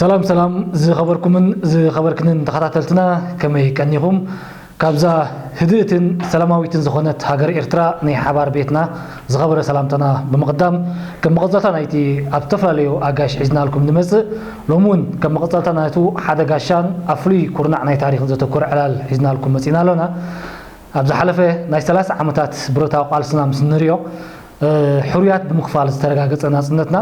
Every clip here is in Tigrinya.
ሰላም ሰላም ዝኸበርኩምን ዝኸበርክንን ተኸታተልትና፣ ከመይ ቀኒኹም? ካብዛ ህድእትን ሰላማዊትን ዝኾነት ሃገር ኤርትራ ናይ ሓባር ቤትና ዝኸበረ ሰላምታና ብምቕዳም፣ ከም መቐጸልታ ናይቲ ኣብ ዝተፈላለዩ ኣጋይሽ ሒዝናልኩም ንመጽእ፣ ሎሚ እውን ከም መቐጸልታ ናይቱ ሓደ ጋሻን ኣብ ፍሉይ ኩርናዕ ናይ ታሪኽን ዘተኮረ ዕላል ሒዝናልኩም መጺእና ኣሎና። ኣብ ዝሓለፈ ናይ ሰላሳ ዓመታት ብረታዊ ቃልስና ምስ እንሪኦ፣ እ፣ ሕሩያት ብምኽፋል ዝተረጋገጸ ናጽነትና፣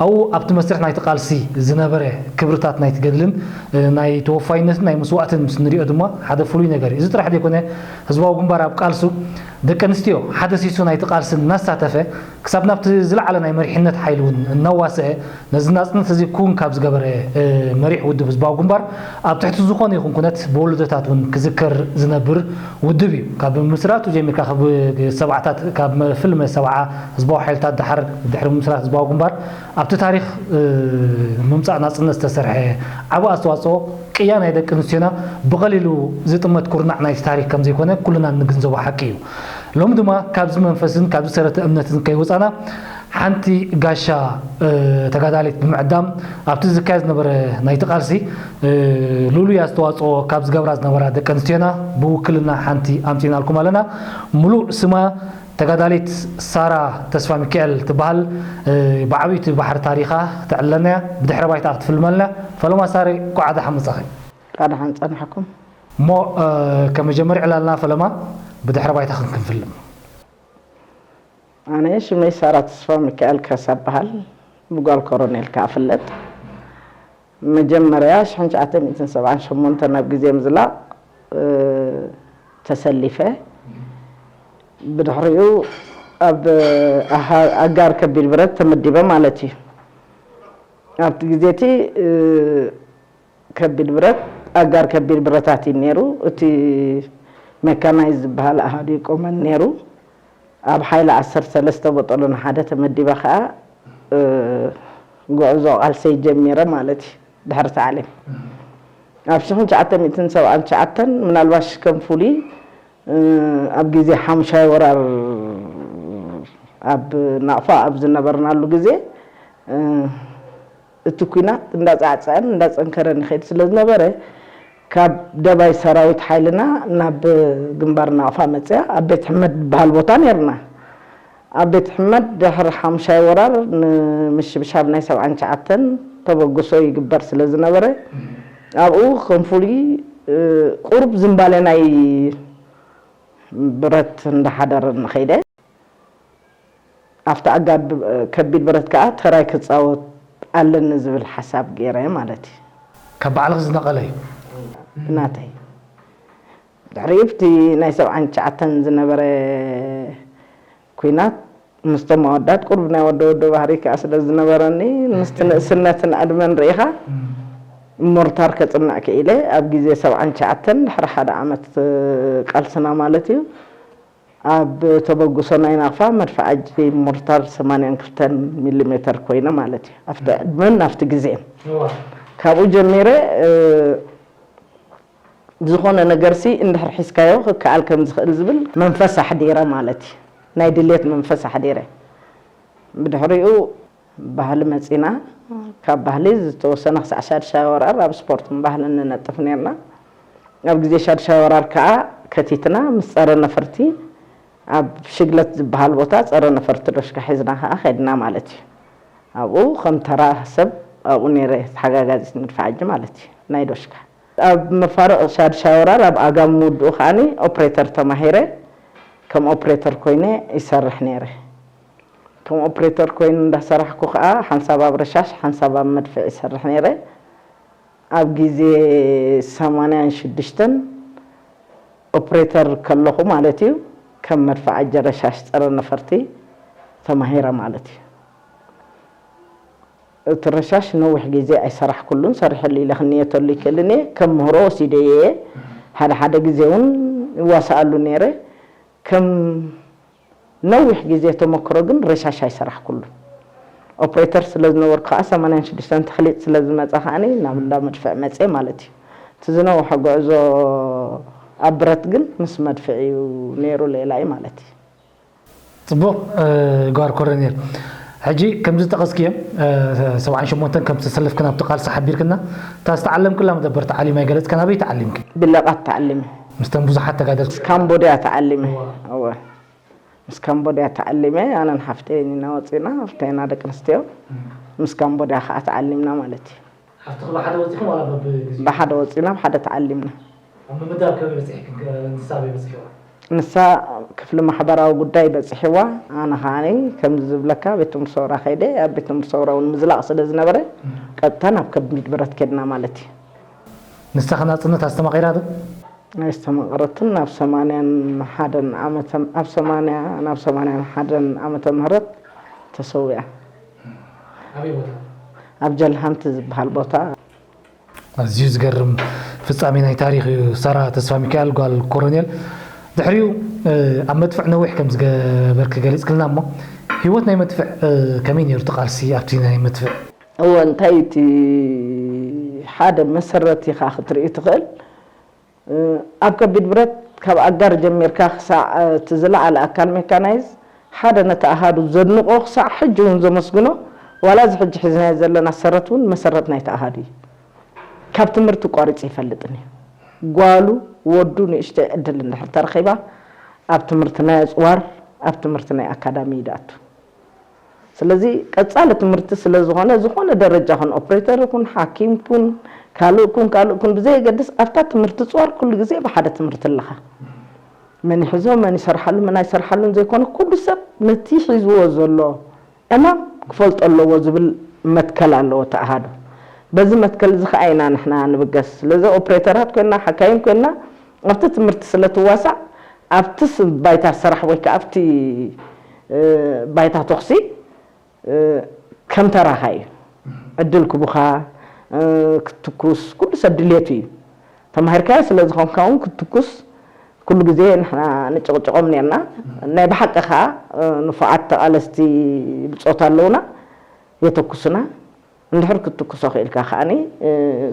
ኣብኡ ኣብቲ መስርሕ ናይቲ ቃልሲ ዝነበረ ክብርታት ናይቲ ገድልን፣ እ፣ ናይ ተወፋይነትን ናይ መስዋእትን ምስ ንሪኦ ድማ ሓደ ፍሉይ ነገር እዩ። እዚ ጥራሕ ዘይኮነ፣ ህዝባዊ ግንባር ኣብ ቃልሱ ደቂ ኣንስትዮ ሓደ ሲሶ ናይቲ ቃልሲ እናሳተፈ፣ ክሳብ ናብቲ ዝለዓለ ናይ መሪሕነት ሓይሊ እውን እናዋስአ፣ ነዚ ናጽነት እዚ ክውን ካብ ዝገበረ፣ እ፣ መሪሕ ውድብ ህዝባዊ ግንባር፣ ኣብ ትሕቲ ዝኾነ ይኹን ኩነት ብወለዶታት እውን ክዝከር ዝነብር ውድብ እዩ። ካብ ምስራቱ ጀሚርካ፣ ካብ ሰብዓታት፣ ካብ መ-፣ ፍልመ ሰብዓ ህዝባዊ ሓይልታት፣ ደሓር፣ ድሕሪ ምስራት ህዝባዊ ግንባር፣ ኣብቲ ታሪኽ፣ እ፣ ምምጻእ ናጽነት ዝተሰርሐ ዓቢ ኣስተዋጽኦ፣ ቅያ ናይ ደቂ ኣንስትዮና ብቐሊሉ ዝጥመት ኩርናዕ ናይቲ ታሪኽ ከም ዘይኮነ ኩልና እንግንዘቦ ሓቂ እዩ። ሎሚ ድማ ካብዚ መንፈስን ካብዚ ሰረተ እምነትን ከይወጻና፣ ሓንቲ ጋሻ፣ እ፣ ተጋዳሊት ብምዕዳም፣ ኣብቲ ዝካየድ ዝነበረ ናይቲ ቃልሲ፣ እ፣ ልሉይ ኣስተዋጽኦ ካብ ዝገብራ ዝነበራ ደቂ ኣንስትዮና ብውክልና ሓንቲ ኣምጺእናልኩም ኣለና። ምሉእ ስማ ተጋዳሊት ሳራ ተስፋ ሚካኤል ትበሃል። እ፣ ብዓቢይቲ ባሕሪ ታሪኻ ክተዕልለና እያ። ብድሕረ ባይታ ክትፍልመልና። ፈለማ ሳሪ፣ እንኳዕ ደሓን መጻኺ። እንኳዕ ደሓን ጸናሕኩም። እሞ፣ እ፣ ከም መጀመሪ ዕላልና ፈለማ ብድሕረ ባይታ ክንክንፍልም። ኣነ ሽመይ ሳራ ተስፋ ሚካኤል ካሳ እበሃል፣ ብጓል ኮሮኔል ከኣ እፍለጥ። መጀመርያ ሽሕን ትሽዓተ ሚእትን ሰብዓን ሸሞንተን ኣብ ግዜ ምዝላቕ፣ እ፣ ተሰሊፈ። ብድሕሪኡ ኣብ ኣሃ-፣ ኣጋር ከቢድ ብረት ተመዲበ ማለት እዩ። ኣብቲ ግዜ እቲ፣ እ፣ ከቢድ ብረት፣ ኣጋር ከቢድ ብረታት እዩ ነይሩ። እቲ ሜካናይዝ ዝበሃል ኣሃዱ ይቆመን ነይሩ። ኣብ ሓይሊ ዓሰርተ ሰለስተ ቦጦሎኒ ሓደ ተመዲበ ኸኣ፣ እ፣ ጉዕዞ ቃልሰይ ጀሚረ ማለት እዩ። ድሕሪ ታዕሊም ኣብ ሽሕን ትሽዓተ ሚእትን ሰብዓን ትሽዓተን ምናልባሽ ከም ፍሉይ፣ እ፣ ኣብ ግዜ ሓሙሻይ ወራር ኣብ ናቕፋ ኣብ ዝነበርናሉ ግዜ፣ እ፣ እቲ ኲናት እንዳጻዕጸዐን እንዳጸንከረን ይኸይድ ስለ ዝነበረ፣ ካብ ደባይ ሰራዊት ሓይልና ናብ ግንባር ናቕፋ መጽያ ኣብ ቤት ሕመድ ዝበሃል ቦታ ነይርና። ኣብ ቤት ሕመድ ድሕሪ ሓሙሻይ ወራር ንምሽብሻብ ናይ ሰብዓን ትሽዓተን ተበግሶ ይግበር ስለ ዝነበረ፣ ኣብኡ ከም ፍሉይ፣ እ፣ ቁሩብ ዝንባሌ ናይ ብረት እንዳሓደረኒ ኸይደ። ኣብቲ ኣጋር ብ-፣ ከቢድ ብረት ከኣ ተራይ ክጻወት ኣለኒ ዝብል ሓሳብ ገይረ ማለት እዩ። ካብ ባዕልኺ ዝነቐለ እዩ? ናተይ። ድሕሪኡ ኣብቲ ናይ ሰብዓን ትሽዓተን ዝነበረ ኲናት ምስቶም ኣወዳት ቁሩብ ናይ ወዶ ወዶ ባህሪ ከኣ ስለ ዝነበረኒ፣ ምስቲ ንእስነትን ዕድመን ርኢኻ፣ እም። ሞርታር ከጽንዕ ክኢለ። ኣብ ግዜ ሰብዓን ትሽዓተን ድሕሪ ሓደ ዓመት ቃልስና ማለት እዩ፣ ኣብ ተበግሶ ናይ ናቕፋ መድፍዓጂ ሞርታር ሰማንያን ክልተን ሚሊ ሜተር ኮይነ ማለት እዩ። ኣብቲ ዕድመን ኣብቲ ግዜን። እዋ። ካብኡ ጀሚረ፣ እ፣ ዝኾነ ነገርሲ እንድሕር ሒዝካዮ ክከኣል ከም ዝኽእል ዝብል መንፈስ ኣሕዲረ ማለት እዩ። ናይ ድሌት መንፈስ ኣሕዲረ። ብድሕሪኡ ባህሊ መጺና፣ ካብ ባህሊ ዝተወሰነ ክሳዕ ሻድሻይ ወራር ኣብ ስፖርትን ባህልን ንነጥፍ ኔርና። ኣብ ግዜ ሻድሻይ ወራር ከኣ ከቲትና ምስ ጸረ ነፈርቲ ኣብ ሽግለት ዝበሃል ቦታ ጸረ ነፈርቲ ዶሽካ ሒዝና ከኣ ከድና ማለት እዩ። ኣብኡ ከም ተራ ሰብ ኣብኡ ኔረ ተሓጋጋዚት መድፍዓጂ ማለት እዩ፣ ናይ ዶሽካ። ኣብ መፋርቕ ሻድሻይ ወራር ኣብ ኣጋም ምውድኡ ከኣኒ ኦፕሬተር ተማሂረ፣ ከም ኦፕሬተር ኮይነ ይሰርሕ ኔረ። ከም ኦፕሬተር ኮይኑ እንዳሰራሕኩ ከኣ ሓንሳብ ኣብ ረሻሽ ሓንሳብ ኣብ መድፍዕ ይሰርሕ ኔረ። ኣብ ግዜ ሰማንያን ሽዱሽተን ኦፕሬተር ከለኹ ማለት እዩ፣ ከም መድፍዓጂ ረሻሽ ጸረ ነፈርቲ ተማሂረ ማለት እዩ። እቲ ረሻሽ ነዊሕ ግዜ ኣይሰራሕኩሉን፣ ሰሪሐሉ ኢለ ክንየተሉ ይክእልን እየ። ከም ምህሮ ወሲደዮ እየ። ሓደ ሓደ ግዜ እውን ይዋስኣሉ ነይረ። ከም ነዊሕ ግዜ ተመክሮ ግን ረሻሽ ኣይሰራሕኩሉን። ኦፕሬተር ስለ ዝነበርኩ ከዓ ሰማንያን ሽዱሽተን ተኽሊጥ ስለ ዝመጻ ከዓኒ ናብ እንዳ መድፍዕ መጽየ ማለት እዩ። እቲ ዝነውሐ ጉዕዞ ኣብ ብረት ግን ምስ መድፍዕ እዩ ነይሩ ሌላይ ማለት እዩ። ጽቡቕ፣ እ፣ ጓል ኮረኔል። ሕጂ ከምዚ ዝጠቐስክዮ ሰብዓን ሸሞንተን ከም ዝተሰለፍክን ኣብቲ ቃልሲ ሓቢርክና፣ እታ ዝተዓለምክላ መደበር ተዓሊም ኣይገለጽክን፣ ኣበይ ተዓሊምኪ? ብለቓት ተዓሊመ። ምስተን ብዙሓት ተጋደልቲ ካምቦድያ ተዓሊመ። እወ። ምስ ካምቦድያ ተዓሊመ፣ ኣነን ሓፍተይን ኢና ወፂና፣ ክልቴና ደቂ ኣንስትዮ። ምስ ካምቦድያ ከዓ ተዓሊምና ማለት እዩ። ሓፍትኺ ብሓደ ወፂኹም ዋላ በብግዜኡ? ብሓደ ወፂና፣ ብሓደ ተዓሊምና። ኣብ ምምዳብ ከመይ በፂሕክን? ንሳ ኣበይ በፂሕዋ? ንሳ ክፍሊ ማሕበራዊ ጉዳይ በፂሕዋ፣ ኣነ ከዓ ከምዚ ዝብለካ ቤት ትምህርቲ ሰውራ ከይደ፣ ኣብ ቤት ትምህርቲ ሰውራ እውን ምዝላቕ ስለ ዝነበረ ቀጥታ ናብ ከቢድ ብረት ከድና ማለት እዩ። ንሳ ከ ናፅነት ኣስተማቒራ ዶ? ኣይስተማቐረትን። ኣብ ሰማንያን ሓደን ዓመተ ኣብ ሰማንያ ናብ ሰማንያን ሓደን ዓመተ ምህረት ተሰዊኣ። ኣበይ ቦታ? ኣብ ጀልሃንቲ ዝበሃል ቦታ። ኣዝዩ ዝገርም ፍጻሜ ናይ ታሪኽ እዩ። ሳራ ተስፋሚካኤል ጓል ኮሎኔል ድሕሪኡ ኣብ መድፍዕ ነዊሕ ከም ዝገበርኪ ገሊጽክልና እሞ ህይወት ናይ መድፍዕ ከመይ ነይሩ እቲ ቃልሲ ኣብቲ ናይ መድፍዕ? እወ እንታይ እቲ ሓደ መሰረት ኢኻ ክትርኢ ትኽእል ኣብ ከቢድ ብረት ካብ ኣጋር ጀሚርካ ክሳዕ እቲ ዝለዓለ ኣካል ሜካናይዝ ሓደ ነቲ ኣሃዱ ዘድንቖ ክሳዕ ሕጂ እውን ዘመስግኖ ዋላ እዚ ሕጂ ሒዝናዮ ዘለና ሰረት እውን መሰረት ናይቲ ኣሃዱ እዩ። ካብ ትምህርቲ ቋሪፁ ይፈልጥን እዩ። ጓሉ ወዱ ንእሽተይ ዕድል እንድሕር ተረኺባ ኣብ ትምህርቲ ናይ ኣፅዋር ኣብ ትምህርቲ ናይ ኣካዳሚ እዩ ድኣቱ። ስለዚ ቀፃሊ ትምህርቲ ስለዝኾነ ዝኾነ ደረጃ ኩን ኦፕሬተር ኩን ሓኪም ኩን ካልእ ኩን ካልእ ኩን ብዘየገድስ ኣብታ ትምህርቲ ፅዋር ኩሉ ግዜ ብሓደ ትምህርቲ ኣለኻ። መን ይሕዞ መን ይሰርሓሉ መን ኣይሰርሓሉን ዘይኮነ ኩሉ ሰብ ነቲ ሒዝዎ ዘሎ ዕማም ክፈልጦ ኣለዎ ዝብል መትከል ኣለዎ እቲ ኣሃዱ። በዚ መትከል እዚ ከዓ ኢና ንሕና ንብገስ። ስለዚ ኦፕሬተራት ኮይና ሓካይም ኮይና ኣብቲ ትምህርቲ ስለ ትዋሳእ ኣብቲ ስ- ባይታ ስራሕ ወይ ከዓ ኣብቲ እ፣ ባይታ ተኹሲ እ፣ ከም ተራኻ እዩ። ዕድል ክቡኻ እ፣ ክትትኩስ ኩሉ ሰብ ድሌቱ እዩ። ተማሂርካዮ ስለ ዝኾንካ እውን ክትትኩስ ኩሉ ግዜ ንሕና ንጭቕጭቖም ነርና። ናይ ብሓቂ ከዓ ንፉዓት ተቓለስቲ ብፆት ኣለውና የተኩሱና። እንድሕር ክትትኩሶ ክኢልካ ከዓኒ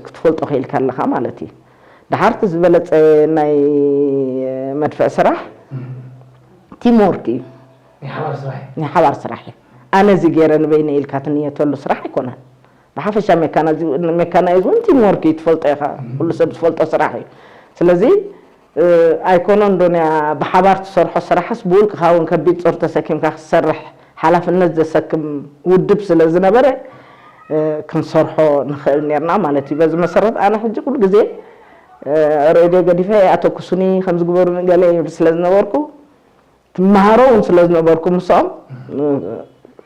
ክትፈልጦ ክኢልካ ኣለኻ ማለት እዩ። ድሓርቲ ዝበለፀ ናይ መድፍዕ ስራሕ ቲም ወርክ እዩ። ናይ ሓባር ስራሕ እዩ። ኣነ እዚ ገይረ ንበይነ ኢልካ ትንየተሉ ስራሕ ኣይኮነን። ብሓፈሻ ሜካናይዝ እውን ቲም ወርክ እዩ ትፈልጦ ኢኻ። ኩሉ ሰብ ዝፈልጦ ስራሕ እዩ። ስለዚ ኣይኮነን ዶ ንያ ብሓባር ትሰርሖ ስራሕስ ብውልቅኻ እውን ከቢድ ጾር ተሰኪምካ ክትሰርሕ ሓላፍነት ዘሰክም ውድብ ስለ ዝነበረ ክንሰርሖ ንኽእል ኔርና ማለት እዩ። በዚ መሰረት ኣነ ሕጂ ኩሉ ግዜ ሬድዮ ገዲፈ ኣተኩሱኒ ከምዚ ግበሩኒ ገለ ይብል ስለ ዝነበርኩ ትመሃሮ እውን ስለ ዝነበርኩ ምስኦም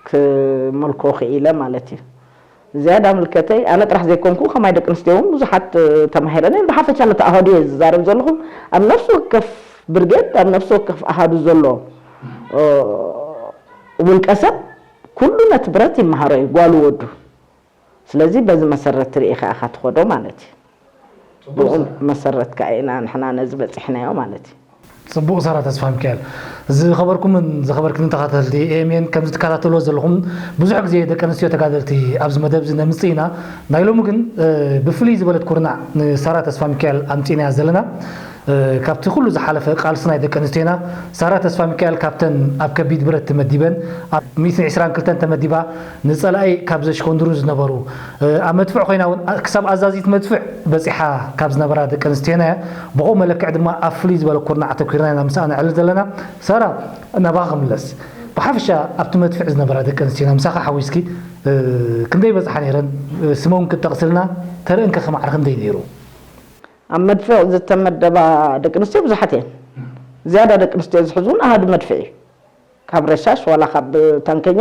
ክመልኮ ክኢለ ማለት እዩ። ዝያዳ ምልከተይ ኣነ ጥራሕ ዘይኮንኩ ከማይ ደቂ ኣንስትዮ እውን ብዙሓት ተማሂረን እየን። ብሓፈሻ ነቲ ኣሃዱ እየ ዝዛረብ ዘለኹ። ኣብ ነፍሲ ወከፍ ብርጌድ ኣብ ነፍሲ ወከፍ ኣሃዱ ዘሎ ውልቀ ሰብ ኩሉ ነቲ ብረት ይመሃሮ እዩ ጓሉ ወዱ። ስለዚ በዚ መሰረት ትርኢ ከኣ ኢኻ ትኸዶ ማለት እዩ። ብኡ መሰረት ከኣ ኢና ንሕና ነዚ በፂሕናዮ ማለት እዩ። ፅቡቕ ሳራ ተስፋሚካኤል። ዝኸበርኩምን ዝኸበርክን ተኸታተልቲ ኤ ኤም ኤን ከም ዝትከታተልዎ ዘለኹም ብዙሕ ግዜ ደቂ ኣንስትዮ ተጋደልቲ ኣብዚ መደብ እዚ ነምፅእ ኢና። ናይ ሎሚ ግን ብፍልይ ዝበለት ኩርናዕ ንሳራ ተስፋሚካኤል ኣምፂእናያ ዘለና። ካብቲ ኩሉ ዝሓለፈ ቃልሲ ናይ ደቂ ኣንስትዮና ሳራ ተስፋሚካኤል ካብተን ኣብ ከቢድ ብረት ተመዲበን ኣብ ሚእትን ዕስራን ክልተን ተመዲባ ንፀላኢ ካብ ዘሽኮንድሩ ዝነበሩ ኣብ መድፍዕ ኮይና እውን ክሳብ ኣዛዚት መድፍዕ በፂሓ ካብ ዝነበራ ደቂ ኣንስትዮና እያ። ብኸኡ መለክዕ ድማ ኣብ ፍልይ ዝበለ ኩርናዕ ኣተኲርና ኢና ምሳኣ ነዕልል ዘለና። ሳራ ናባኻ ክምለስ። ብሓፈሻ ኣብቲ መድፍዕ ዝነበራ ደቂ ኣንስትዮና ምሳኻ ሓዊስኪ ክንደይ በፅሓ ነይረን? ስመን ክትጠቕስልና ተርእን ከ ከማዕረ ክንደይ ነይሩ? ኣብ መድፍዕ ዝተመደባ ደቂ ኣንስትዮ ብዙሓት እየን። ዝያዳ ደቂ ኣንስትዮ ዝሕዝ እውን ኣሃዱ መድፍዕ እዩ። ካብ ረሻሽ ዋላ ካብ ታንከኛ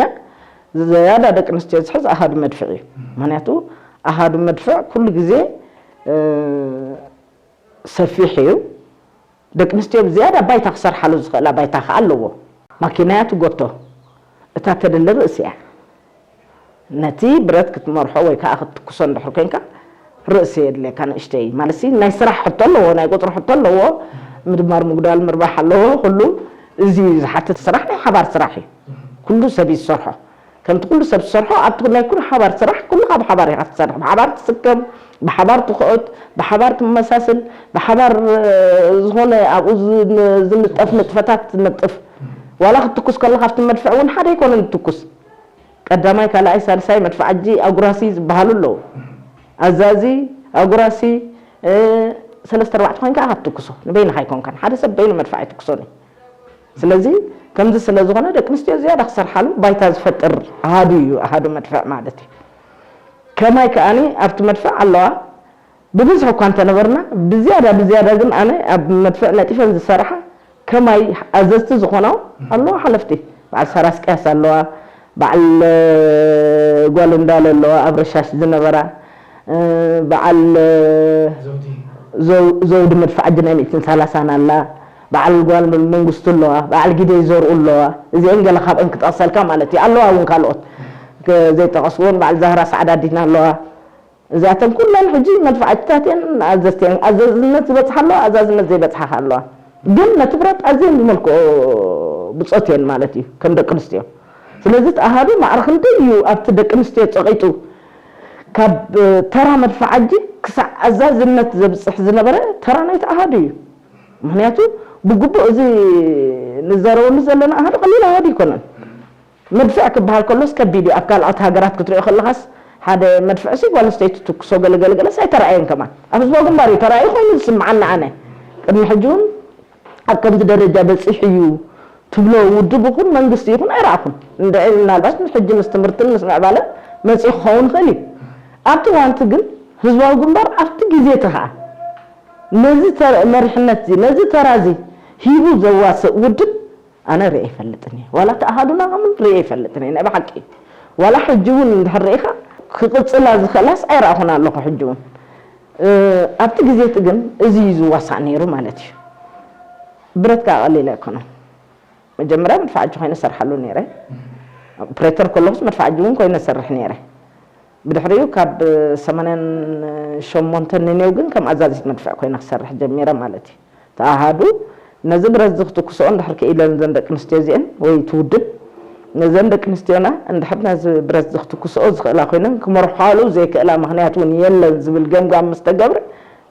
ዝያዳ ደቂ ኣንስትዮ ዝሕዝ ኣሃዱ መድፍዕ እዩ። ምክንያቱ ኣሃዱ መድፍዕ ኩሉ ግዜ ሰፊሕ እዩ። ደቂ ኣንስትዮ ብዝያዳ ባይታ ክሰርሓሉ ዝኽእላ ባይታ ከዓ ኣለዎ። ማኪና እያ ትጎቶ። እታ ተድሊ ርእሲ እያ። ነቲ ብረት ክትመርሖ ወይ ከዓ ክትትኩሶ እንድሕር ኮይንካ ርእሲ የድልየካ ንእሽተይ። ማለትሲ ናይ ስራሕ ሕቶ ኣለዎ፣ ናይ ቁፅሪ ሕቶ ኣለዎ፣ ምድማር ምጉዳል ምርባሕ ኣለዎ፣ ኩሉ እዚ ዝሓትት ስራሕ ናይ ሓባር ስራሕ እዩ። ኩሉ ሰብ እዩ ዝሰርሖ። ከምቲ ኩሉ ሰብ ዝሰርሖ ኣብቲ ናይ ኩሉ ሓባር ስራሕ ኩልኻ ብሓባር ኢኻ ትሰርሕ። ብሓባር ትስከም፣ ብሓባር ትኽእት፣ ብሓባር ትመሳስል፣ ብሓባር ዝኾነ ኣብኡ ዝንጠፍ ንጥፈታት ትነጥፍ። ዋላ ክትትኩስ ከለኻ ኣብቲ መድፍዕ እውን ሓደ ኣይኮነን ትትኩስ። ቀዳማይ፣ ካልኣይ፣ ሳልሳይ መድፍዓጂ ኣጉራሲ ዝበሃሉ ኣለዉ። ኣዛዚ፣ ኣጉራሲ፣ እ፣ ሰለስተ ኣርባዕተ ኮይንካ ኢኻ ትትኩሶ። ንበይንኻ ኣይኮንካን። ሓደ ሰብ በይኑ መድፍዕ ኣይትኩሶን እዩ። ስለዚ ከምዚ ስለ ዝኾነ ደቂ ኣንስትዮ ዝያዳ ክሰርሓሉ ባይታ ዝፈጥር ኣሃዱ እዩ፣ ኣሃዱ መድፍዕ ማለት እዩ። ከማይ ከኣኒ ኣብቲ መድፍዕ ኣለዋ። ብብዝሒ እኳ እንተነበርና፣ ብዝያዳ፣ ብዝያዳ ግን ኣነ ኣብ መድፍዕ ነጢፈን ዝሰርሓ ከማይ ኣዘዝቲ ዝኾና ኣለዋ ሓለፍቲ። በዓል ሳራ ስቅያስ ኣለዋ፣ በዓል፣ እ፣ ጓል እንዳለ ኣለዋ፣ ኣብ ረሻሽ ዝነበራ፣ እ፣ በዓል፣ እ፣ ዘው-፣ ዘውዲ መድፍዓጂ ናይ ሚእትን ሰላሳን ኣላ፣ በዓል ጓል መንግስቱ ኣለዋ፣ በዓል ጊደይ ዘርኡ ኣለዋ። እዚአን ገለ ካብአን ክጠቕሰልካ ማለት እዩ። ኣለዋ እውን ካልኦት፣ ከ-፣ ዘይጠቐስኩዎን በዓል ዛህራ ሳዕዳዲን ኣለዋ። እዚኣተን ኩለን ሕጂ መድፍዓትታት እየን፣ ኣዘዝቲ እየን። ኣዘዝነት ዝበጽሓ ኣለዋ፣ ኣዛዝነት ዘይበጽሓ ከኣ ኣለዋ። ግን ነቲ ብረት ኣዝየን ዝመልክኦ ብጾት እየን ማለት እዩ፣ ከም ደቂ ኣንስትዮ። ስለዚ እቲ ኣሃዱ ማዕረ ክንደይ እዩ ኣብቲ ደቂ ኣንስትዮ ጸቒጡ፣ ካብ፣ እ፣ ተራ መድፍዓጂ ክሳዕ ኣዛዝነት ዘብጽሕ ዝነበረ ተራ ናይቲ ኣሃዱ እዩ። ምኽንያቱ ብግቡእ እዚ ንዛረበሉ ዘለና ኣሃዱ ቀሊል ኣሃዱ ኣይኮነን። መድፍዕ ክበሃል ከሎስ ከቢድ እዩ። ኣብ ካልኦት ሃገራት ክትሪኦ ከለኻስ ሓደ መድፍዕሲ ጓል ኣንስተይቲ ትኩሶ ገለ ገለ ገለስ ኣይተራእየን ከማን። ኣብ ህዝባዊ ግንባር እዩ ተራእዩ ኮይኑ ዝስምዓኒ ኣነ። ቅድሚ ሕጂ እውን ኣብ ከምዚ ደረጃ በጺሑ እዩ ትብሎ ውድብ ይኹን መንግስቲ ይኹን ኣይረኣኹን። እንድዒ ምናልባት ሕጂ ምስ ትምህርትን ምስ ምዕባለን መጺኡ ክኸውን ይኽእል እዩ። ኣብቲ እዋንቲ ግን ህዝባዊ ግንባር ኣብቲ ግዜ እቲ ኸኣ ነዚ ተረ-፣ መሪሕነት እዚ፣ ነዚ ተራ እዚ ሂቡ ዘዋስእ ውድብ ኣነ ርእየ ኣይፈልጥን እየ። ዋላ እቲ ኣሃዱና እውን ርእየ ኣይፈልጥን እየ፣ ናይ ብሓቂ። ዋላ ሕጂ እውን እንድሕር ርኢኻ ክቕጽላ ዝኽእላስ ኣይረኣኹን ኣለኹ። ሕጂ እውን፣ እ፣ ኣብቲ ግዜ እቲ ግን እዚ እዩ ዝዋሳእ ነይሩ ማለት እዩ። ብረት ከኣ ቀሊል ኣይኮነን። መጀመርያ መድፍዓጂ ኮይነ እሰርሓሉ ነይረ። ኦፕሬተር ከለኹስ መድፍዓጂ እውን ኮይነ እሰርሕ ነይረ። ብድሕሪኡ ካብ ሰማንያን ሸሞንተን ንኔው ግን ከም ኣዛዚት መድፍዕ ኮይነ ክሰርሕ ጀሚረ ማለት እዩ። እቲ ኣሃዱ ነዚ ብረት እዚ ክትኩስኦ እንድሕር ክኢለን እዘን ደቂ ኣንስትዮ እዚአን ወይ እቲ ውድብ ነዘን ደቂ ኣንስትዮና እንድሕር ነዚ ብረት እዚ ክትኩስኦ ዝኽእላ ኮይነን ክመርሓሉ ዘይክእላ ምኽንያት እውን የለን ዝብል ገምጋም ምስ ተገብረ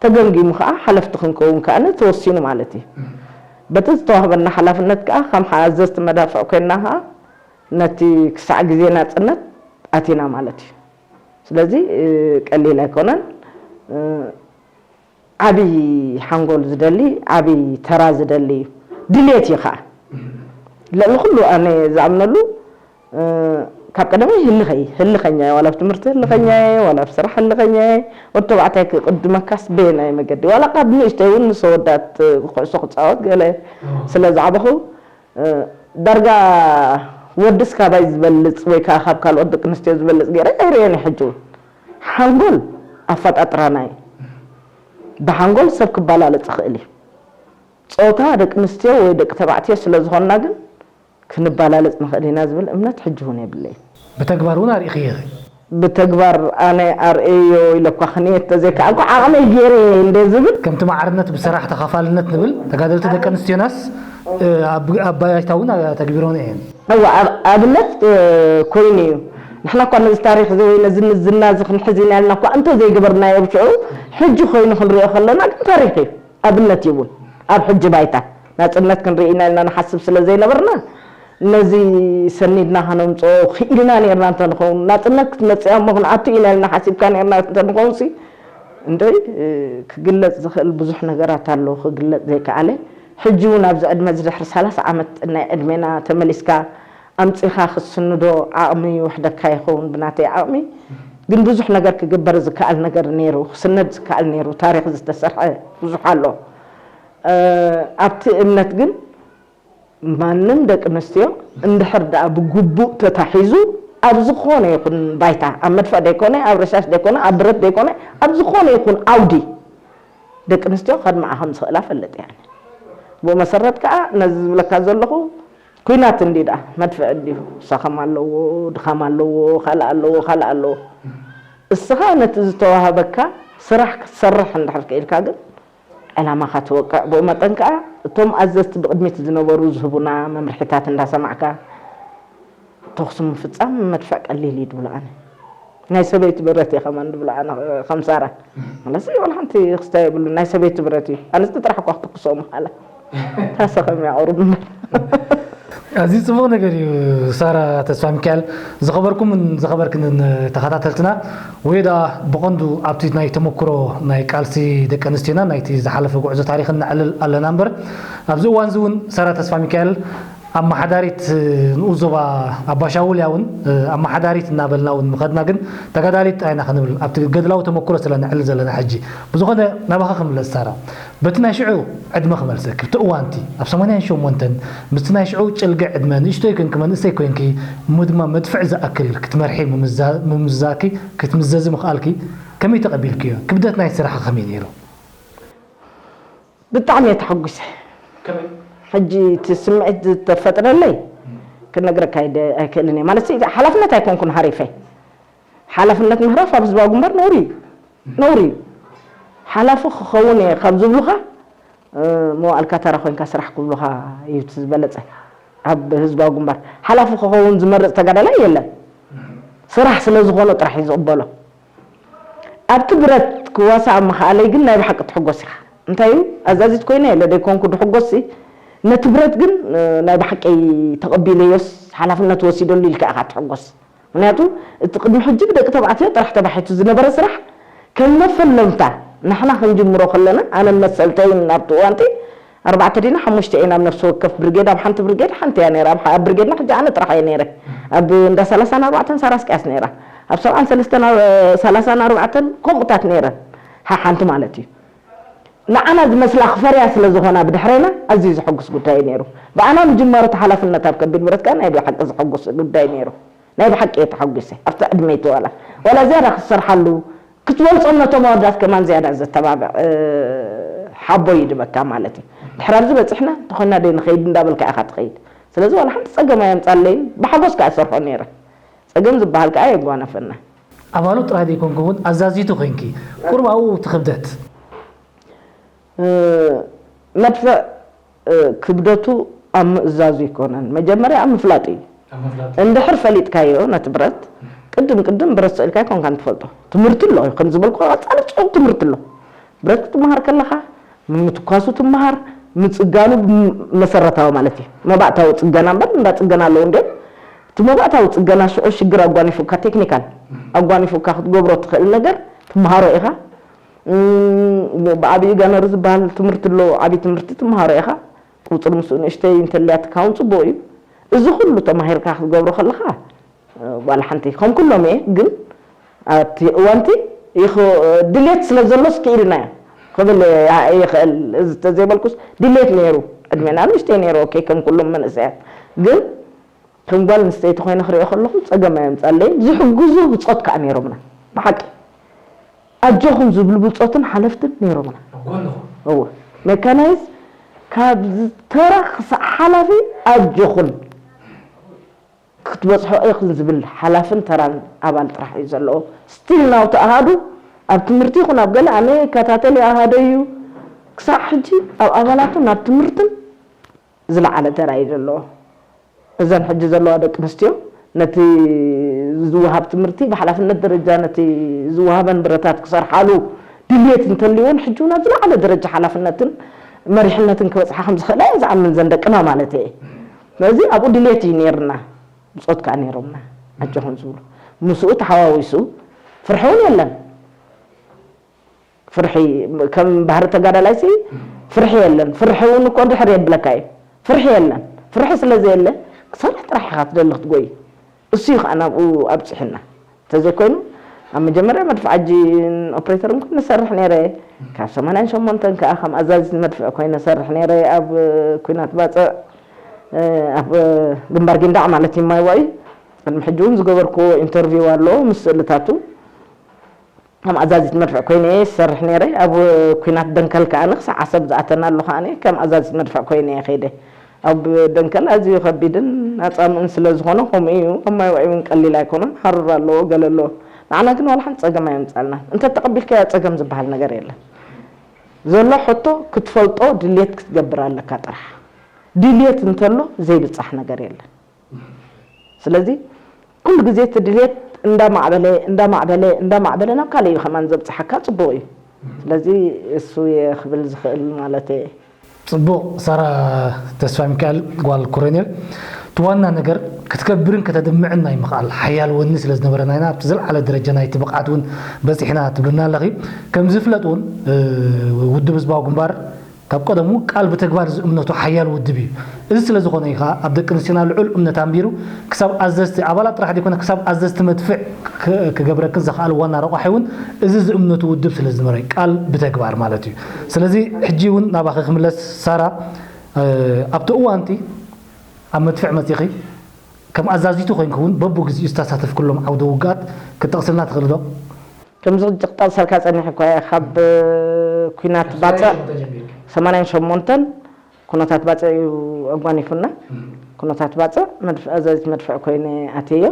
ተገምጊሙ ከኣ ሓለፍቲ ክንከውን ከኣ ተወሲኑ ማለት እዩ። በቲ ዝተዋህበና ሓላፍነት ከኣ ከም ኣዘዝቲ መዳፍዕ ኮይንና ከኣ ነቲ ክሳዕ ግዜ ናጽነት ኣቲና ማለት እዩ። ስለዚ፣ እ፣ ቀሊል ኣይኮነን። እ፣ ዓቢ ሓንጎል ዝደሊ፣ ዓቢ ተራ ዝደሊ እዩ። ድሌት እዩ ከኣ። ልዕሊ ኩሉ ኣነ ዝኣምነሉ፣ እ፣ ካብ ቀደመይ ህልኸይ፣ ህልኸኛ እየ። ዋላ ኣብ ትምህርቲ ህልኸኛ እየ፣ ዋላ ኣብ ስራሕ ህልኸኛ እየ። ወዲ ተባዕታይ ክቕድመካስ በየናይ መገዲ? ዋላ ካብ ንእሽተይ እውን ምስ ኣወዳት ኩዕሶ ክጻወት ገለ ስለ ዝዓበኹ፣ እ፣ ዳርጋ ወድስ ካባይ ዝበልጽ ወይ ከኣ ካብ ካልኦት ደቂ ኣንስትዮ ዝበልጽ ገይረ ኣይርእዮን እየ። ሕጂ እውን ሓንጎል ኣፈጣጥራና እዩ። ብሓንጎል ሰብ ክበላለጽ ይኽእል እዩ። ጾታ ደቂ ኣንስትዮ ወይ ደቂ ተባዕትዮ ስለ ዝኾንና ግን ክንበላለጽ ንኽእል ኢና ዝብል እምነት ሕጂ እውን የብለይን። ብተግባር እውን ኣርኢኽዮ ኢኺ። ብተግባር ኣነ ኣርእዮ ኢለ እኳ ክንየ እንተዘይከኣልኩ ዓቕመይ ገይረ እየ እንደ ዝብል። ከምቲ ማዕርነት ብስራሕ ተኻፋልነት ንብል፣ ተጋደልቲ ደቂ ኣንስትዮናስ፣ እ፣ ኣብ፣ ኣብ ባይታ እውን ኣተግቢሮን እየን። እወ፣ ኣብ-፣ ኣብነት፣ እ፣ ኮይኑ እዩ። ንሕና እኳ ነዚ ታሪኽ እዚ ወይ ነዚ ዝና እዚ ክንሕዝ ኢና ኢልና እኳ እንተዘይገበርናዮ ብሽዑ፣ ሕጂ ኮይኑ ክንሪኦ ከለና ግን ታሪኽ እዩ። ኣብነት እዩ እውን። ኣብ ሕጂ ባይታ ናጽነት ክንርኢ ኢና ኢልና ንሓስብ ስለ ዘይነበርና፣ ነዚ ሰኒድና ከነምጽኦ ክኢልና ኔርና እንተንኸውን፣ ናጽነት ክትመጽእ እያ እሞ ክንኣቱ ኢና ኢልና ሓሲብካ ኔርና እንተንኸውንሲ፣ እንዶይ፣ እ፣ ክግለጽ ዝኽእል ብዙሕ ነገራት ኣሎ፣ ክግለጽ ዘይከኣለ። ሕጂ እውን ኣብዚ ዕድመ እዚ ድሕሪ ሰላሳ ዓመት ናይ ዕድሜና ተመሊስካ ኣምጺኻ ክትስንዶ ዓቕሚ ይውሕደካ ይኸውን ብናተይ ዓቕሚ። ግን ብዙሕ ነገር ክግበር ዝከኣል ነገር ነይሩ፣ ክስነድ ዝከኣል ነይሩ፣ ታሪኽ ዝተሰርሐ ብዙሕ ኣሎ። እ፣ ኣብቲ እምነት ግን ማንም ደቂ ኣንስትዮ እንድሕር ደኣ ብግቡእ ተታሒዙ ኣብ ዝኾነ ይኹን ባይታ፣ ኣብ መድፍዕ ደይኮነ፣ ኣብ ረሻሽ ደይኮነ፣ ኣብ ብረት ደይኮነ፣ ኣብ ዝኾነ ይኹን ዓውዲ ደቂ ኣንስትዮ ከድምዓ ከም ዝኽእላ ፈልጥ እየ። ብኡ መሰረት ከኣ ነዚ ዝብለካ ዘለኹ ኲናት እንድዩ ደኣ፣ መድፍዕ እንድዩ፣ ሰኸም ኣለዎ፣ ድኻም ኣለዎ፣ ካልእ ኣለዎ፣ ካልእ ኣለዎ። እስኻ ነቲ ዝተዋህበካ ስራሕ ክትሰርሕ እንድሕር ክኢልካ ግን ዕላማኻ ትወቅዕ። ብኡ መጠን ከኣ እቶም ኣዘዝቲ ብቕድሚት ዝነበሩ ዝህቡና መምርሒታት እንዳሰማዕካ ተኹሲ ምፍጻም መድፍዕ ቀሊል እዩ ድብሎ ኣነ። ናይ ሰበይቲ ብረት እየ ከማን ድብሎ ኣነ ከም ሳራ። ማለት እዩ፣ ዋላ ሓንቲ ክስታይ የብሉን፣ ናይ ሰበይቲ ብረት እዩ። ኣነስ ጥራሕ እኳ ክትኩሶ ምኻላ። እታ ሰኸም እያ ቁሩብ እምበር። ኣዝዩ ጽቡቕ ነገር እዩ። ሳራ ተስፋ ሚካኤል፣ ዝኸበርኩምን ዝኸበርክንን ተኸታተልትና፣ ወይ ደኣ ብቐንዱ ኣብቲ ናይ ተመክሮ ናይ ቃልሲ ደቂ ኣንስትዮና ናይቲ ዝሓለፈ ጉዕዞ ታሪኽ ነዕልል ኣለና እምበር፣ ኣብዚ እዋን እዚ እውን ሳራ ተስፋ ሚካኤል ኣመሓዳሪት ንኡስ ዞባ ኣባሻውል እያ እውን፣ ኣመሓዳሪት እናበልና እውን ምኸድና፣ ግን ተጋዳሊት ኣይና ክንብል ኣብቲ ገድላዊ ተመክሮ ስለ ነዕልል ዘለና። ሕጂ ብዝኾነ ናባኻ ክምለስ ሳራ፣ በቲ ናይ ሽዑ ዕድመ ክመልሰኪ፣ ኣብቲ እዋንቲ ኣብ ሰማንያን ሸሞንተን ምስቲ ናይ ሽዑ ጭልግዕ ዕድመ ንእሽቶይ ኮንኪ መንእሰይ ኮንኪ፣ እሞ ድማ መድፍዕ ዝኣክል ክትመርሒ ምምዛ-፣ ምምዛኪ ክትምዘዚ ምኽኣልኪ ከመይ ተቐቢልክዮ? ክብደት ናይ ስራሕኺ ከመይ ነይሩ? ብጣዕሚ እየ ተሓጒሰ። ሕጂ እቲ ስምዒት ዝተፈጥረለይ ክነግረካ ኣይደ-፣ ኣይክእልን እየ። ማለት ሲ-፣ ሓላፍነት ኣይኮንኩን ሃሪፈ። ሓላፍነት ምሕራፍ ኣብ ህዝባዊ ግንባር ነውሪ እዩ። ነውሪ እዩ። ሓላፊ ክኸውን እየ ካብ ዝብሉኻ፣ እ፣ መዋእልካ ተራ ኮይንካ ስራሕ ክብሉኻ እዩ እቲ ዝበለጸ። ኣብ ህዝባዊ ግንባር ሓላፊ ክኸውን ዝመርጽ ተጋዳላይ የለን። ስራሕ ስለ ዝኾኖ ጥራሕ እዩ ዝቕበሎ። ኣብቲ ብረት ክዋሳእ ምኽኣለይ ግን ናይ ብሓቂ ትሕጎስ ኢኻ። እንታይ እዩ፣ ኣዛዚት ኮይነ የለ ደይኮንኩ ድሕጎስሲ፣ ነቲ ብረት ግን፣ እ፣ ናይ ብሓቀይ ተቐቢለዮስ ሓላፍነት ወሲደሉ ኢልካ ኢኻ ትሕጎስ። ምኽንያቱ፣ እቲ ቅድሚ ሕጂ ብደቂ ተባዕትዮ ጥራሕ ተባሒቱ ዝነበረ ስራሕ፣ ከም መፈለምታ ንሕና ክንጅምሮ ከለና፣ ኣነን መሰልተይን ኣብቲ እዋንቲ ኣርባዕተ ዲና ሓሙሽተ ኢና ኣብ ነፍሲ ወከፍ ብርጌድ፣ ኣብ ሓንቲ ብርጌድ ሓንቲ እያ ነይራ። ኣብ ሓ-፣ ኣብ ብርጌድና ሕጂ ኣነ ጥራሕ እየ ነይረ። ኣብ እንዳ ሰላሳን ኣርባዕተን ሳራ እስቅያስ ነይራ። ኣብ ሰብዓን ሰለስተን፣ ኣብ ሰላሳን ኣርባዕተን ከምኡታት ነይረን። ሓሓንቲ ማለት እዩ። ንዓና ዝመስላ ክፈርያ ስለ ዝኾና ብድሕሬና ኣዝዩ ዘሐጉስ ጉዳይ እዩ ነይሩ። ብኣና ምጅማሩ እቲ ሓላፍነት ኣብ ከቢድ ብረት ከኣ ናይ ብሓቂ ዘሐጉስ ጉዳይ ነይሩ። ናይ ብሓቂ እየ ተሓጒሰ። ኣብቲ ዕድመይቲ ዋላ፣ ዋላ ዝያዳ ክትሰርሓሉ፣ ክትበልጾም ነቶም ኣወዳት ከማን ዝያዳ ዘተባብዕ፣ እ፣ ሓቦ ይድበካ ማለት እዩ። ድሕሪ ኣብዚ በጺሕና እንተኾይና ደይ ንኸይድ እንዳበልካ ኢኻ ትኸይድ። ስለዚ ዋላ ሓንቲ ጸገም ኣየምጻለይን፣ ብሓጎስ ከኣ እሰርሖ ነይረ። ጸገም ዝበሃል ከኣ የጓነፈና። ኣባሉ ጥራይ ዘይኮንኪ እውን ኣዛዚቱ ኮይንኪ፣ ቁሩብ ኣብኡ እቲ ክብደት። እ፣ መድፍዕ፣ እ፣ ክብደቱ ኣብ ምእዛዙ ኣይኮነን፣ መጀመርያ ኣብ ምፍላጡ እዩ። ኣብ ምፍላጥ። እንድሕር ፈሊጥካዮ ነቲ ብረት፣ ቅድም ቅድም ብረት ስኢልካ ኣይኮንካን ትፈልጦ። ትምህርቲ ኣሎ፣ ከም ዝበልኩ ቀጻሊ ጽዑቕ ትምህርቲ ኣሎ። ብረት ክትመሃር ከለኻ፣ ምትኳሱ ትመሃር፣ ምጽጋኑ ም-፣ መሰረታዊ ማለት እዩ። መባእታዊ ጽገና እምበር፣ እንዳ ጽገና ኣለዉ እንድዮም። እቲ መባእታዊ ጽገና ሽዑ ሽግር ኣጓኒፉካ፣ ቴክኒካል ኣጓኒፉካ ክትገብሮ ትኽእል ነገር ትመሃሮ ኢኻ። እም፣ ብዓቢኡ ጋነር ዝበሃል ትምህርቲ ኣሎ፣ ዓቢ ትምህርቲ ትመሃሮ ኢኻ። ቁጽሪ ምስኡ ንእሽተይ እንተልያትካ እውን ጽቡቕ እዩ። እዚ ኩሉ ተማሂርካ ክትገብሮ ከለኻ፣ ዋላ ሓንቲ ከም ኩሎም እየ፣ ግን ኣብቲ እዋንቲ ይኽ-፣ ድሌት ስለ ዘሎስ ክኢልና እየ ክብል ይኽእል። እዚ ተዘይበልኩስ ድሌት ነይሩ። ዕድሜና ንእሽተይ ነይሩ፣ ኦኬ፣ ከም ኩሎም መንእሰያት። ግን ከም ጓል ኣንስተይቲ ኮይነ ክሪኦ ከለኹ ጸገም ኣየምጻለይን። ዝሕግዙ ብጾት ከኣ ነይሮምና። ብሓቂ ኣጆኹም ዝብሉ ብጾትን ሓለፍትን ነይሮምና። ኣብ ጎንኹም? እወ። ሜካናይዝ ካብ ተራ ክሳዕ ሓላፊ ኣጆኹን ክትበጽሖ ኢኽን ዝብል ሓላፍን ተራን ኣባል ጥራሕ እዩ ዘለዎ። ስቲል ናውቲ ኣሃዱ ኣብ ትምህርቲ ይኹን ኣብ ገለ ኣነ ይከታተል እዩ፣ ኣሃደ እዩ። ክሳዕ ሕጂ ኣብ ኣባላቱን ኣብ ትምህርትን ዝለዓለ ተራ እዩ ዘለዎ። እዘን ሕጂ ዘለዋ ደቂ ኣንስትዮ ነቲ ዝወሃብ ትምህርቲ ብሓላፍነት ደረጃ ነቲ ዝወሃበን ብረታት ክሰርሓሉ ድልየት እንተልይወን፣ ሕጂ እውን ኣብ ዝለዓለ ደረጃ ሓላፍነትን መሪሕነትን ክበጽሓ ከም ዝኽእላ እየ ዝኣምን፣ ዘን ደቅና ማለት እየ። ስለዚ ኣብኡ ድልየት እዩ ነይርና፣ ብጾት ከኣ ነይሮምና ኣጆኹም ዝብሉ። ምስኡ ተሓዋዊሱ ፍርሒ እውን የለን። ፍርሒ ከም ባህሪ ተጋዳላይሲ ፍርሒ የለን። ፍርሒ እውን እኮ ድሕር የብለካ እዩ። ፍርሒ የለን። ፍርሒ ስለ ዘየለ ክሰርሕ ጥራሕ ኢኻ ትደሊ ክትጎይ። እሱ እዩ ከዓ ናብኡ ኣብፂሑና። እንተዘይኮይኑ ኣብ መጀመርያ መድፍዓጂ ኦፕሬተር እንኮ ንሰርሕ ነይረ። ካብ ሰማንያን ሸሞንተን ከዓ ከም ኣዛዚት መድፍዕ ኮይነ ሰርሕ ነይረ ኣብ ኩናት ባፅዕ፣ ኣብ ግንባር ጊንዳዕ ማለት እዩ፣ ማይ ዋኢ። ቅድሚ ሕጂ እውን ዝገበርክዎ ኢንተርቪው ኣሎ ምስ ስእልታቱ። ከም ኣዛዚት መድፍዕ ኮይነ እየ ዝሰርሕ ነይረ። ኣብ ኲናት ደንከል ከኣ ክሳዕ ዓሰብ ዝኣተናሉ ከኣ ከም ኣዛዚት መድፍዕ ኮይነ እየ ከይደ። ኣብ ደንከል ኣዝዩ ከቢድን ኣጻምእን ስለ ዝኾነ ከምኡ እዩ። ኣብ ማይ ዋዒ እውን ቀሊል ኣይኮነን። ሃሩር ኣለዎ፣ ገለ ኣለዎ። ንዓና ግን ዋላ ሓንቲ ጸገም ኣየምጻልናን። እንተ ተቐቢልካዮ ጸገም ዝበሃል ነገር የለን። ዘሎ ሕቶ ክትፈልጦ ድሌት ክትገብር ኣለካ ጥራሕ። ድሌት እንተሎ ዘይብጻሕ ነገር የለን። ስለዚ ኩሉ ግዜ እቲ ድሌት እንዳማዕበለ እንዳማዕበለ እንዳማዕበለ ናብ ካልእ እዩ ከማን ዘብፅሓካ፣ ፅቡቕ እዩ። ስለዚ እሱ እየ ክብል ዝኽእል ማለት እየ። ፅቡቕ። ሳራ ተስፋሚካኤል ጓል ኮሎኔል፣ ዋና ነገር ክትከብርን ከተድምዕን ናይ ምኽኣል ሓያል ወኒ ስለ ዝነበረና ኢና ኣብቲ ዝለዓለ ደረጃ ናይቲ ብቕዓት እውን በፂሕና ትብልና ኣለኺ። ከም ዝፍለጥ እውን ውድብ ህዝባዊ ግንባር ካብ ቀደሙ ቃል ብተግባር ዝእምነቱ ሓያል ውድብ እዩ። እዚ ስለ ዝኾነ እዩ ከዓ ኣብ ደቂ ኣንስትዮና ልዑል እምነት ኣንቢሩ ክሳብ ኣዘዝቲ ኣባላት ጥራሕ ዘይኮነ ክሳብ ኣዘዝቲ መድፍዕ ክገብረክን ዘኽኣል ዋና ረቋሒ እውን እዚ ዝእምነቱ ውድብ ስለ ዝነበረ ቃል ብተግባር ማለት እዩ። ስለዚ ሕጂ እውን ናባኺ ክምለስ ሳራ፣ ኣብቲ እዋንቲ ኣብ መድፍዕ መፂኺ ከም ኣዛዚቱ ኮይንኪ እውን በቡ ግዜኡ ዝተሳተፍክሎም ዓውደ ውግኣት ክጠቕስልና ትኽእሊ ዶ? ከምዚ ሕጂ ክጠቕሰልካ ጸኒሐ እኳ እየ። ካብ ኩናት ባጽዕ ሰማንያን ሸሞንተን ኩነታት ባጽዕ እዩ ኣጓኒፉና። ኩነታት ባጽዕ ኣዛዚት መድፍዕ ኮይነ ኣትየዮ።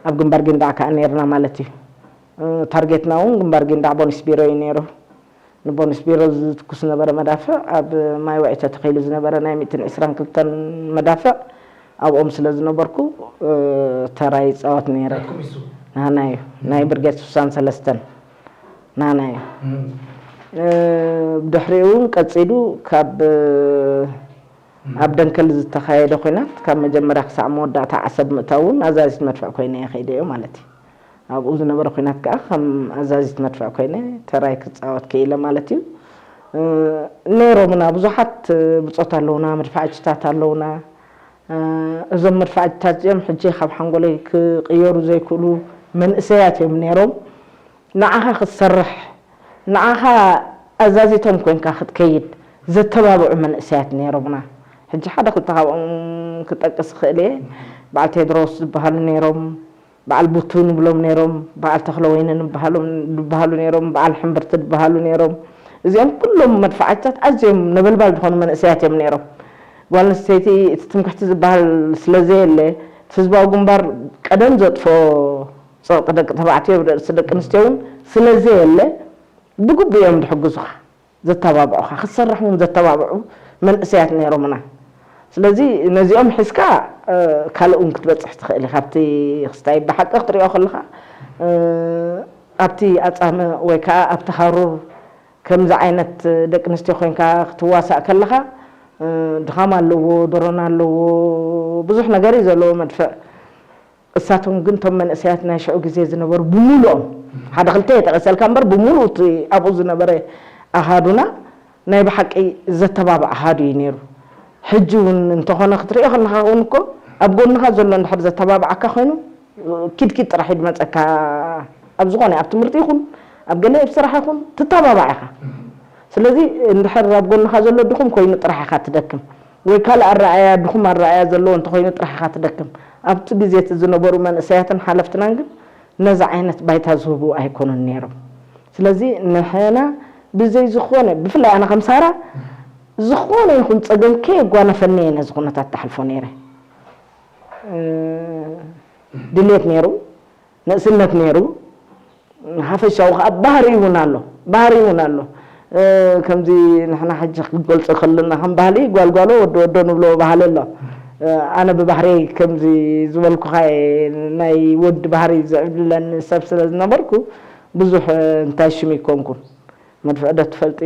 ኣብ ግንባር ጊንዳዕ ከኣ ነይርና ማለት እዩ። ታርጌትና እውን ግንባር ጊንዳዕ ቦኒስ ቢሮ እዩ ነይሩ። ንቦኒስ ቢሮ ዝትኩስ ዝነበረ መዳፍዕ ኣብ ማይ ውዒ ተተኺሉ ዝነበረ ናይ ሚእትን ዕስራን ክልተን መዳፍዕ ኣብኦም ስለ ዝነበርኩ ተራ ይፃወት ነይረ። ናናዩ ናይ ብርጌድ ስሳን ሰለስተን ናናዩ። ብድሕሪኡ እውን ቀፂሉ ካብ ኣብ ደንከል ዝተኻየደ ኲናት ካብ መጀመርያ ክሳዕ መወዳእታ ዓሰብ ምእታው እውን ኣዛዚት መድፍዕ ኮይነ እየ ከይደዮ ማለት እዩ። ኣብኡ ዝነበረ ኲናት ከዓ ከም ኣዛዚት መድፍዕ ኮይነ ተራይ ክፃወት ክኢለ ማለት እዩ። ነይሮምና ብዙሓት ብፆት ኣለውና፣ መድፍዓችታት ኣለውና። እዞም መድፍዓችታት እዚኦም ሕጂ ካብ ሓንጎለይ ክቕየሩ ዘይክእሉ መንእሰያት እዮም ነይሮም። ንዓኻ ክትሰርሕ ንዓኻ ኣዛዚቶም ኮይንካ ክትከይድ ዘተባብዑ መንእሰያት ነይሮምና። ሕጂ ሓደ ክልተ ካብኦም ክጠቅስ እኽእል እየ። በዓል ቴድሮስ ዝበሃሉ ነይሮም፣ በዓል ቡቱ ንብሎም ነይሮም፣ በዓል ተኽለወይነ ዝበሃሉ ነይሮም፣ በዓል ሕምብርቲ ዝበሃሉ ነይሮም። እዚኦም ኩሎም መድፍዓታት ኣዝዮም ነበልባል ዝኾኑ መንእሰያት እዮም ነይሮም። ጓል ኣንስተይቲ እቲ ትምክሕቲ ዝበሃል ስለዘየለ እቲ ህዝባዊ ግንባር ቀደም ዘጥፍኦ ፀቕጢ ደቂ ተባዕትዮ ብርእሲ ደቂ ኣንስትዮ እውን ስለዘየለ ብግቡእ እዮም ዝሕግዙኻ፣ ዘተባብዑኻ፣ ክትሰርሕ እውን ዘተባብዑ መንእሰያት ነይሮምና። ስለዚ ነዚኦም ሒዝካ ካልእ እውን ክትበፅሕ ትኽእል ኢኻ። ኣብቲ ክስታይ ብሓቂ ክትሪኦ ከለኻ ኣብቲ ኣፃምእ ወይ ከዓ ኣብቲ ሃሩር ከምዚ ዓይነት ደቂ ኣንስትዮ ኮይንካ ክትዋሳእ ከለኻ ድኻም ኣለዎ፣ ዶሮና ኣለዎ፣ ብዙሕ ነገር እዩ ዘለዎ መድፍዕ። እሳቶም ግን እቶም መንእሰያት ናይ ሽዑ ግዜ ዝነበሩ ብምሉኦም ሓደ ክልተ የጠቐሰልካ እምበር ብምሉኡ እቲ ኣብኡ ዝነበረ ኣሃዱና ናይ ብሓቂ ዘተባብዕ ኣሃዱ እዩ ነይሩ። ሕጂ እውን እንተኾነ ክትሪኦ ከለኻ እውን እኮ ኣብ ጎንኻ ዘሎ እንድሕር ዘተባብዓካ ኮይኑ ኪድ ኪድ ጥራሕ እዩ ዝመፀካ። ኣብ ዝኾነ ኣብ ትምህርቲ ይኹን ኣብ ገለ ኣብ ስራሕ ይኹን ትተባባዕ ኢኻ። ስለዚ እንድሕር ኣብ ጎንኻ ዘሎ ድኹም ኮይኑ ጥራሕ ኢኻ ትደክም ወይ ካልእ ኣረኣያ ድኹም ኣረኣያ ዘለዎ እንተኾይኑ ጥራሕ ኢኻ ትደክም። ኣብቲ ግዜ እቲ ዝነበሩ መንእሰያትን ሓለፍትናን ግን ነዚ ዓይነት ባይታ ዝህቡ ኣይኮኑን ነይሮም። ስለዚ ንሕና ብዘይ ዝኾነ ብፍላይ ኣነ ከም ሳራ ዝኾነ ይኹን ፀገም ከየጓነፈኒ እየ ነዚ ኩነታት ተሕልፎ ነይረ። ድሌት ነይሩ፣ ንእስነት ነይሩ፣ ሓፈሻዊ ከዓ ባህሪ እውን ኣሎ፣ ባህሪ እውን ኣሎ። ከምዚ ንሕና ሕጂ ክንገልፆ ከለና ከም ባህሊ ጓልጓሎ ወዲ ወዶ ንብሎ ባህሊ ኣሎ። ኣነ ብባህሪ ከምዚ ዝበልኩኻ ናይ ወዲ ባህሪ ዝዕብለኒ ሰብ ስለ ዝነበርኩ ብዙሕ እንታይ ሽም ይኮንኩን። መድፍዕ ዶ ትፈልጢ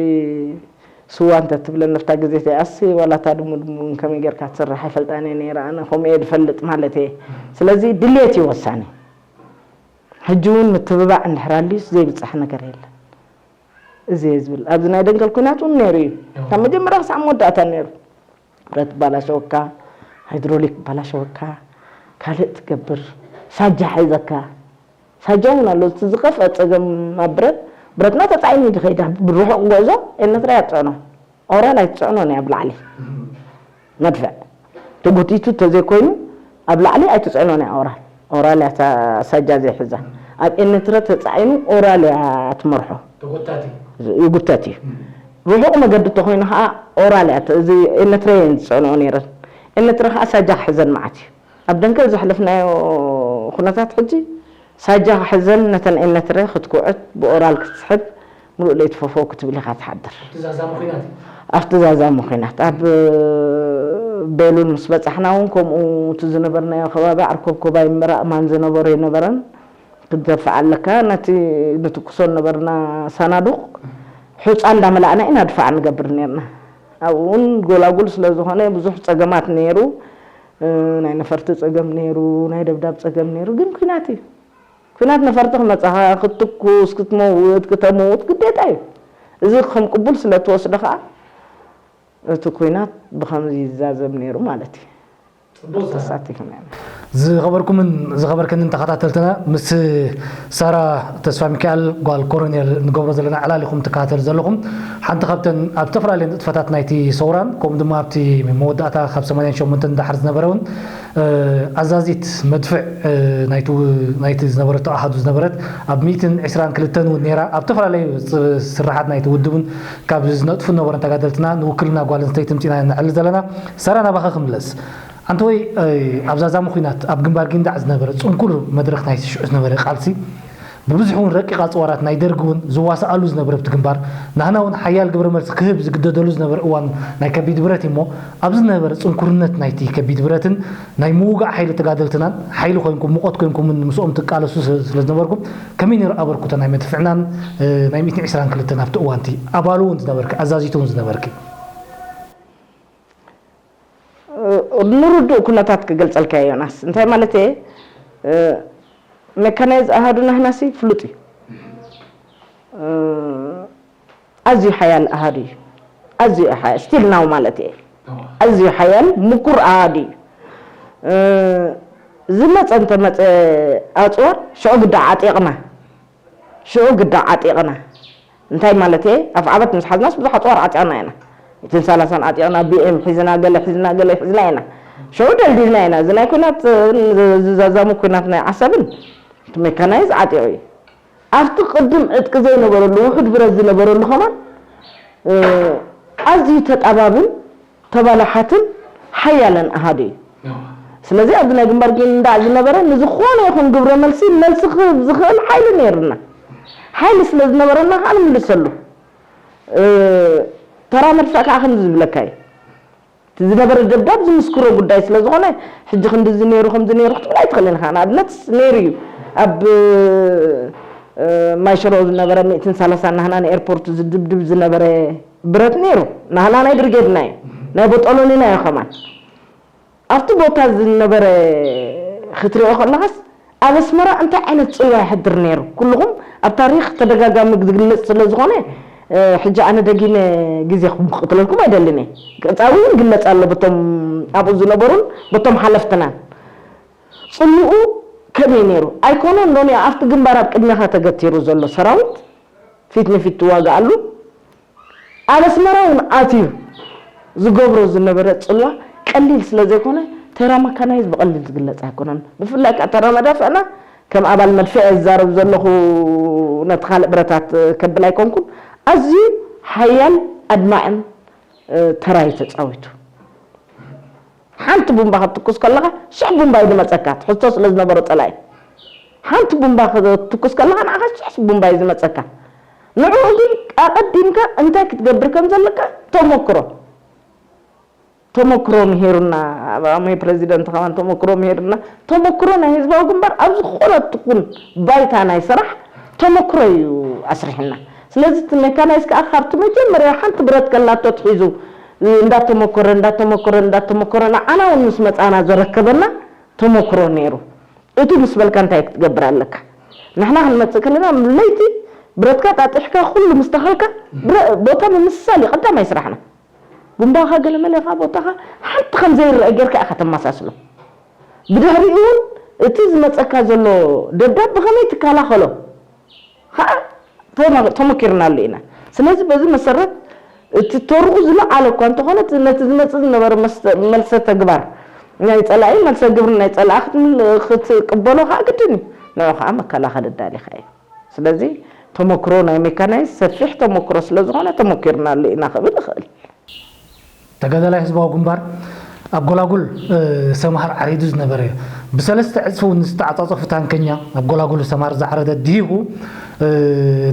ስዋ እንተ ትብለኒ ኣብታ ግዜ እቲኣሲ ዋላ እታ ድሙ ድሙ እውን ከመይ ጌርካ ትስራሕ ኣይፈልጣን እየ ነይረ ኣነ ከምኡ እየ ዝፈልጥ ማለት እየ። ስለዚ ድሌት እዩ ወሳኒ። ሕጂ እውን ምትብባዕ እንድሕር ኣልዩስ ዘይብፃሕ ነገር የለን። እዚ እየ ዝብል ኣብዚ ናይ ደንከል ኩናት እውን ነይሩ እዩ ካብ መጀመርያ ክሳዕ መወዳእታ ነይሩ። ብረት ባላሸወካ፣ ሃይድሮሊክ ባላሸወካ፣ ካልእ ትገብር፣ ሳጃ ሒዘካ። ሳጃ እውን ኣሎ። እቲ ዝኸፍአ ጸገም ኣብ ብረት፣ ብረትና ተጻዒኑ እዩ ዝኸይድ። ኣብ ርሑቕ ጉዕዞ ኤርትራ እያ ትጽዕኖ። ኦራል ኣይትጽዕኖን እያ ኣብ ላዕሊ። መድፍዕ ተጎቲቱ ተዘይኮይኑ ኣብ ላዕሊ ኣይትጽዕኖን እያ ኦራል። ኦራል እያ እታ ሳጃ ዘይሕዛ። ኣብ ኤርትራ ተጻዒኑ ኦራል እያ ትመርሖ። ተጎታቲ። ይጉተት እዩ። ርሑቕ መገዲ እንተኾይኑ ኸዓ ኦራል እያ፣ እዚ ኤነትረ እየን ዝጸንኦ ነይረን። ኤነትረ ኸዓ ሳጃ ክሕዘን መዓት እዩ። ኣብ ደንከል ዘሕለፍናዮ ኩነታት ሕጂ ሳጃ ክሕዘን ነተን ኤነትረ ክትኩዕት ብኦራል ክትስሕብ ምሉእ ለይቲ ፈፈው ክትብል ኢኻ ትሓድር። ኣብቲ ዛዛሚ ኹናት እዩ። ኣብቲ ዛዛሚ ኹናት ኣብ ቤሉል ምስ በጻሕና እውን ከምኡ እቲ ዝነበርናዮ ከባቢ ዓርኮብኮባይ ምራእ ማን ዝነበሮ ኣይነበረን። ክትደፍእ ኣለካ። ነቲ ንትኩሶ ነበርና ሳናዱቕ ሑጻ እንዳመላእና ኢና ድፋዕ ንገብር ነርና። ኣብኡ እውን ጎላጉል ስለ ዝኾነ ብዙሕ ጸገማት ነይሩ። ናይ ነፈርቲ ጸገም ነይሩ፣ ናይ ደብዳብ ጸገም ነይሩ፣ ግን ኲናት እዩ። ኲናት ነፈርቲ ክመጻኻ ክትትኩስ፣ ክትመውት፣ ክተመውት ግዴታ እዩ። እዚ ከም ቅቡል ስለ ትወስዶ ከኣ እቲ ኲናት ብኸምዚ ይዛዘም ነይሩ ማለት እዩ። ተሳቲፍና ኢና። ዝኸበርኩምን ዝኸበርክንን ተኸታተልትና፣ ምስ ሳራ ተስፋ ሚካኤል ጓል ኮሎኔል ንገብሮ ዘለና ዕላል ኢኹም ትከታተሉ ዘለኹም። ሓንቲ ካብተን ኣብ ዝተፈላለየ ንጥፈታት ናይቲ ሰውራን ከምኡ ድማ ኣብቲ መወዳእታ ካብ ሰማንያን ሸሞንተን ድሓር ዝነበረ እውን ኣዛዚት መድፍዕ ናይቲ ናይቲ ዝነበረቶ ኣሃዱ ዝነበረት፣ ኣብ ሚእትን ዕስራን ክልተን እውን ነይራ። ኣብ ዝተፈላለዩ ስራሓት ናይቲ ውድብን ካብ ዝነጥፉ ዝነበሩን ተጋደልትና ንውክልና ጓል ኣንስተይቲ ምፂና ነዕሊ ዘለና። ሳራ፣ ናባኻ ክምለስ። ኣንተ ወይ ኣብዛ ዛሚ ኹናት ኣብ ግንባር ጊንዳዕ ዝነበረ ጽንኩር መድረኽ ናይቲ ሽዑ ዝነበረ ቃልሲ ብብዝሒ እውን ረቂቕ ኣጽዋራት ናይ ደርጊ እውን ዝዋስኣሉ ዝነበረ ኣብቲ ግንባር፣ ናህና እውን ሓያል ግብረ መልሲ ክህብ ዝግደደሉ ዝነበረ እዋን ናይ ከቢድ ብረት እዩ እሞ፣ ኣብዚ ዝነበረ ጽንኩርነት ናይቲ ከቢድ ብረትን ናይ ምውጋእ ሓይሊ ተጋደልትናን ሓይሊ ኮይንኩም፣ ሙቐት ኮይንኩምን ምስኦም ትቃለሱ ስለ ዝነበርኩም፣ ከመይ ነይሩ ኣበርክቶ ናይ መድፍዕናን ናይ ሚእትን ዕስራን ክልተን ኣብቲ እዋንቲ ኣባሉ እውን ዝነበርኪ፣ ኣዛዚቱ እውን ዝነበርኪ? ንርዱእ ኩነታት ክገልጸልካ እየ ዮናስ። እንታይ ማለት እየ? ሜካናይዝ ኣሃዱ ናህናሲ ፍሉጥ እዩ። ኣዝዩ ሓያል ኣሃዱ እዩ። ኣዝዩ ሓያል፣ ስቲል ናው ማለት እየ። ኣዝዩ ሓያል ምኩር ኣሃዱ እዩ። ዝመጸ እንተመጸ ኣጽዋር ሽዑ ግዳ ዓጢቕና። ሽዑ ግዳ ዓጢቕና። እንታይ ማለት እየ? ኣፍዓበት ምስ ሓዝናስ ብዙሕ ኣጽዋር ዓጢቕና ኢና። እትን ሰላሳን ዓጢቕና፣ ቢኤም ሒዝና፣ ገለ ሒዝና፣ ገለ ሒዝና ኢና። ሽዑ ደልዲልና ኢና። እዚ ናይ ኲናት፣ እዚ ዛዛሙ ኲናት ናይ ዓሰብን እቲ ሜካናይዝ ዓጢቑ እዩ። ኣብቲ ቅድም ዕጥቂ ዘይነበረሉ፣ ውሑድ ብረት ዝነበረሉ ከማን፣ እ፣ ኣዝዩ ተጣባብን ተባላሓትን ሓያለን ኣሃዱ እዩ። ስለዚ ኣብዚ ናይ ግንባር ጊንዳዕ ዝነበረ ንዝኾነ ይኹን ግብረ መልሲ፣ መልሲ ክህብ ዝኽእል ሓይሊ ነይርና። ሓይሊ ስለ ዝነበረና ከዓ ንምልሰሉ። እ፣ ተራ መድፍዕ ከዓ ከምዚ ዝብለካ እዩ። እቲ ዝነበረ ደብዳብ ዝምስክሮ ጉዳይ ስለ ዝኾነ፣ ሕጂ ክንድዚ ነይሩ፣ ከምዚ ነይሩ ክትብል ኣይትኽእልን ኢኻ። ንኣብነት ነይሩ እዩ። ኣብ፣ እ፣ ማይሸሮ ዝነበረ ሚእትን ሰላሳን ናህና ንኤርፖርት ዝድብድብ ዝነበረ ብረት ነይሩ። ናህና ናይ ብርጌድና እዩ። ናይ ቦጦሎኒና እዩ ከማን። ኣብቲ ቦታ ዝነበረ ክትሪኦ ከለኻስ፣ ኣብ ኣስመራ እንታይ ዓይነት ጽልዋ ይሕድር ነይሩ? ኩልኹም ኣብ ታሪኽ ተደጋጋሚ ዝግለጽ ስለ ዝኾነ፣ እ፣ ሕጂ ኣነ ደጊመ ግዜኹም ክቕትለልኩም ኣይደልን እየ። ቅጻዊ እውን ይግለጽ ኣሎ በቶም ኣብኡ ዝነበሩን በቶም ሓለፍትናን። ጽልኡ ከመይ ነይሩ? ኣይኮነን ዶ ኣብቲ ግንባር ኣብ ቅድሜኻ ተገቲሩ ዘሎ ሰራዊት ፊት ንፊት ትዋግኣሉ? ኣብ ኣስመራ እውን ኣትዩ ዝገብሮ ዝነበረ ጽልዋ ቀሊል ስለ ዘይኮነ፣ ተራ መካናይዝ ብቐሊል ዝግለጽ ኣይኮነን። ብፍላይ ከኣ ተራ መዳፍዕና፣ ከም ኣባል መድፍዕ እየ ዝዛረብ ዘለኹ፣ ነቲ ካልእ ብረታት ከብል ኣይኮንኩን፣ ኣዝዩ ሓያል ኣድማዕን፣ እ፣ ተራ እዩ ተጻዊቱ። ሓንቲ ቡምባ ክትትኩስ ከለኻ ሽሕ ቡምባ እዩ ዝመጸካ፣ ትሕዝቶ ስለ ዝነበሮ ጸላኢ። ሓንቲ ቡምባ ክትትኩስ ከለኻ ንዓኻ ሽሕ ቡምባ እዩ ዝመጸካ። ንዕኡ ግን ኣቐዲምካ እንታይ ክትገብር ከም ዘለካ ተመክሮ፣ ተመክሮ ምሂሩና፣ ኣብ ኣሞይ ፕረዚደንት ከማን ተመክሮ ምሂሩና። ተመክሮ ናይ ህዝባዊ ግንባር ኣብ ዝኾነ ትኹን ባይታ ናይ ስራሕ ተመክሮ እዩ ኣስሪሕና። ስለዚ እቲ ሜካናይዝ ከኣ ካብቲ መጀመርያ ሓንቲ ብረት ከላቶ ትሒዙ እንዳተመኮረ፣ እንዳተመኮረ፣ እንዳተመኮረ ንዓና እውን ምስ መጻና ዘረከበና ተመክሮ ነይሩ። እቲ ምስ በልካ እንታይ ክትገብር ኣለካ? ንሕና ክንመጽእ ከለና ለይቲ ብረትካ ጣጢሕካ ኩሉ ምስ ተኸልካ ብረ-፣ ቦታ ምምስሳል እዩ ቀዳማይ ስራሕና። ቡምባኻ ገለመለኻ ቦታኻ ሓንቲ ከም ዘይረአ ጌርካ ኢኻ ተመሳስሎ። ብድሕሪኡ እውን እቲ ዝመጸካ ዘሎ ደብዳብ ብኸመይ ትከላኸሎ? ኸዓ ተመ-፣ ተመኪርናሉ ኢና። ስለዚ በዚ መሰረት እቲ ተርኡ ዝለዓለ እኳ እንተኾነ፣ እቲ ነቲ ዝመጽእ ዝነበረ መስተ-፣ መልሰ ተግባር ናይ ጸላኢ፣ መልሰ ግብሪ ናይ ጸላኢ ክትምል-፣ ክትቅበሎ ኸዓ ግድን እዩ። ንዑ ኸዓ መከላኸሊ ኣዳሊኻ እዩ። ስለዚ ተመክሮ ናይ ሜካናይዝ ሰፊሕ ተመክሮ ስለ ዝኾነ ተመኪርናሉ ኢና ክብል እኽእል። ተጋዳላይ ህዝባዊ ግንባር ኣብ ጎላጉል፣ እ፣ ሰምሃር ዓሪዱ ዝነበረ እዩ። ብሰለስተ ዕጽፊ እውን ዝተዓጻጸፉ ታንከኛ ኣብ ጎላጉል ሰምሃር ዝዓረደ ድሂኹ፣ እ፣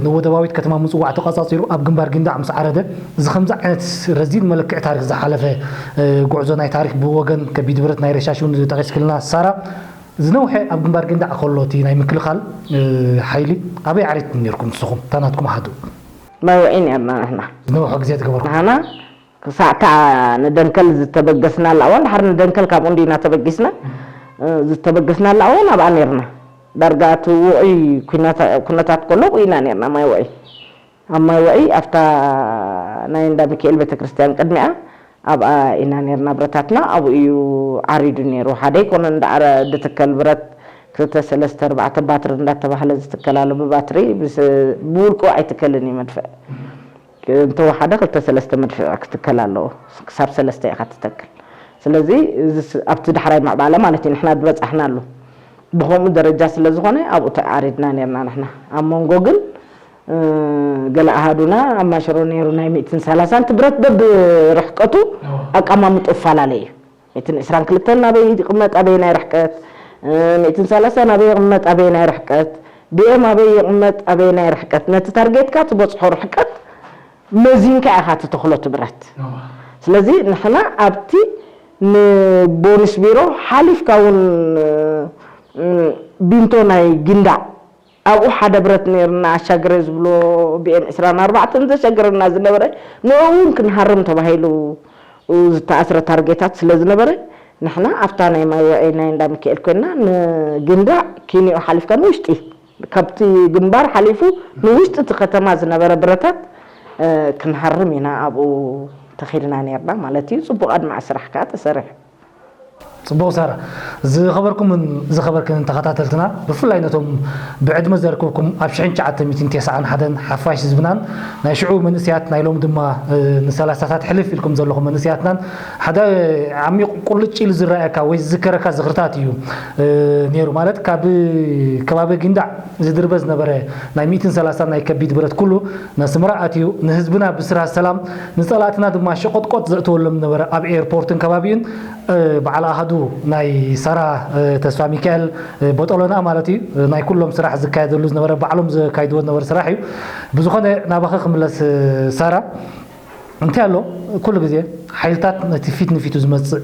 ንወደባዊት ከተማ ምጽዋዕ ተቋጻጺሩ ኣብ ግንባር ጊንዳዕ ምስ ዓረደ፣ እዚ ከምዚ ዓይነት ረዚን መለክዒ ታሪኽ ዝሓለፈ፣ እ፣ ጉዕዞ ናይ ታሪኽ ብወገን ከቢድ ብረት ናይ ረሻሽ እውን ጠቒስክልና ሳራ፣ ዝነውሐ ኣብ ግንባር ጊንዳዕ ከሎ እቲ ናይ ምክልኻል፣ እ፣ ሓይሊ ኣበይ ዓሪድኩም ነይርኩም ንስኹም? እታ ናትኩም ኣሃዱ? ማይ ውዒ ነርና ንሕና። ዝነውሐ ግዜ ትገበርኩም? ንሕና ሳዕታ ንደንከል ዝተበገስናላ እዋን፣ ድሓር ንደንከል ካብኡ እንዲና ተበጊስና፣ ዝተበገስናላ እዋን ኣብኣ ነርና። ዳርጋ እቲ ውዑይ ኩነታ-፣ ኩነታት ከሎ ውዒና ነርና፣ ማይ ውዒ። ኣብ ማይ ውዒ ኣብታ ናይ እንዳ ሚካኤል ቤተክርስትያን ቅድሚኣ ኣብኣ ኢና ነርና ብረታትና። ኣብኡ እዩ ዓሪዱ ነይሩ። ሓደ ኣይኮነን እንዳዓረ-፣ ድትከል ብረት፣ ክልተ፣ ሰለስተ፣ ኣርባዕተ ባትሪ እንዳተባህለ ዝትከል ኣሎ። ብባትሪ፣ ብስ-፣ ብውልቁ ኣይትከልን እዩ መድፍዕ። እንተወሓደ ክልተ ሰለስተ መድፍዕ ክትከል ኣለዎ። ክሳብ ሰለስተ ኢኻ ትተክል። ስለዚ፣ እዚ ስ-፣ ኣብቲ ዳሕራይ ምዕባለ ማለት እዩ፣ ንሕና ዝበጻሕናሉ። ብኸምኡ ደረጃ ስለ ዝኾነ፣ ኣብኡ ተዓሪድና ነርና ንሕና። ኣብ መንጎ ግን፣ እ፣ ገለ ኣሃዱና ኣብ ማሸሮ ነይሩ ናይ ሚእትን ሰላሳን፣ እቲ ብረት በብርሕቀቱ ኣዎ። ኣቀማምጦ ይፈላለ እዩ። ሚእትን ዕስራን ክልተን ናበይ ይቕመጥ፣ ኣበየናይ ርሕቀት፣ እ፣ ሚእትን ሰላሳን ኣበይ ይቕመጥ፣ ኣበየናይ ርሕቀት፣ ቢ ኤም ኣበይ ይቕመጥ፣ ኣበየናይ ርሕቀት፣ ነቲ ታርጌትካ ትበጽሖ ርሕቀት መዚንካ ኢኻ ትተኽሎ እቲ ብረት። እዋ። ስለዚ ንሕና ኣብቲ ንቦኒስ ቢሮ ሓሊፍካ እውን፣ እ፣ ቢንቶ ናይ ጊንዳዕ ኣብኡ ሓደ ብረት ነይርና፣ ኣሻግረ ዝብሎ ቢ ኤም ዕስራን ኣርባዕተን ዘሻግረና ዝነበረ፣ ንኡ እውን ክንሃርም ተባሂሉ ዝተኣስረ ታርጌታት ስለ ዝነበረ፣ ንሕና ኣብታ ናይ ማይ ውዒ ናይ እንዳ ሚካኤል ኮይንና፣ ንጊንዳዕ ኪንዮ ሓሊፍካ ንውሽጢ፣ ካብቲ ግንባር ሓሊፉ ንውሽጢ እቲ ከተማ ዝነበረ ብረታት፣ እ፣ ክንሃርም ኢና ኣብኡ ተኺድና ነርና ማለት እዩ። ጽቡቕ ኣድማዒ ስራሕ ከኣ ተሰሪሑ። ጽቡቕ ሳራ። ዝኸበርኩምን ዝኸበርክንን ተኸታተልትና፣ ብፍላይ ነቶም ብዕድመ ዘርክብኩም ኣብ ሽሕን ትሽዓተ ሚእትን ተስዓን ሓደን ሓፋሽ ህዝብናን ናይ ሽዑ መንእሰያት ናይ ሎሚ ድማ፣ እ፣ ንሰላሳታት ሕልፍ ኢልኩም ዘለኹም መንእሰያትናን ሓደ ዓሚቕ ቁልጭ ኢሉ ዝረኣየካ ወይ ዝዝከረካ ዝኽርታት እዩ፣ እ፣ ነይሩ። ማለት ካብ ከባቢ ጊንዳዕ ዝድርበ ዝነበረ ናይ ሚእትን ሰላሳን ናይ ከቢድ ብረት ኩሉ ነስመራ ኣትዩ ንህዝብና ብስራ ሰላም ንጸላእትና ድማ ሸቆጥቆጥ ዘእትወሎም ነበረ። ኣብ ኤርፖርትን ከባቢኡን፣ እ፣ በዓል ኣሃዱ ናይ ሳራ፣ እ፣ ተስፋ ሚካኤል፣ እ፣ ቦጦሎና ማለት እዩ። እ፣ ናይ ኩሎም ስራሕ ዝካየደሉ ዝነበረ ባዕሎም ዘካይድዎ ዝነበረ ስራሕ እዩ። ብዝኾነ ናባኸ ክምለስ፣ እ፣ ሳራ፣ እንታይ ኣሎ ኩሉ ግዜ ሓይልታት ነቲ ፊት ንፊቱ ዝመጽእ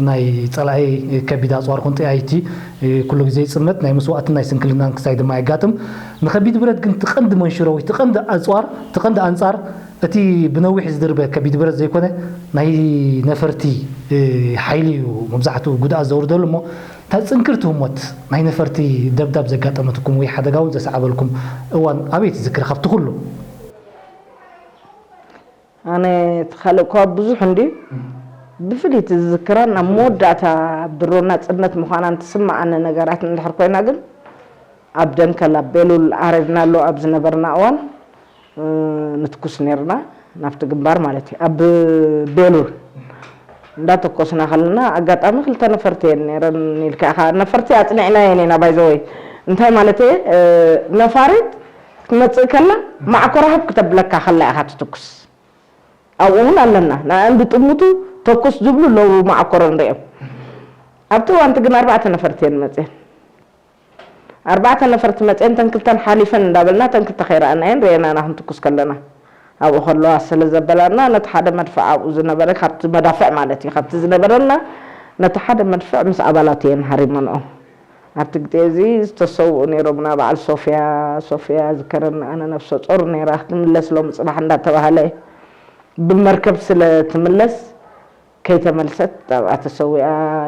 ናይ ጸላኢ ከቢድ ኣጽዋር ኮን ጠያይቲ፣ እ፣ ኩሉ ግዜ ይጽመት፣ ናይ መስዋእትን ናይ ስንክልናን ክሳይ ድማ የጋጥም። ንከቢድ ብረት ግን ትቐንዲ መንሽሮ ወይ ትቐንዲ ኣጽዋር፣ ትቐንዲ ኣንጻር እቲ ብነዊሕ ዝድርበ ከቢድ ብረት ዘይኮነ፣ ናይ ነፈርቲ፣ እ፣ ሓይሊ እዩ መብዛሕትኡ ጉድኣት ዘውርደሉ እሞ፣ እታ ጽንክርቲ ህሞት ናይ ነፈርቲ ደብዳብ ዘጋጠመትኩም ወይ ሓደጋ እውን ዘሰዓበልኩም እዋን ኣበይ ትዝክሪ ካብቲ ኩሉ? ኣነ እቲ ካልእ እኳ ብዙሕ እንድዩ፣ ብፍልይቲ ዝዝክራን ኣብ መወዳእታ ኣብ ድሮ ናጽነት ምዃናን ትስምዓኒ ነገራት እንድሕር ኮይና ግን፣ ኣብ ደንከል ኣብ ቤሉል ዓሪድናሉ ኣብ ዝነበርና እዋን፣ እ፣ ንትኩስ ነርና፣ ናብቲ ግንባር ማለት እዩ። ኣብ ቤሉል እንዳተኮስና ከለና፣ ኣጋጣሚ ክልተ ነፈርቲ እየን ነይረን ኢልካ ኢኻ። ነፈርቲ ኣጽኒዕናየን ኢና፣ ባይ ዘ ወይ። እንታይ ማለት እየ? እ፣ ነፋሪት ክትመጽእ ከላ፣ ማዕኮራ ህብ ክተብለካ ከላ ኢኻ ትትኩስ። ኣብኡ እውን ኣለና። ንኣን ዝጥምቱ ተኩስ ዝብሉ ኣለዉ፣ ማዕኮሮ ንሪኦም። ኣብቲ እዋንቲ ግን ኣርባዕተ ነፈርቲ እየን መፅየን። ኣርባዕተ ነፈርቲ መፅየን፣ ተን ክልተን ሓሊፈን እንዳበልና፣ ተን ክልተ ከይረኣናየን ርኤናና ክንትኩስ ከለና። ኣብኡ ከለዋ ስለ ዘበላና፣ ነቲ ሓደ መድፍዕ ኣብኡ ዝነበረ፣ ካብቲ መዳፍዕ ማለት እዩ፣ ካብቲ ዝነበረና፣ ነቲ ሓደ መድፍዕ ምስ ኣባላቱ እየን ሃሪመንኦ። ኣብቲ ግዜ እዚ ዝተሰውኡ ነይሮምና፣ በዓል ሶፍያ፣ ሶፍያ ዝከረኒ፣ ኣነ ነፍሰ ጾር ነይራ፣ ክትምለስ ሎሚ ጽባሕ እንዳተባሃለ፣ ብመርከብ ስለ ትምለስ፣ ከይተመልሰት ኣብኣ ተሰዊኣ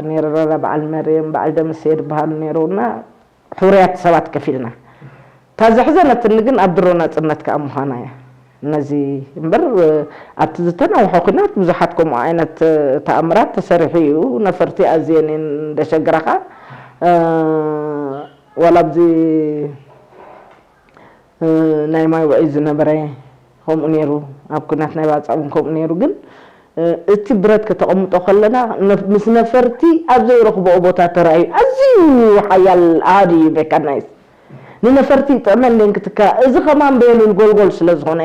ነይራ። በዓል መርየም፣ በዓል ደምሴ ዝበሃሉ ነይሩና፣ ሕሩያት ሰባት ከፊልና። እታ ዘሕዘነትኒ ግን ኣብ ድሮ ናጽነት ከኣ ምዃና እያ። ነዚ እምበር፣ ኣብቲ ዝተናውሐ ኲናት ብዙሓት ከምኡ ዓይነት ተኣምራት ተሰሪሑ እዩ። ነፈርቲ ኣዝየን እየን ዘሸግራ ከኣ። እ፣ ዋላ ኣብዚ፣ እ፣ ናይ ማይ ውዒ ዝነበረ ከምኡ ነይሩ፣ ኣብ ኲናት ናይ ባጽዕ እውን ከምኡ ነይሩ። ግን፣ እ፣ እቲ ብረት ከተቐምጦ ከለና፣ ነፍ-፣ ምስ ነፈርቲ ኣብ ዘይረኽብኦ ቦታ ተራእዩ። ኣዝዩ ሓያል ኣሃዱ እዩ ሜካናይዝ። ንነፈርቲ ይጥዕመለን ክትካ-፣ እዚ ከማን ቤሉል ጎልጎል ስለ ዝኾነ፣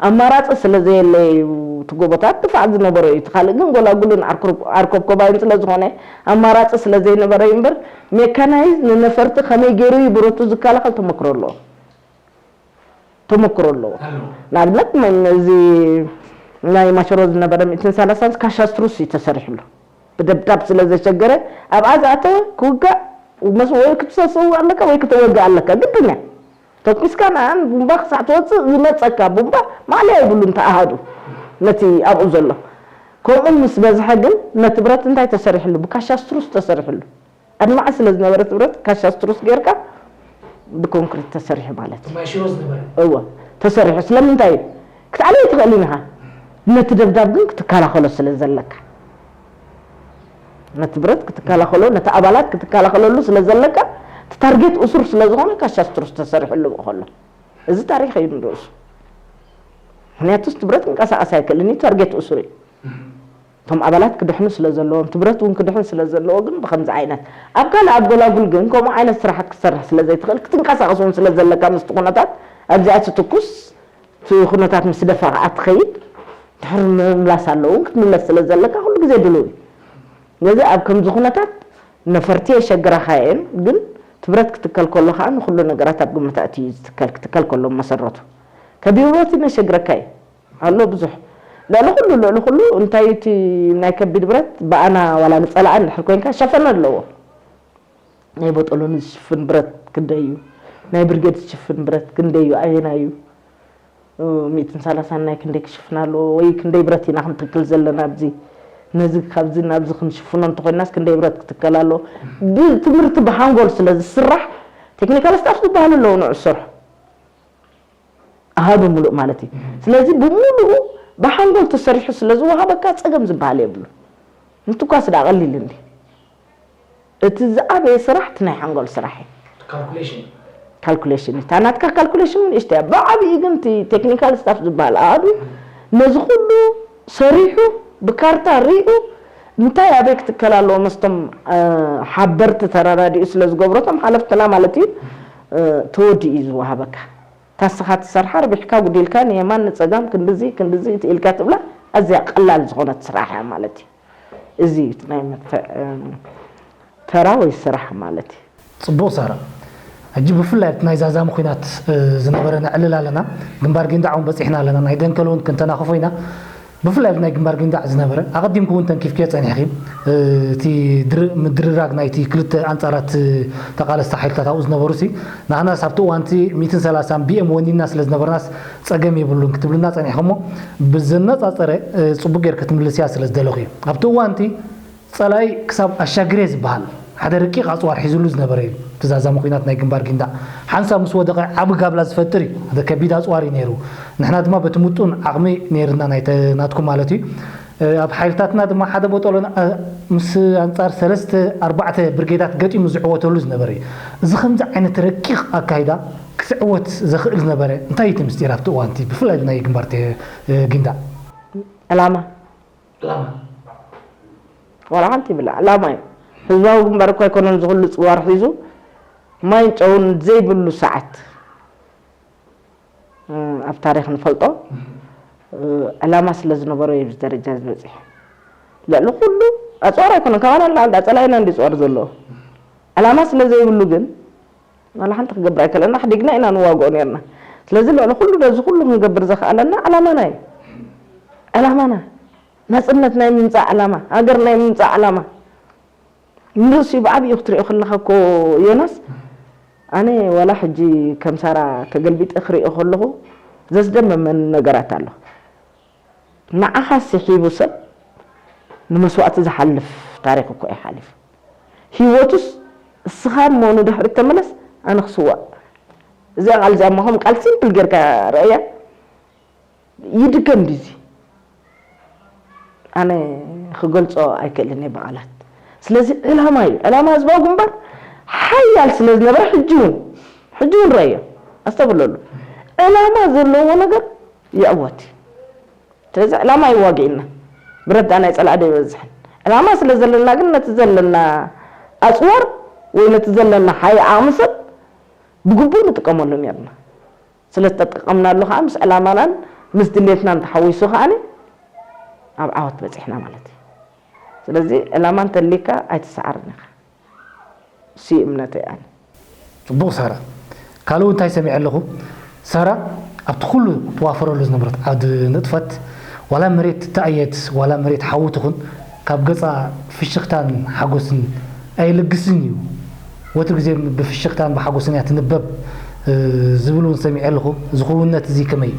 ኣማራጺ ስለ ዘየለ እዩ፣ እቲ ጎቦታት ድፋዕ ዝነበሮ እዩ። እቲ ካልእ ግን ጎላጉልን ዓርኮብ-፣ ዓርኮብኮባይን ስለ ዝኾነ፣ ኣማራጺ ስለ ዘይነበረ እዩ እምበር፣ ሜካናይዝ ንነፈርቲ ከመይ ገይሩ እዩ ብረቱ ዝከላኸል ተመክሮ ኣለዎ። ተመክሮ ኣለዎ። ኣሎ። ንኣብነት፣ መ-፣ እዚ ናይ ማሸሮ ዝነበረ ሚእትን ሰላሳን ካሻስትሩስ እዩ ተሰሪሕሉ። ብደብዳብ ስለ ዘሸገረ፣ ኣብኣ ዝኣተወ ክውጋእ፣ መስ-፣ ወይ ክትሰስው ኣለካ ወይ ክተወግእ ኣለካ፣ ግድን እያ። ተኩስካ ንኣን ቡምባ ክሳዕ ትወፅእ ዝመፀካ ቡምባ ማዕለያ የብሉን፣ ተኣሃዱ ነቲ ኣብኡ ዘሎ። ከምኡ ምስ በዝሐ ግን ነቲ ብረት እንታይ ተሰሪሕሉ? ብካሻስትሩስ ተሰሪሕሉ። ኣድማዒ ስለ ዝነበረ እቲ ብረት ካሻስትሩስ ጌርካ ብኮንክሪት ተሰሪሑ ማለት እዩ። ማይ ሽሮ ዝነበረ እወ ተሰሪሑ። ስለምንታይ እዩ? ክትዓልዮ ኣይትኽእልን ኢኻ። ነቲ ደብዳብ ግን ክትከላኸሎ ስለ ዘለካ፣ ነቲ ብረት ክትከላኸሎ፣ ነቲ ኣባላት ክትከላኸለሉ ስለ ዘለካ፣ እቲ ታርጌት እሱር ስለ ዝኾነ ካሻስትሩስ ተሰሪሕሉ ብኡ ከሎ። እዚ ታሪኽ እዩ ንርእሱ። ምክንያቱ እቲ ብረት ክንቀሳቐስ ኣይክእልን እዩ፣ ታርጌት እሱር እዩ። እቶም ኣባላት ክድሕኑ ስለ ዘለዎም፣ እቲ ብረት እውን ክድሕን ስለ ዘለዎ ግን ብኸምዚ ዓይነት ኣብ ካልእ ኣብ ጎላጉል ግን ከምኡ ዓይነት ስራሓት ክትሰርሕ ስለ ዘይትኽእል፣ ክትንቀሳቐስ እውን ስለ ዘለካ ምስቲ ኩነታት ኣብዚኣ ትትኩስ እቲ ኩነታት ምስ ደፋ ከዓ ትኸይድ ድሕር ምምላስ ኣለዎ እውን ክትምለስ ስለ ዘለካ ኩሉ ግዜ ድልው እዩ። ስለዚ ኣብ ከምዚ ኩነታት ነፈርቲ የሸግረኻ እየን፣ ግን እቲ ብረት ክትከል ከሎ ከዓ ንኩሉ ነገራት ኣብ ግምት ኣእትዩ እዩ ዝትከል። ክትከል ከሎ መሰረቱ ከቢቡ ብረት ይነሸግረካ እዩ ኣሎ ብዙሕ ልዕሊ ኩሉ ልዕሊ ኩሉ እንታይ እቲ ናይ ከቢድ ብረት ብኣና ዋላ ንፀላኣ እንድሕር ኮይንካ ሸፈነ ኣለዎ። ናይ ቦጠሎኒ ዝሽፍን ብረት ክንደይ እዩ? ናይ ብርጌድ ዝሽፍን ብረት ክንደይ እዩ? ኣየናይ እዩ? ሚእትን ሰላሳን ናይ ክንደይ ክሽፍን ኣለዎ? ወይ ክንደይ ብረት ኢና ክንትክል ዘለና ኣብዚ? ነዚ ካብዚ ናብዚ ክንሽፍኖ እንተኮይናስ ክንደይ ብረት ክትከል ኣለዎ? ብትምህርቲ ብሃንጎል ስለ ዝስራሕ ቴክኒካል ስታፍ ዝበሃሉ ኣለዉ ንዑ ዝሰርሑ ኣሃዱ ሙሉእ ማለት እዩ። ስለዚ ብሙሉኡ ብሓንጎል ተሰሪሑ ስለ ዝወሃበካ ጸገም ዝበሃል የብሉ። ምትኳስ ደኣ ቀሊል እንዲ እቲ ዝዓበየ ስራሕ እቲ ናይ ሓንጎል ስራሕ እዩ። ካልኩሌሽን ካልኩሌሽን እታ ናትካ ካልኩሌሽን ንእሽተ እያ። ብዓብዩ ግን እቲ ቴክኒካል ስታፍ ዝበሃል ኣሃዱ ነዚ ኩሉ ሰሪሑ ብካርታ ሪኡ እንታይ ኣበይ ክትከል ኣለዎ መስቶም ሓበርቲ ተረዳዲኡ ስለ ዝገብሮ እቶም ሓለፍትና ማለት እዩ ተወዲኡ እዩ ዝወሃበካ። ታስኻ ትሰርሓ ርቢሕካ ጉዲልካ ንየማን ንጸጋም ክንድዚ ክንድዚ እቲ ኢልካ ትብላ ኣዝያ ቀላል ዝኾነት ስራሕ እያ ማለት እዩ። እዚ እዩ እቲ ናይ መተ- ተራ ወይ ስራሕ ማለት እዩ። ጽቡቕ ሳራ። ሕጂ ብፍላይ ኣብቲ ናይ ዛዛሚ ኲናት ዝነበረ ነዕልል ኣለና፣ ግንባር ጊንዳዕ እውን በጺሕና ኣለና፣ ናይ ደንከል እውን ክንተናኽፎ ኢና። ብፍላይ ኣብቲ ናይ ግንባር ጊንዳዕ ዝነበረ ኣቐዲምኪ እውን ተንኪፍክዮ ጸኒሕኪ፣ እቲ ድር- ምድርራግ ናይቲ ክልተ ኣንጻራት ተቓለስቲ ሓይልታት ኣብኡ ዝነበሩ ሲ ንሕናስ ኣብቲ እዋንቲ ሚእትን ሰላሳን ቢኤም ወኒና ስለ ዝነበርናስ ጸገም የብሉን ክትብልና ጸኒሕኪ እሞ ብዘነጻጸረ ጽቡቕ ጌርኪ ክትምልስያ ስለ ዝደለኹ እዩ። ኣብቲ እዋንቲ ጸላኢ ክሳብ ኣሻግሬ ዝበሃል ሓደ ረቂቕ ኣጽዋር ሒዝሉ ዝነበረ እዩ። እቲ ዛዛሚ ኲናት ናይ ግንባር ጊንዳዕ ሓንሳብ ምስ ወደቐ ዓቢ ጋብላ ዝፈጥር እዩ። ሓደ ከቢድ ኣጽዋር እዩ ነይሩ። ንሕና ድማ በቲ ምጡን ዓቕሚ ነይርና ናይተ- ናትኩም ማለት እዩ። ኣብ ሓይልታትና ድማ ሓደ ቦጦሎኒ ምስ ኣንጻር ሰለስተ ኣርባዕተ ብርጌዳት ገጢሙ ዝዕወተሉ ዝነበረ እዩ። እዚ ከምዚ ዓይነት ረቂቕ ኣካይዳ ክስዕወት ዘኽእል ዝነበረ እንታይ እዩ እቲ ምስጢር ኣብቲ እዋንቲ ብፍላይ ናይ ግንባር ጊንዳዕ? ዕላማ ዕላማ ዋላ ሓንቲ ይብላ ዕላማ እዩ። ህዝባዊ ግንባር እኳ ኣይኮነን ዝኹሉ ጽዋር ሒዙ ማይን ጨውን ዘይብሉ ሰዓት ኣብ ታሪኽ ንፈልጦ ዕላማ ስለ ዝነበሮ እዩ ኣብዚ ደረጃ ዝበፂሑ። ልዕሊ ኩሉ ኣፅዋር ኣይኮነን ካባና ንላዕሊ ዳ ፀላኢና እንዲ ፅዋር ዘለዎ ዕላማ ስለ ዘይብሉ ግን ዋላ ሓንቲ ክገብር ኣይከለና ኣሕዲግና ኢና ንዋግኦ ነርና። ስለዚ ልዕሊ ኩሉ ነዚ ኩሉ ክንገብር ዘኽኣለና ዕላማና እዩ። ዕላማና ናፅነት ናይ ምምፃእ ዕላማ፣ ሃገር ናይ ምምፃእ ዕላማ ንርእሲ ብዓብዩ ክትሪኦ ከለኻ እኮ ዮናስ ኣነ ዋላ ሕጂ ከም ሳራ ተገልቢጠ ክሪኦ ከለኹ ዘስደመመኒ ነገራት ኣሎ። ንዓኻ ስሒቡ ሰብ ንመስዋእቲ ዝሓልፍ ታሪኽ እኮ እዩ ሓሊፉ። ህይወቱስ እስኻ እሞ ንድሕሪት ተመለስ ኣነ ክስዋእ። እዚኣ ቃል እዚኣ እሞ ከም ቃል ሲምፕል ጌርካ ረእያ። ይድገም ድዩ እዚ? ኣነ ክገልጾ ኣይክእልን እየ ብቓላት። ስለዚ ዕላማ እዩ። ዕላማ ህዝባዊ ግንባር ሓያል ስለ ዝነበረ ሕጂ እውን ሕጂ እውን ረእዮ ኣስተብህለሉ። ዕላማ ዘለዎ ነገር ይዕወት እዩ። ስለዚ ዕላማ ይዋግእና ብረዳ ናይ ጸላእ ዶ ይበዝሕን ዕላማ ስለ ዘለና ግን ነቲ ዘለና ኣጽዋር ወይ ነቲ ዘለና ሓይ ዓቕሚ ሰብ ብግቡእ ንጥቀመሉ ነርና። ስለ ዝተጠቀምናሉ ከዓ ምስ ዕላማናን ምስ ድሌትናን ተሓዊሱ ከዓ ኣብ ዓወት በፂሕና ማለት እዩ። ስለዚ ዕላማ እንተሊካ ኣይትሰዓርን ኢኻ። እሱ እዩ እምነተይ ኣነ። ጽቡቕ ሳራ። ካልኡ እንታይ ሰሚዐ ኣለኹ? ሳራ ኣብቲ ኩሉ ትዋፈረሉ ዝነበረት ዓውዲ ንጥፈት ዋላ መሬት ትኣየት ዋላ መሬት ሓዊ ትኹን ካብ ገጻ ፍሽኽታን ሓጎስን ኣይልግስን እዩ። ወትሩ ግዜ ብፍሽኽታን ብሓጎስን እያ ትንበብ ዝብል እውን ሰሚዐ ኣለኹ። እዚ ክውንነት እዚ ከመይ እዩ?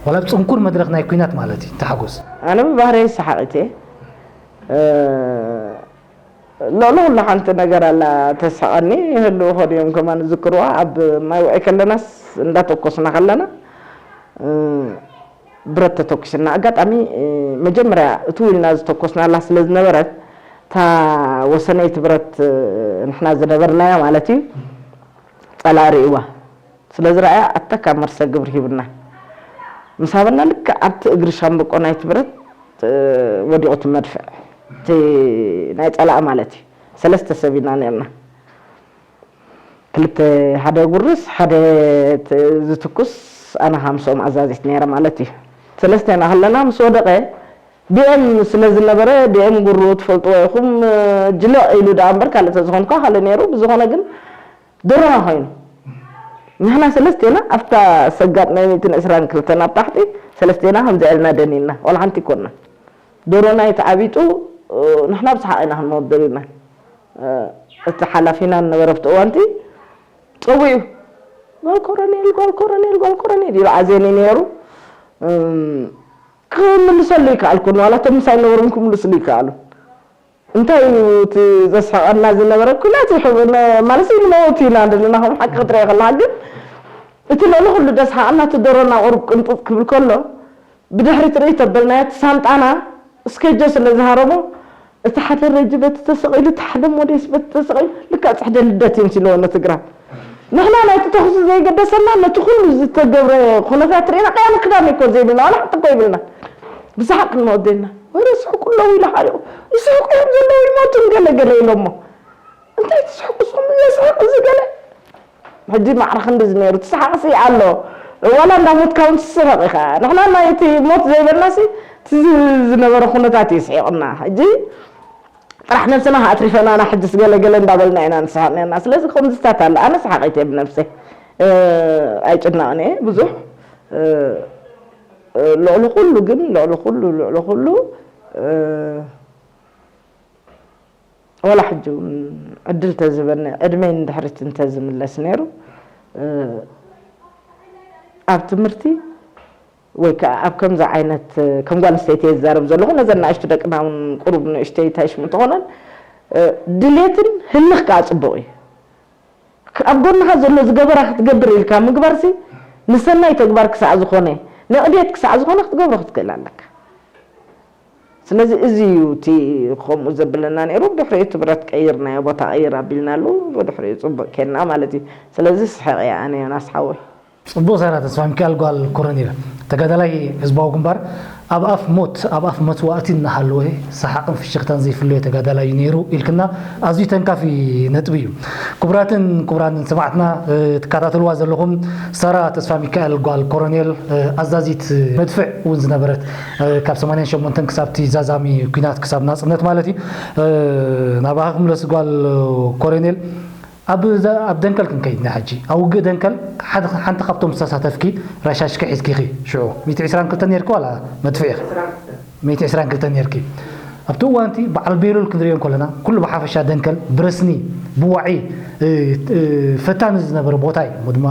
ዋላ ኣብ ጽንኩር መድረኽ ናይ ኲናት ማለት እዩ ተሓጎስ። ኣነ ብባህርየይ ሰሓቒት እየ። ልዕሊ ኩሉ ሓንቲ ነገር ኣላ ተስሕቐኒ። ይህልውኾ ድዮም ከማን ዝዝክርዋ። ኣብ ማይ ውዒ ከለናስ እንዳተኮስና ከለና ብረት ተተኩስና። ኣጋጣሚ መጀመርያ እትው ኢልና ዝተኮስናላ ስለ ዝነበረት እታ ወሰነይቲ ብረት ንሕና ዝነበርናያ ማለት እዩ ጸላኢ ርእይዋ ስለ ዝረኣያ ኣተካ መርሰ ግብሪ ሂብና ምስ ሃበና ልክዕ ኣብቲ እግሪ ሻምብቆ ናይቲ ብረት ወዲቑ እቲ መድፍዕ እቲ ናይ ጸላኢ ማለት እዩ። ሰለስተ ሰብ ኢና ነርና። ክልተ ሓደ ጉርስ ሓደ ዝትኩስ ኣነ ሃምሶም ኣዛዚት ነረ ማለት እዩ። ሰለስተ ኢና ከለና ምስ ወደቐ ዲኤም ስለ ዝነበረ ዲኤም ጉሩ ትፈልጥዎ ኢኹም ጅልዕ ኢሉ ደኣ እምበር ካልእ ተዝኾንኳ ካልእ ነይሩ። ብዝኾነ ግን ድሮና ኮይኑ ንሕና ሰለስቴና ኣብታ ሰጋጥ ናይ ሚእትን ዕስራን ክልተን ኣብ ታሕቲ ሰለስቴና ከምዚ ኢልና ደኒና ዋላ ሓንቲ ይኮንና። ዶሮና ተዓቢጡ ንሕና ብሰሓቕ ኢና ክንመውት ደሊና። እቲ ሓላፊና ዝነበረ ኣብቲ እዋንቲ ፀዊዑ ጓል ኮረኔል ጓል ኮረኔል ጓል ኮረኔል ኢሉ ኣዜኒ ነይሩ። ክምልሰሉ ይከኣልኩን ዋላ እቶም ምሳይ ነበሮም ክምልስሉ ይከኣሉ። እንታይ እዩ እቲ ዘስሕቐና ዝነበረ ኩናት ይሕብነ ማለት እዩ ንመወት ኢና ዘለና ከም ሓቂ ክትሪኦ ከለካ ግን እቲ ልዕሊ ኩሉ ደስሓቐና እቲ ደሮና ቁሩብ ቅንጥጥ ክብል ከሎ ብድሕሪ ትርኢ ተበልናዮ እቲ ሳንጣና እስከጆ ስለ ዝሃረሞ እቲ ሓደ ረጂ በቲ ተሰቒሉ እቲ ሓደ ሞዴስ በቲ ተሰቒሉ ልክዕ ፅሕደ ልደት እዮም ሲልዎ ነቲ ግራም ንሕና ናይቲ ተኹሲ ዘይገደሰና ነቲ ኩሉ ዝተገብረ ኩነታት ርኢና ቀያሚ ክዳን እኮ ዘይብልና ዋላ ሓንቲ እኮ ይብልና ብሰሓቅ ክንመወት ደልና ወረ ስሕቁ ኣለዉ ኢለ ሓሪቑ ይስሕቁ እዮም ዘለዉ ይሞቱ ገለ ገለ ኢሎሞ እንታይ ትስሕቁ ስኹም ዘስሕቅ እዚ ገለ ሕጂ ማዕረ ክንድዚ ነይሩ ትስሓቅሲ ኣሎ ዋላ እንዳ ሞትካ እውን ትስሕቅ ኢኻ ንሕና ናይ እቲ ሞት ዘይበልናሲ እቲ ዝነበረ ኩነታት እዩ ስሒቅና ሕጂ ጥራሕ ነብስና ኣትሪፈናና ሕጅስ ገለ ገለ እንዳበልና ኢና ንስሓቅ ነርና ስለዚ ከምዝታት ኣሎ ኣነ ሰሓቂት እየ ብነብሰይ ኣይጭነቅን እየ ብዙሕ ልዕሊ ኩሉ ግን ልዕሊ ኩሉ ልዕሊ ኩሉ ዋላ ሕጂ እውን ዕድል ተዝበኒ ዕድመይ ንድሕሪት እንተዝምለስ ነይሩ ኣብ ትምህርቲ ወይ ከዓ ኣብ ከምዚ ዓይነት ከም ጓል ኣንስተይቲ እየ ዝዛረብ ዘለኹ ነዘን ንኣሽቱ ደቅና እውን ቁሩብ ንእሽተይ ታይሽሙ እንተኾነን ድሌትን ህልኽ ከዓ ፅቡቕ እዩ ኣብ ጎንኻ ዘሎ ዝገበራ ክትገብር ኢልካ ምግባርሲ ንሰናይ ተግባር ክሳዕ ዝኾነ ንዕቤት ክሳዕ ዝኾነ ክትገብሮ ክትክእል ኣለካ ስለዚ እዚ እዩ እቲ ከምኡ ዘብለና ነይሩ ብድሕሪኡ እቲ ብረት ቀይርናዮ ቦታ ቀይር ኣቢልናሉ ብድሕሪኡ ፅቡቅ ኬንና ማለት እዩ ስለዚ ስሕቅ እየ ኣነ ዮናስ ሓወይ ፅቡቅ ሰራ ተስፋሚካኤል ጓል ኮረኔል ተጋዳላይ ህዝባዊ ግንባር ኣብ ኣፍ ሞት ኣብ ኣፍ መስዋእቲ እናሃለወ ሰሓቅን ፍሽክታን ዘይፍለዮ ተጋዳላይ እዩ ነይሩ ኢልክና ኣዝዩ ተንካፊ ነጥቢ እዩ ክቡራትን ክቡራንን ሰማዕትና ትከታተልዋ ዘለኹም ሰራ ተስፋሚካኤል ጓል ኮረኔል ኣዛዚት መድፍዕ እውን ዝነበረት ካብ ሰማንያን ሸሞንተን ክሳብቲ ዛዛሚ ኲናት ክሳብ ናፅነት ማለት እዩ ናባኻ ክምለስ ጓል ኮረኔል ኣብ ደንከል ክንከይድ ኢና ሕጂ ኣብ ውግእ ደንከል ሓንቲ ካብቶም ዝተሳተፍኪ ረሻሽኪ ሒዝኪኺ ሽዑ ሚእቲ ዕስራን ክልተን ነርኪ ዋላ መድፍዒ ሚእቲ ዕስራን ክልተን ነርኪ ኣብቲ እዋንቲ በዓል ቤሉል ክንሪኦ ከለና ኩሉ ብሓፈሻ ደንከል ብረስኒ ብዋዒ ፈታኒ ዝነበረ ቦታ እዩ እሞ ድማ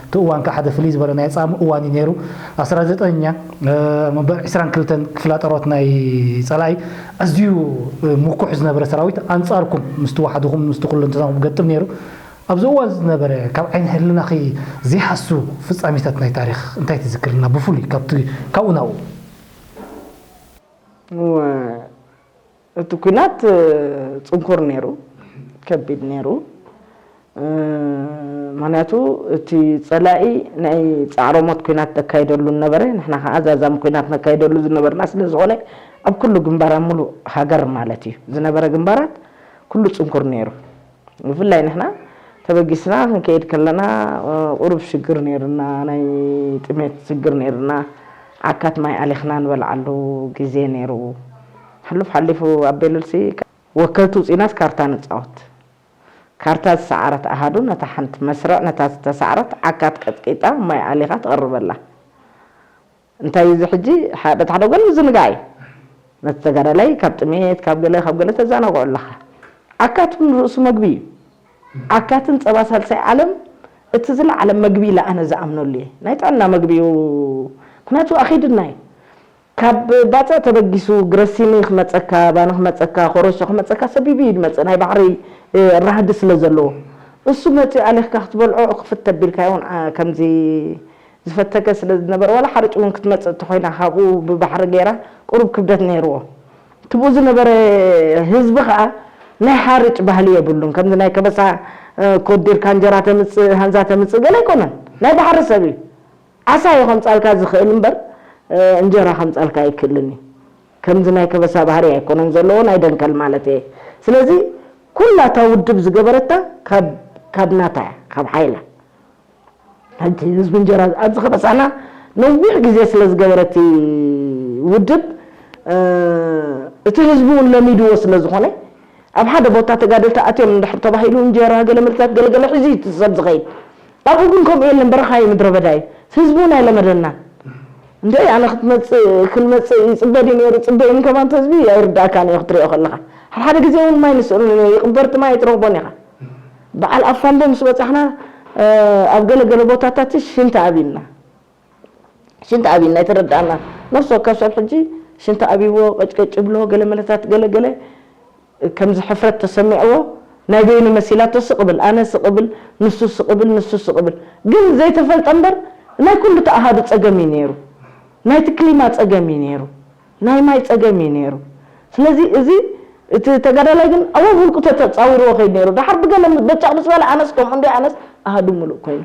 እቲ እዋን ከዓ ሓደ ፍልይ ዝበለ ናይ ፃሚ እዋን እዩ ነይሩ ኣስራ ዘጠነኛ መበል ዕስራን ክልተን ክፍላጠሮት ናይ ፀላኢ ኣዝዩ ምኩሕ ዝነበረ ሰራዊት ኣንፃርኩም ምስ ተዋሓድኹም ምስ ኩለንተናኹም ገጥም ነይሩ ኣብዚ እዋን ዝነበረ ካብ ዓይኒ ህልናኺ ዘይሓሱ ፍፃሜታት ናይ ታሪክ እንታይ ትዝክርልና ብፍሉይ ካብኡ ናብኡ እቲ ኩናት ፅንኩር ነይሩ ከቢድ ነይሩ ምክንያቱ እቲ ፀላኢ ናይ ፃዕሮ ሞት ኩናት ዘካይደሉ ነበረ ንሕና ከዓ ዛዛም ኩናት ነካይደሉ ዝነበርና ስለ ዝኾነ ኣብ ኩሉ ግንባራት ሙሉእ ሃገር ማለት እዩ ዝነበረ ግንባራት ኩሉ ፅንኩር ነይሩ ብፍላይ ንሕና ተበጊስና ክንከይድ ከለና ቁሩብ ሽግር ነይርና ናይ ጥሜት ሽግር ነይርና ዓካት ማይ ኣሊኽና ንበልዓሉ ግዜ ነይሩ ሕሉፍ ሓሊፉ ኣብ ቤሉልሲ ወከልቲ ውፂናስ ካርታ ንፃወት ካርታ ዝሰዓረት ኣሃዱ ነታ ሓንቲ መስርዕ ነታ ዝተሰዓረት ዓካት ቀጥቂጣ ማይ ኣሊኻ ትቕርበላ እንታይ እዚ ሕጂ በቲ ሓደ ጎኒ ምዝንጋዕ እዩ ነቲ ተጋዳላይ ካብ ጥሜት ካብ ገለ ካብ ገለ ተዘናግዖ ኣለኻ ዓካት እውን ርእሱ መግቢ እዩ ዓካትን ፀባ ሳልሳይ ዓለም እቲ ዝለዓለ መግቢ ኢለ ኣነ ዝኣምነሉ እየ ናይ ጥዕና መግቢ እዩ ምክንያቱ ኣኺድና እዩ። ካብ ባጽዕ ተበጊሱ ግረሲኒ ክመጸካ፣ ባኒ ክመጸካ፣ ኮረሾ ክመጸካ ሰቢቡ እዩ ዝመጽእ፣ ናይ ባሕሪ፣ እ፣ ራህዲ ስለ ዘለዎ። እሱ መጺኡ ኣሊኽካ ክትበልዖ ክፍት ተቢልካዮ እውን፣ ኣ፣ ከምዚ ዝፈተገ ስለ ዝነበረ፣ ዋላ ሓርጭ እውን ክትመጽእ እንተኾይና ካብኡ ብባሕሪ ገይራ ቁሩብ ክብደት ነይርዎ። ትብኡ ዝነበረ ህዝቢ ኸኣ ናይ ሓርጭ ባህሊ የብሉን። ከምዚ ናይ ከበሳ፣ እ፣ ኮዲርካ እንጀራ ተምጽእ፣ ሃንዛ ተምጽእ ገለ ኣይኮነን። ናይ ባሕሪ ሰብ እዩ። ዓሳ እዩ ከምጻልካ ዝኽእል እምበር፣ እ፣ እንጀራ ከምጻልካ ኣይክእልን እዩ። ከምዚ ናይ ከበሳ ባህሪ ኣይኮነን ዘለዎ፣ ናይ ደንከል ማለት እየ። ስለዚ ኩላ እታ ውድብ ዝገበረታ ካብ፣ ካብ ናታ እያ፣ ካብ ሓይላ። ሓንቲ ህዝቢ እንጀራ ኣብዚ ከበሳና ነዊሕ ግዜ ስለ ዝገበረት ውድብ፣ እ፣ እቲ ህዝቢ እውን ለሚድዎ ስለ ዝኾነ፣ ኣብ ሓደ ቦታ ተጋደልቲ ኣትዮም እንድሕር ተባሂሉ እንጀራ ገለ ምልታት ገለገለ ሒዙ እዩ እቲ ሰብ ዝኸይድ። ኣብኡ ግን ከምኡ የለን፣ በረኻ እዩ፣ ምድረ በዳ እዩ። ህዝቢ እውን ኣይለመደናን። እንደ ኣነ ክትመጽእ፣ ክንመጽእ ይጽበ ድዩ ነይሩ? ጽበ እዩ ከማን ተዝቢ ኣይርዳእካን እዩ ክትሪኦ ከለኻ። ሓደ ሓደ ግዜ እውን ማይ ንስእኑ ይቕበር፣ እቲ ማይ ኣይትረኽቦን ኢኻ። በዓል ኣፋምቦ ምስ በጻሕና፣ እ፣ ኣብ ገለ ገለ ቦታታት ሽንቲ ኣብልና። ሽንቲ ኣብልና፣ ኣይተረዳእና። ነፍሲ ወከፍ ሰብ ሕጂ ሽንቲ ኣብዎ፣ ቀጭቀጭ ይብሎ፣ ገለ መለታት ገለ ገለ ከምዚ ሕፍረት ተሰሚዕዎ፣ ናይ በይኑ መሲላቶ ስቕ ብል፣ ኣነ ስቕ ብል፣ ንሱ ስቕ ብል፣ ንሱ ስቕ ብል። ግን ዘይተፈልጠ እምበር ናይ ኩሉ እቲ ኣሃዱ ጸገም እዩ ነይሩ። ናይቲ ክሊማ ጸገም እዩ ነይሩ። ናይ ማይ ጸገም እዩ ነይሩ። ስለዚ እዚ እቲ ተጋዳላይ ግን ኣብ ውልቁ ተጻዊርዎ ከይድ ነይሩ። ደሓር ብገለ በጫቕ ምስ በለ ኣነስ ከምኡ እንደ ኣነስ ኣሃዱ ምሉእ ኮይኑ።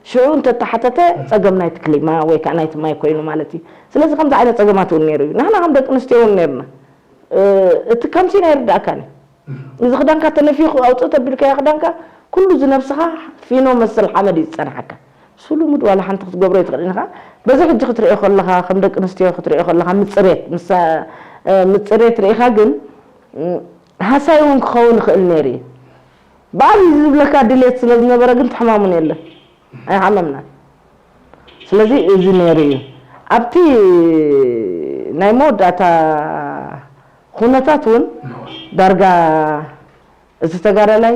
ሽዑ እንተተሓተተ ጸገም ናይቲ ክሊማ ወይ ከዓ ናይቲ ማይ ኮይኑ ማለት እዩ። ስለዚ ከምዚ ዓይነት ጸገማት እውን ነይሩ እዩ። ንሕና ከም ደቂ ኣንስትዮ እውን ነይርና። እ፣ እቲ ከምሲ ናይ ርዳእካን እዩ። እዚ ክዳንካ ተነፊኹ ኣውፅእ ተቢልካዮ ክዳንካ ኩሉ እዚ ነብስኻ ፊኖ መሰል ሓመድ እዩ ዝጸንሓካ። እሱ ልሙድ ዋላ ሓንቲ ክትገብሮ ኣይትኽእልን ኢኻ። በዚ ሕጂ ክትሪኦ ከለኻ፣ ከም ደቂ ኣንስትዮ ክትሪኦ ከለኻ ምጽሬት፣ ምሳ-፣ እ፣ ምጽሬት ርኢኻ ግን፣ እ፣ ሃሳይ እውን ክኸውን ይኽእል ነይሩ እዩ። ብኣብይ ዝብለካ ድሌት ስለ ዝነበረ ግን ተሕማሙን የለን። ኣይሓመምናን። ስለዚ እዚ ነይሩ እዩ። ኣብቲ ናይ መወዳእታ ኩነታት እውን ዳርጋ እቲ ተጋዳላይ፣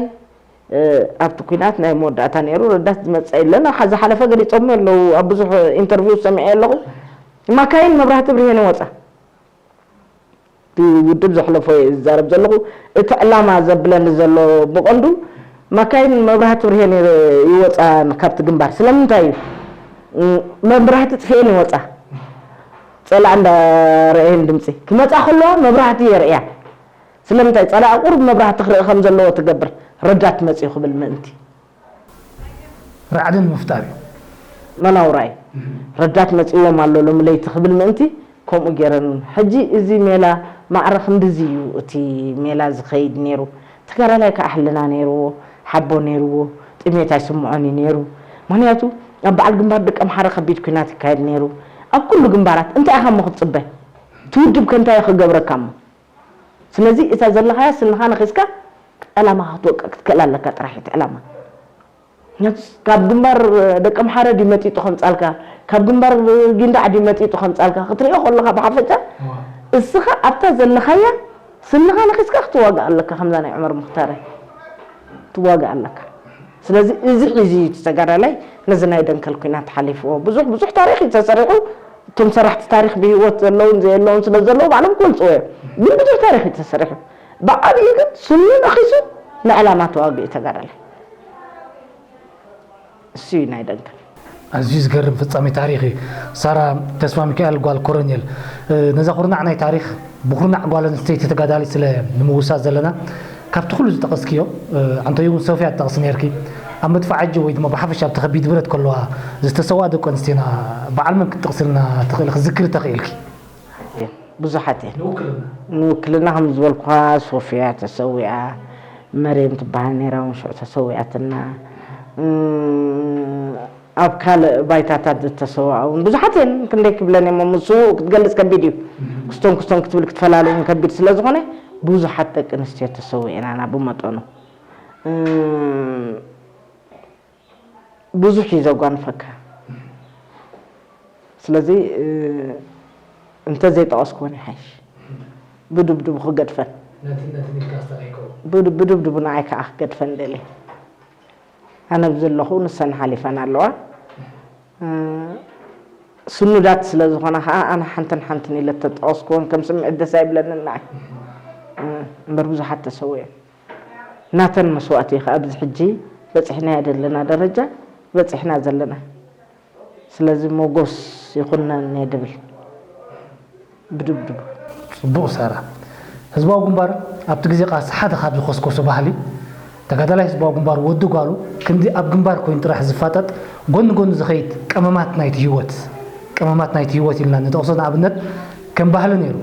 እ፣ ኣብቲ ኲናት ናይ መወዳእታ ነይሩ። ረዳት ዝመጸ የለን። ዝሓለፈ ገሊጾሞ ኣለዉ። ኣብ ብዙሕ ኢንተርቪው ሰሚዐ ኣለኹ። ማካይን መብራህቲ ብርሄን ይወጻ። እቲ ውድብ ዘሕለፎ እየ ዝዛረብ ዘለኹ። እቲ ዕላማ ዘብለኒ ዘሎ ብቐንዱ ማካይን መብራህቲ ብርሄን ይረ-፣ ይወጻ ካብቲ ግንባር። ስለምንታይ እዩ? እም፣ መብራህቲ ጥፍኤን ይወጻ። ጸላእ እንዳረኣየን ድምጺ። ክመጻ ከለዋ መብራህቲ የርእያ። ስለምንታይ? ጸላኢ ቁሩብ መብራህቲ ክርኢ ከም ዘለዎ ትገብር። ረዳት መጺኡ ክብል ምእንቲ። ራዕዲ ንምፍጣር እዩ። መናውራይ ረዳት መጺዎም ኣሎ ሎሚ ለይቲ ክብል ምእንቲ ከምኡ ገይረን። ሕጂ እዚ ሜላ ማዕረ ክንድዚ እዩ እቲ ሜላ ዝኸይድ ነይሩ። ተጋዳላይ ከዓ ሕልና ነይርዎ፣ ሓቦ ነይርዎ፣ ጥሜት ኣይስምዖን እዩ ነይሩ። ምኽንያቱ ኣብ በዓል ግንባር ደቀምሓረ ከቢድ ኲናት ይካየድ ነይሩ። ኣብ ኩሉ ግንባራት እንታይ ኢኻ እሞ ክትጽበ? እቲ ውድብ ከ እንታይ እዩ ክገብረካ እሞ? ስለዚ እታ ዘለኻያ ስንኻ ነኺስካ ዕላማኻ ክትወቅዕ ክትክእል ኣለካ ጥራሕ እቲ ዕላማ። ምክንያቱ ካብ ግንባር ደቀምሓረ ድዩ መጢጡ ከምጻልካ፣ ካብ ግንባር ጊንዳዕ ድዩ መጢጡ ከምጻልካ ክትሪኦ ከለኻ ብሓፈሻ እዋ። እስኻ ኣብታ ዘለኻያ ስንኻ ነኺስካ ክትዋጋእ ኣለካ። ከምዛ ናይ ዑመር ሙኽታር ትዋጋእ ኣለካ። ስለዚ እዚ ሒዙ እዩ እቲ ተጋዳላይ ነዚ ናይ ደንከል ኲናት ሓሊፍዎ። ብዙሕ ብዙሕ ታሪኽ እዩ ተሰሪሑ። እቶም ሰራሕቲ ታሪኽ ብህይወት ዘለውን ዘየለውን ስለ ዘለዉ ባዕሎም ክገልጽዎ እዮም። ግን ብዙሕ ታሪኽ እዩ ተሰሪሑ። ብዓብዩ ግን ስኑ ነኺሱ ንዕላማ ተዋግኡ ተጋዳላይ። እሱ እዩ ናይ ደንከል። ኣዝዩ ዝገርም ፍጻሜ ታሪኽ እዩ። ሳራ ተስፋ ሚካኤል ጓል ኮረኔል፣ እ፣ ነዛ ኩርናዕ ናይ ታሪኽ ብኩርናዕ ጓል ኣንስተይቲ ተጋዳሊት ስለ ንምውሳእ ዘለና፣ ካብቲ ኩሉ ዝጠቐስክዮ፣ እ፣ ኣንተዮ እውን ሶፍያ ትጠቕሲ ነርኪ፣ ኣብ መድፍዓ እጂ ወይ ድማ ብሓፈሻ ኣብቲ ከቢድ ብረት ከለዋ ዝተሰውኣ ደቂ ኣንስትዮና በዓል መን ክትጠቕስልና ትኽእሊ፣ ክትዝክሪ ተኽኢልኪ? ብዙሓት እየን። ንውክልና? ንውክልና ከም ዝበልኩኻ ሶፍያ ተሰዊኣ፣ መሬም ትበሃል ነይራ እውን ሽዑ ተሰዊኣትና። እም፣ ኣብ ካልእ ባይታታት ዝተሰውኣ እውን ብዙሓት እየን፣ ክንደይ ክብለን እየ እሞ ምስኡ ክትገልጽ ከቢድ እዩ። ክስቶን ክስቶን ክትብል ክትፈላሊ እውን ከቢድ ስለ ዝኾነ ብዙሓት ደቂ ኣንስትዮ ተሰዊኤናና ብመጠኑ። እም፣ ብዙሕ እዩ ዘጓንፈካ። ስለዚ፣ እ፣ እንተዘይጠቐስክወን ይሓይሽ። ብድብድቡ ክገድፈን። ነቲ፣ ነቲ ኢልካ ኣስተኻይከው። ብድ-፣ ብድብድቡ ንዓይ ከኣ ክገድፈን ደልየ። ኣነ ብዘለኹ ንሰን ሓሊፈን ኣለዋ። እ፣ ስኑዳት ስለ ዝኾና ከዓ ኣነ ሓንትን ሓንትን ኢለ ተጠቐስኩወን ከም ስምዒት ደስ ኣይብለንን ንዓይ። እምበር ብዙሓት ተሰዊኦም። ናተን መስዋእቲ እዩ ከዓ ኣብዚ ሕጂ በፂሕናዮ ዘለና ደረጃ በፂሕና ዘለና። ስለዚ ሞጎስ ይኹነን እየ ድብል። ብድብድቡ። ጽቡቕ ሳራ። ህዝባዊ ግንባር ኣብቲ ግዜ ቃልሲ ሓደ ካብ ዝኾስኮሶ ባህሊ ተጋዳላይ ህዝባዊ ግንባር ወዲ ጓሉ ክንዲ ኣብ ግንባር ኮይኑ ጥራሕ ዝፋጠጥ ጎኒ ጎኒ ዝኸይድ ቀመማት ናይቲ ህይወት ቀመማት ናይቲ ህይወት ኢልና ንጠቕሶ ንኣብነት ከም ባህሊ ነይሩ፣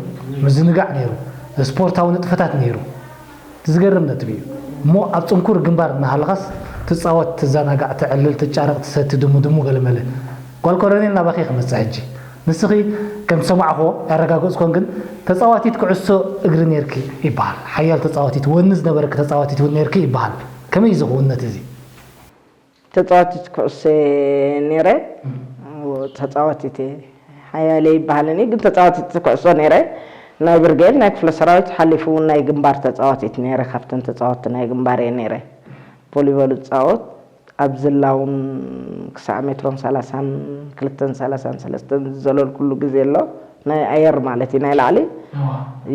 ምዝንጋዕ ነይሩ፣ ስፖርታዊ ንጥፈታት ነይሩ። ዝገርም ነጥቢ እዩ። እሞ ኣብ ጽንኩር ግንባር እናሃለኻስ ትጻወት፣ ትዘናጋዕ፣ ተዕልል፣ ትጫረቕ፣ ትሰቲ፣ ድሙ ድሙ ገለመለ። ጓል ኮሎኔል ናባኺ ክመጽእ ሕጂ። ንስኺ ከም ዝሰማዕኹዎ ያረጋገጽኩን ግን ተጻዋቲት ኩዕሶ እግሪ ነርኪ ይበሃል። ሓያል ተጻዋቲት ወኒ ዝነበረኪ ተጻዋቲት እውን ነርኪ ይበሃል። ከመይ እዩ እዚ ክውነት እዚ? ተጻዋቲት ኩዕሶ ነይረ። ተጻዋቲት ሓያለ ይበሃልን እዩ፣ ግን ተጻዋቲት ኩዕሶ ነይረ። ናይ ብርጌድ፣ ናይ ክፍለ ሰራዊት፣ ሓሊፉ እውን ናይ ግንባር ተጻዋቲት ነይረ። ካብተን ተጻወትቲ ናይ ግንባር እየ ነይረ። ቮሊቦል እጻወት፣ ኣብ ዝላ እውን ክሳዕ ሜትሮን ሰላሳን ክልተን ሰላሳን ሰለስተን ዝዘለልኩሉ ግዜ ኣሎ። ናይ ኣየር ማለት እዩ፣ ናይ ላዕሊ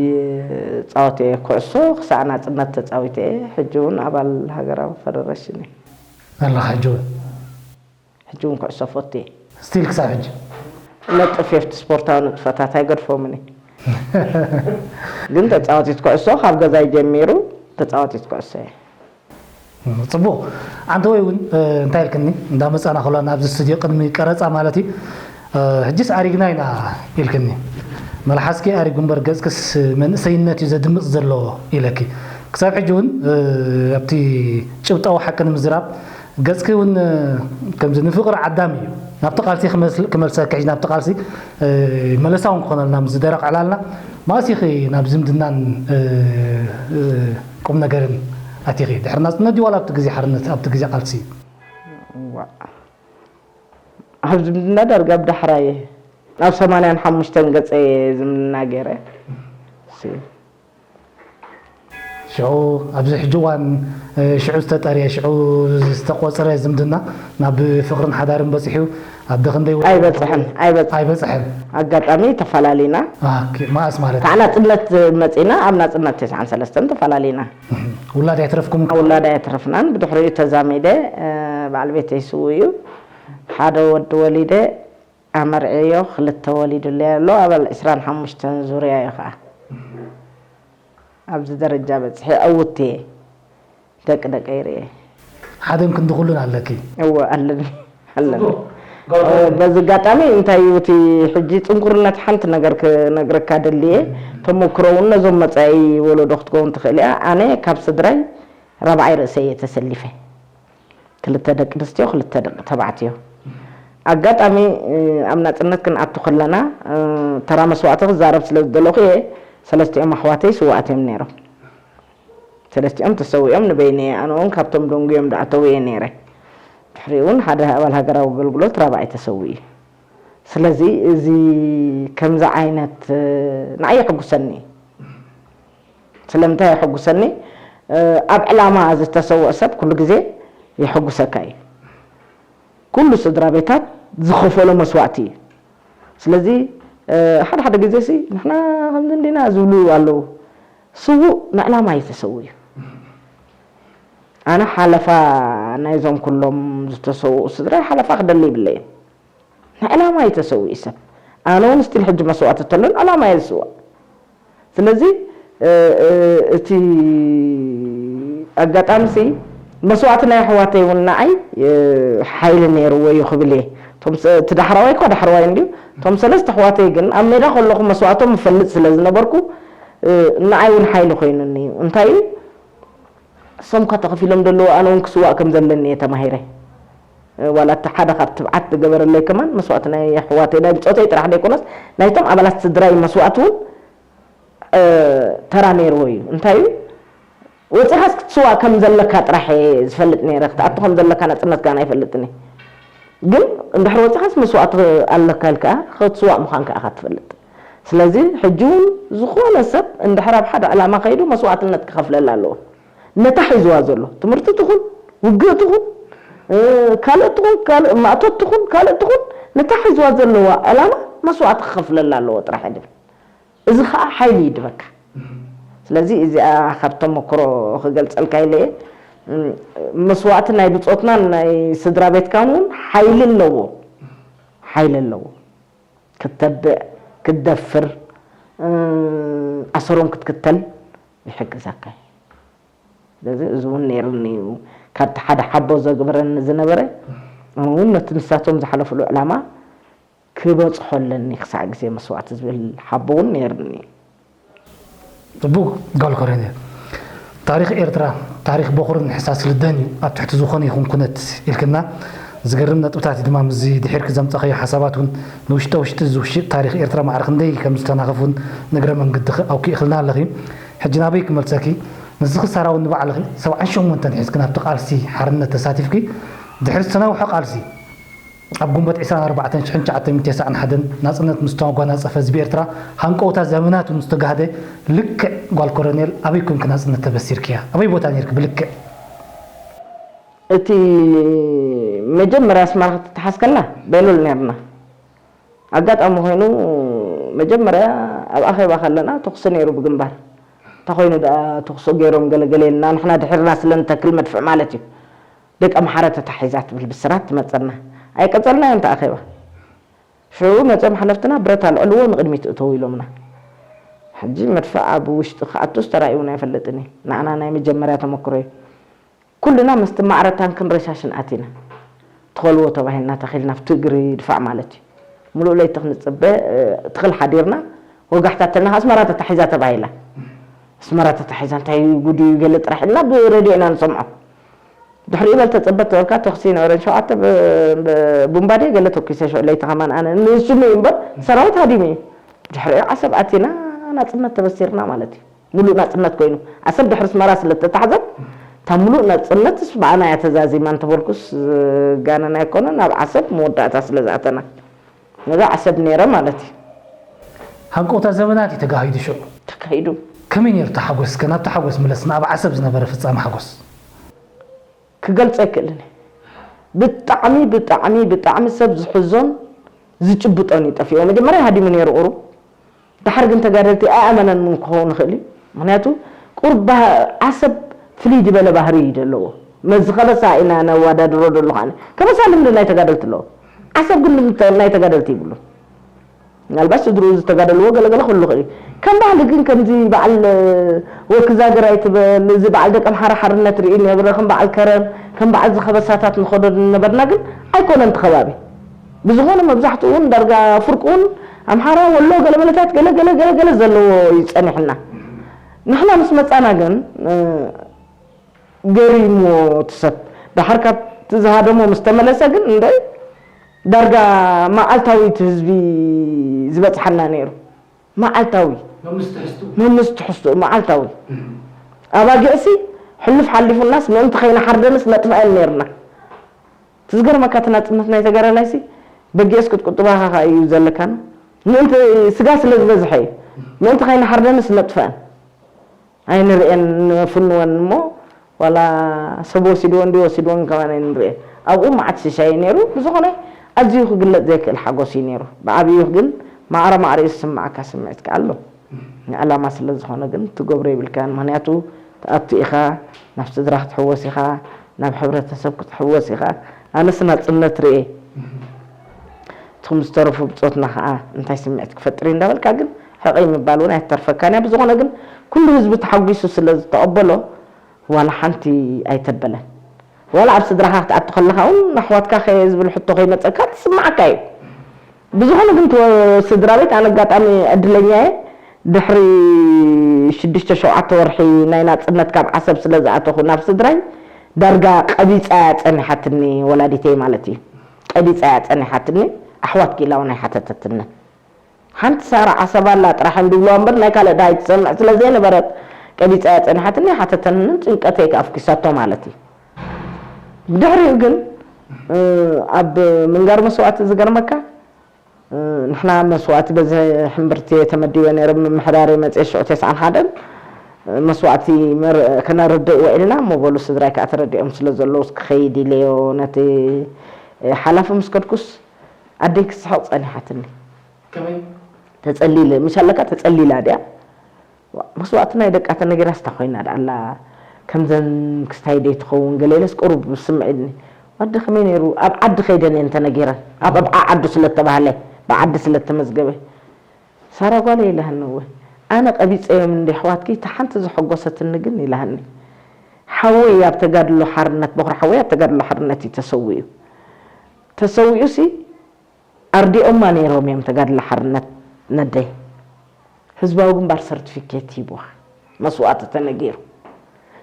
ይጻወት እየ። ኩዕሶ ክሳዕ ናጽነት ተጻዊተ እየ። ሕጂ እውን ኣባል ሃገራዊ ፈደረሽን እየ። ኣለኻ ሕጂ እውን? ሕጂ እውን ኩዕሶ ፈቱ እየ። ስቲል ክሳብ ሕጂ? ነጥፍ እየ፣ ኣብቲ ስፖርታዊ ንጥፈታት ኣይገድፎምን እየ። ግን ተጻዋቲት ኩዕሶ ካብ ገዛይ ጀሚሩ ተጻዋቲት ኩዕሶ እየ። ጽቡቕ። ኣንተ ወይ እውን፣ እ፣ እንታይ ኢልክኒ? እንዳ መጻና ከሎ ናብዚ ስቱድዮ ቅድሚ ቀረጻ ማለት እዩ። እ፣ ሕጂስ ኣሪግና ኢና ኢልክኒ። መልሓስኪ ኣሪጉ እምበር ገጽክስ መንእሰይነት እዩ ዘድምጽ ዘሎ ኢለኪ። ክሳብ ሕጂ እውን፣ እ፣ ኣብቲ ጭብጣዊ ሓቂ ንምዝራብ ገጽኪ እውን፣ እ፣ ከምዚ ንፍቕሪ ዓዳም እዩ። ናብቲ ቃልሲ ክመስ-፣ ክመልሰኪ፣ ሕጂ ናብቲ ቃልሲ፣ እ፣ መለሳ እውን ክኾነልና ምስ ዝደረቕ ዕላልና፣ መኣስ ኢኺ ናብ ዝምድናን፣ እ፣ እ፣ ቁም ነገርን ኣቲኺ? ድሕሪ ናጽነት ድዩ ዋላ ኣብቲ ግዜ ሓርነት፣ ኣብቲ ግዜ ቃልሲ? ዋእ። ኣብ ዝምድና ዳርጋ ኣብ ዳሕራይ እየ። ኣብ ሰማንያን ሓሙሽተን ገጸ እየ ዝምድና ገይረ። እሺ። ሽዑ ኣብዚ ሕጂ እዋን፣ እ፣ ሽዑ ዝተጠርየ፣ ሽዑ ዝተቖጽረ ዝምድና ናብ ፍቕርን ሓዳርን በጺሑ ኣብ ደኽንደይ ወ-፣ ኣይበጽሐን፣ ኣይበጽ-፣ ኣይበጽሐን። ኣጋጣሚ ተፈላሊና። ኦኬ፣ መኣስ ማለት? ካብ ናጽነት መጺና ኣብ ናጽነት ተስዓን ሰለስተን ተፈላሊና። እህ፣ ውላድ ኣይትረፍኩም? ውላድ ኣይትረፍናን። ብድሕሪኡ ተዛሚደ፣ እ፣ በዓል ቤተይ ስዉእ እዩ። ሓደ ወዲ ወሊደ፣ ኣመርዕዮ ክልተ ወሊዱለይ ኣሎ። ኣባል ዕስራን ሓሙሽተን ዙርያ እዩ ኸዓ። ኣብዚ ደረጃ በጽሐ፣ ዕውት እየ። ደቂ ደቀይ ርእየ። ሓደን ክንዲ ኩሉን ኣለኪ? እወ፣ ኣለኒ፣ ኣለኒ። ጽቡቕ። እ፣ በዚ ኣጋጣሚ እንታይ እዩ እቲ ሕጂ ጽንኩርነት ሓንቲ ነገር ክነግረካ ደልየ፣ ተመክሮ እውን ነዞም መጻኢ ወለዶ ክትከውን ትኽእል እያ። ኣነ ካብ ስድራይ ራብዓይ ርእሰይ እየ ተሰሊፈ። ክልተ ደቂ ኣንስትዮ፣ ክልተ ደቂ ተባዕትዮ። ኣጋጣሚ፣ እ፣ ኣብ ናጽነት ክንኣቱ ከለና፣ እ፣ ተራ መስዋእቲ ክዛረብ ስለ ዝደለኹ እየ፣ ሰለስቲኦም ኣሕዋተይ ስዉኣት እዮም ነይሮም። ሰለስቲኦም ተሰዊኦም ንበይነይ እየ፣ ኣነ እውን ካብቶም ደንጉዮም ዝኣተዉ እየ ነይረ። ድሕሪኡ እውን ሓደ ኣባል ሃገራዊ ኣገልግሎት ራብዓይ ተሰዊኡ እዩ። ስለዚ እዚ ከምዚ ዓይነት፣ እ፣ ንዓይ የሐጉሰኒ። ስለምንታይ የሐጉሰኒ? እ፣ ኣብ ዕላማ ዝተሰውአ ሰብ ኩሉ ግዜ የሐጉሰካ እዩ። ኩሉ ስድራ ቤታት ዝኸፈሎ መስዋእቲ እዩ። ስለዚ፣ እ፣ ሓደ ሓደ ግዜ ሲ ንሕና ከምዚ እንዲና ዝብሉ ኣለዉ። ስዉእ ንዕላማ እዩ ተሰዊኡ። ኣነ ሓለፋ ናይዞም ኩሎም ዝተሰውኡ ስድራይ ሓለፋ ክደሊ ይብለይን። ንዕላማ እዩ ተሰዊኡ ሰብ። ኣነ እውን ስቲል ሕጂ መስዋእቲ ተሎ ንዕላማ እየ ዝስዋእ። ስለዚ፣ እ፣ እ፣ እቲ ኣጋጣሚ ሲ መስዋእቲ ናይ ኣሕዋተይ እውን ንዓይ፣ እ፣ ሓይሊ ነይርዎ እዩ ክብል እየ። እቶም ሰ-፣ እቲ ዳሕራዋይ እኳ ዳሕራዋይ እንድዩ። እቶም ሰለስተ ኣሕዋተይ ግን ኣብ ሜዳ ከለኹ መስዋእቶም እፈልጥ ስለ ዝነበርኩ፣ እ፣ ንዓይ እውን ሓይሊ ኮይኑኒ እዩ። እንታይ እዩ? እሶም እኳ ተኸፊሎም ዘለዉ፣ ኣነ እውን ክስዋእ ከም ዘለኒ እየ ተማሂረ። እ፣ ዋላ እቲ ሓደ ካብ ትብዓት ዝገበረለይ ከማን መስዋእቲ ናይ ኣሕዋተይ፣ ናይ ብጾተይ ጥራሕ ዘይኮነስ፣ ናይቶም ኣባላት ስድራይ መስዋእቲ እውን፣ እ፣ ተራ ነይርዎ እዩ። እንታይ እዩ? ወጺኻስ ክትስዋእ ከም ዘለካ ጥራሕ እየ ዝፈልጥ ነይረ፣ ክትኣቱ ከም ዘለካ ናጽነት ከኣ ኣይፈልጥን እየ። ግን እንድሕር ወጺኻስ መስዋእቲ ኣለካ ኢልካ ክትስዋእ ምዃንካ ኢኻ ትፈልጥ። ስለዚ ሕጂ እውን ዝኾነ ሰብ እንድሕር ኣብ ሓደ ዕላማ ከይዱ መስዋእትነት ክኸፍለላ ኣለዎ። ነታ ሒዝዋ ዘሎ ትምህርቲ ትኹን፣ ውግእ ትኹን፣ እ፣ ካልእ ትኹን፣ ካልእ ማእቶት ትኹን፣ ካልእ ትኹን፣ ነታ ሒዝዋ ዘለዋ ዕላማ መስዋእቲ ክኸፍለላ ኣለዎ ጥራሕ ድብል። እዚ ኸዓ ሓይሊ ይድበካ። ስለዚ እዚኣ ካብ ተመክሮ ክገልጸልካ ኢለ እየ። እም፣ መስዋእቲ ናይ ብጾትናን ናይ ስድራ ቤትካን እውን ሓይሊ ኣለዎ። ሓይሊ ኣለዎ። ክትተብዕ፣ ክትደፍር፣ እም፣ ኣሰሮም ክትክተል ይሕግዘካ እዩ። ስለዚ እዚ እውን ነይሩኒ እዩ። ካብቲ ሓደ ሓቦ ዘግበረኒ ዝነበረ፣ ኣነ እውን ነቲ ንሳቶም ዝሓለፍሉ ዕላማ ክበጽሖ ኣለኒ ክሳዕ ግዜ መስዋእቲ ዝብል ሓቦ እውን ነይርኒ። ጽቡቕ ጓል ኮረኔል። ታሪኽ ኤርትራ፣ ታሪኽ በኹርን ሕሳስ ልደን እዩ፣ ኣብ ትሕቲ ዝኾነ ይኹን ኩነት ኢልክና። ዝገርም ነጥብታት እዩ ድማ ምስዚ ድሒርኪ ዘምጻእካዮ ሓሳባት እውን ንውሽጠ ውሽጢ እዚ ውሽጥ ታሪኽ ኤርትራ ማዕረ ክንደይ ከም ዝተናኸፉን ንእግረ መንገዲ ኣውኪእክልና ኣለኺ። ሕጂ ናበይ ክመልሰኪ? ንስኺ ሳራ እውን ንባዕልኺ ሰብዓን ሸሞንተን ሒዝኪ ናብቲ ቃልሲ ሓርነት ተሳቲፍኪ። ድሕሪ ዝተናውሐ ቃልሲ ኣብ ግንቦት ዕስራን ኣርባዕተን ሽሕን ትሽዓተ ሚእትን ተስዓን ሓደን ናጽነት ምስ ተጓናጸፈ ህዝቢ ኤርትራ ሃንቀውታ ዘመናት ምስ ተጋህደ ልክዕ ጓል ኮረኔል ኣበይ ኮንኪ ናጽነት ተበሲርክያ? ኣበይ ቦታ ኔርኪ ብልክዕ? እቲ መጀመርያ ኣስመራ ክትተሓዝ ከላ ቤሉል ኔርና። ኣጋጣሚ ኮይኑ መጀመርያ ኣብ ኣኼባ ከለና ተኹሲ ነይሩ ብግንባር። እንታይ ኮይኑ ደኣ ተኹሲ ገይሮም ገለ ገለ ኢልና ንሕና ድሒርና ስለ ንተክል መድፍዕ ማለት እዩ። ደቂ ኣምሓራ ተታሒዛ ትብል ብስራት ትመጸና። ኣይቀጸልናዮን እቲ ኣኼባ። ሽዑ መጺኦም ሓለፍትና ብረት ኣልዕልዎ ንቕድሚት እተው ኢሎምና። ሕጂ መድፍዕ ኣብ ውሽጢ ክኣቱስ ተራእዩና ኣይፈልጥን እዩ። ንዓና ናይ መጀመርያ ተመክሮ እዩ። ኩልና ምስቲ ማዕረ ታንክን ረሻሽን ኣቲና። ትኸልዎ ተባሂልና ተኺልና ኣብቲ እግሪ ድፋዕ ማለት እዩ። ሙሉእ ለይቲ ክንጽበ፣ እ፣ ትኽል ሓዲርና፣ ወጋሕታ ተልና ኣስመራ ተታሒዛ ተባሂላ። ኣስመራ ተታሒዛ እንታይ ጉድ እዩ ገለ ጥራሕ ኢልና ብሬድዮ ኢና ንሰምዖ። ድሕሪኡ በል ተጸበ ተበልካ ተኹሲ ይነበረን ሸውዓተ ብ-፣ ብ-፣ ቡምባዴ ገለ ተኩሰ ሽዑ ለይቲ ከማን ኣነ ንስሙ እዩ እምበር ሰራዊት ሃዲሙ እዩ። ድሕሪኡ ዓሰብ ኣቲና ናጽነት ተበሲርና ማለት እዩ። ሙሉእ ናጽነት ኮይኑ። ዓሰብ ድሕሪ ኣስመራ ስለ እተታሕዘት፣ እታ ሙሉእ ናጽነትስ ብኣና እያ ተዛዚማ እንተበልኩስ፣ ጋነን ኣይኮነን፣ ኣብ ዓሰብ መወዳእታ ስለ ዝኣተና። ነዛ ዓሰብ ነይረ ማለት እዩ። ሃንቀውታ ዘመናት እዩ ተጋሂዱ ሽዑ። ተካሂዱ። ከመይ ነይሩ እቲ ሓጎስ? እስከ ናብቲ ሓጎስ ምለስና፣ ኣብ ዓሰብ ዝነበረ ፍጻመ ሓጎስ። ክገልጾ ኣይክእልን እየ። ብጣዕሚ፣ ብጣዕሚ፣ ብጣዕሚ ሰብ ዝሕዞን ዝጭብጦን እዩ ጠፊኡ። መጀመርያ ሃዲሙ ነይሩ ቁሩብ። ደሓር ግን ተጋደልቲ ኣይኣመነን እውን ክኸውን ይኽእል እዩ። ምኽንያቱ ቁሩብ ባህ-፣ ዓሰብ ፍልይ ዝበለ ባህሪ እዩ ዘለዎ። መዚ ከበሳ ኢና ነዋዳድሮ ደሎ ኸዓኒ። ከበሳ ልምዲ ናይ ተጋደልቲ ኣለዎ። ዓሰብ ግን ልምዲ ናይ ተጋደልቲ ይብሉ። ምናልባት ስድርኡ ዝተጋደልዎ ገለገለ ክህሉ ይኽእል እዩ። ከም ባህሊ ግን ከምዚ በዓል ወክዛገር ኣይትበል፣ እዚ በዓል ደቂ ኣምሓራ ሓርነት ርኢ ነብረ፣ ከም በዓል ከረን፣ ከም በዓል ዝኸበሳታት ንኸዶ ነበርና፣ ግን ኣይኮነን እቲ ከባቢ። ብዝኾነ መብዛሕትኡ እውን ዳርጋ ፍርቂ እውን ኣምሓራ፣ ወሎ፣ ገለመለታት ገለ ገለ ገለ ገለ ዘለዎ እዩ ጸኒሕና። ንሕና ምስ መጻና ግን፣ እ፣ ገሪምዎ እቲ ሰብ። ደሓር ካብቲ ዝሃደሞ ምስ ተመለሰ ግን እንደ ዳርጋ መዓልታዊ እቲ ህዝቢ ዝበጽሓና ነይሩ። መዓልታዊ። መምስ ትሕዝቱ። መምስ ትሕዝቱ፣ መዓልታዊ። እም። ኣባጊዕሲ ሕሉፍ ሓሊፉናስ ምእንቲ ከይንሓርደንስ ነጥፍአን ነይርና። እቲ ዝገርመካ እቲ ናጽነት ናይ ተጋዳላይሲ በጊዕስ ክትቁጥባ ኸኣ እዩ ዘለካን። ምእንቲ ስጋ ስለ ዝበዝሐ እዩ። ምእንቲ ከይንሓርደንስ ነጥፍአን። ኣይንርእየን፣ ንፍንወን እሞ ዋላ ሰብ ወሲድወን ድዩ ወሲድወን ከማን ኣይንርእየን። ኣብኡ መዓት ሽሻይ እዩ ነይሩ። ብዝኾነ ኣዝዩ ክግለጽ ዘይክእል ሓጎስ እዩ ነይሩ። ብዓብዩ ግን ማዕረ ማዕሪኡ ዝስምዓካ ስምዒት ከኣ ኣሎ። ንዕላማ ስለ ዝኾነ ግን ትገብሮ የብልካን። ምኽንያቱ ትኣቱ ኢኻ፣ ናብ ስድራ ክትሕወስ ኢኻ፣ ናብ ሕብረተሰብ ክትሕወስ ኢኻ። ኣነስ ናጽነት ርእየ። እቶም ዝተረፉ ብጾትና ኸኣ እንታይ ስምዒት ክፈጥር እዩ እንዳበልካ ግን ሕቐይ ምባል እውን ኣይተርፈካን እያ። ብዝኾነ ግን ኩሉ ህዝቢ ተሓጒሱ ስለ ዝተቐበሎ ዋላ ሓንቲ ኣይተበለን። ዋላ ኣብ ስድራኻ ክትኣቱ ከለኻ እውን ኣሕዋትካ ከ ዝብል ሕቶ ከይመጸካ ትስምዓካ እዩ። ብዝኾነ ግን እቶ ስድራ ቤት ኣነ ኣጋጣሚ ዕድለኛ እየ። ድሕሪ ሽዱሽተ ሸውዓተ ወርሒ ናይ ናጽነት ካብ ዓሰብ ስለ ዝኣተኹ ናብ ስድራይ ዳርጋ ቀቢጻ እያ ጸኒሓትኒ ወላዲተይ ማለት እዩ። ቀቢጻ እያ ጸኒሓትኒ። ኣሕዋትኪ ኢላ እውን ኣይሓተተትንን። ሓንቲ ሳራ ዓሰብ ኣላ ጥራሕ እዮም ዝብልዋ እምበር ናይ ካልእ ደሃይ ትሰምዕ ስለ ዘይነበረት ቀቢጻ እያ ጸኒሓትኒ። ሓተተንን ጭንቀተይ ከኣ ኣፍኪሳቶ ማለት እዩ። ብድሕሪኡ ግን፣ እ፣ ኣብ ምንጋር መስዋእቲ ዝገርመካ፣ እ፣ ንሕና መስዋእቲ በዚ ሕምብርቲ እየ ተመዲበ ነይረ፣ ምምሕዳር እየ መጽየ ሽዑ ተስዓን ሓደን፣ እ፣ መስዋእቲ መር-፣ ከነርድእ ውዒልና፣ እሞ በሉ ስድራይ ከኣ ተረዲኦም ስለ ዘለዉ፣ እስኪ ከይድ ኢለዮ ነቲ፣ እ፣ ሓላፊ ምስ ከድኩስ፣ ኣደይ ክስሕቕ ጸኒሓትኒ። ከመይ? ተጸሊለ ምሽ ኣለካ ተጸሊላ ድያ? መስዋእቲ ናይ ደቃ ተነገራስ እታ ኮይና ደኣ ኣላ። ከምዘን ክስታይ ደይ ትኸውን ገለ ኢለስ ቁሩብ ስምዒኒ። ኣደ ከመይ ነይሩ? ኣብ ዓዲ ከይደን እየን ተነጊረን። ኣብ ኣብ ዓዱ ስለ እተባህለ ብዓዲ ስለ እተመዝገበ። ሳራ ጓለይ ኢላሃኒ እወ። ኣነ ቀቢፀዮም እንዲ ኣሕዋትኪ እታ ሓንቲ ዘሐጎሰትኒ ግን ኢላሃኒ። ሓወይ ኣብ ተጋድሎ ሓርነት በኹሪ ሓወይ ኣብ ተጋድሎ ሓርነት እዩ ተሰዊኡ። ተሰዊኡሲ ኣርዲኦማ ነይሮም እዮም ተጋድሎ ሓርነት ነደይ። ህዝባዊ ግንባር ሰርቲፊኬት ሂብዋ መስዋእቲ ተነጊሩ።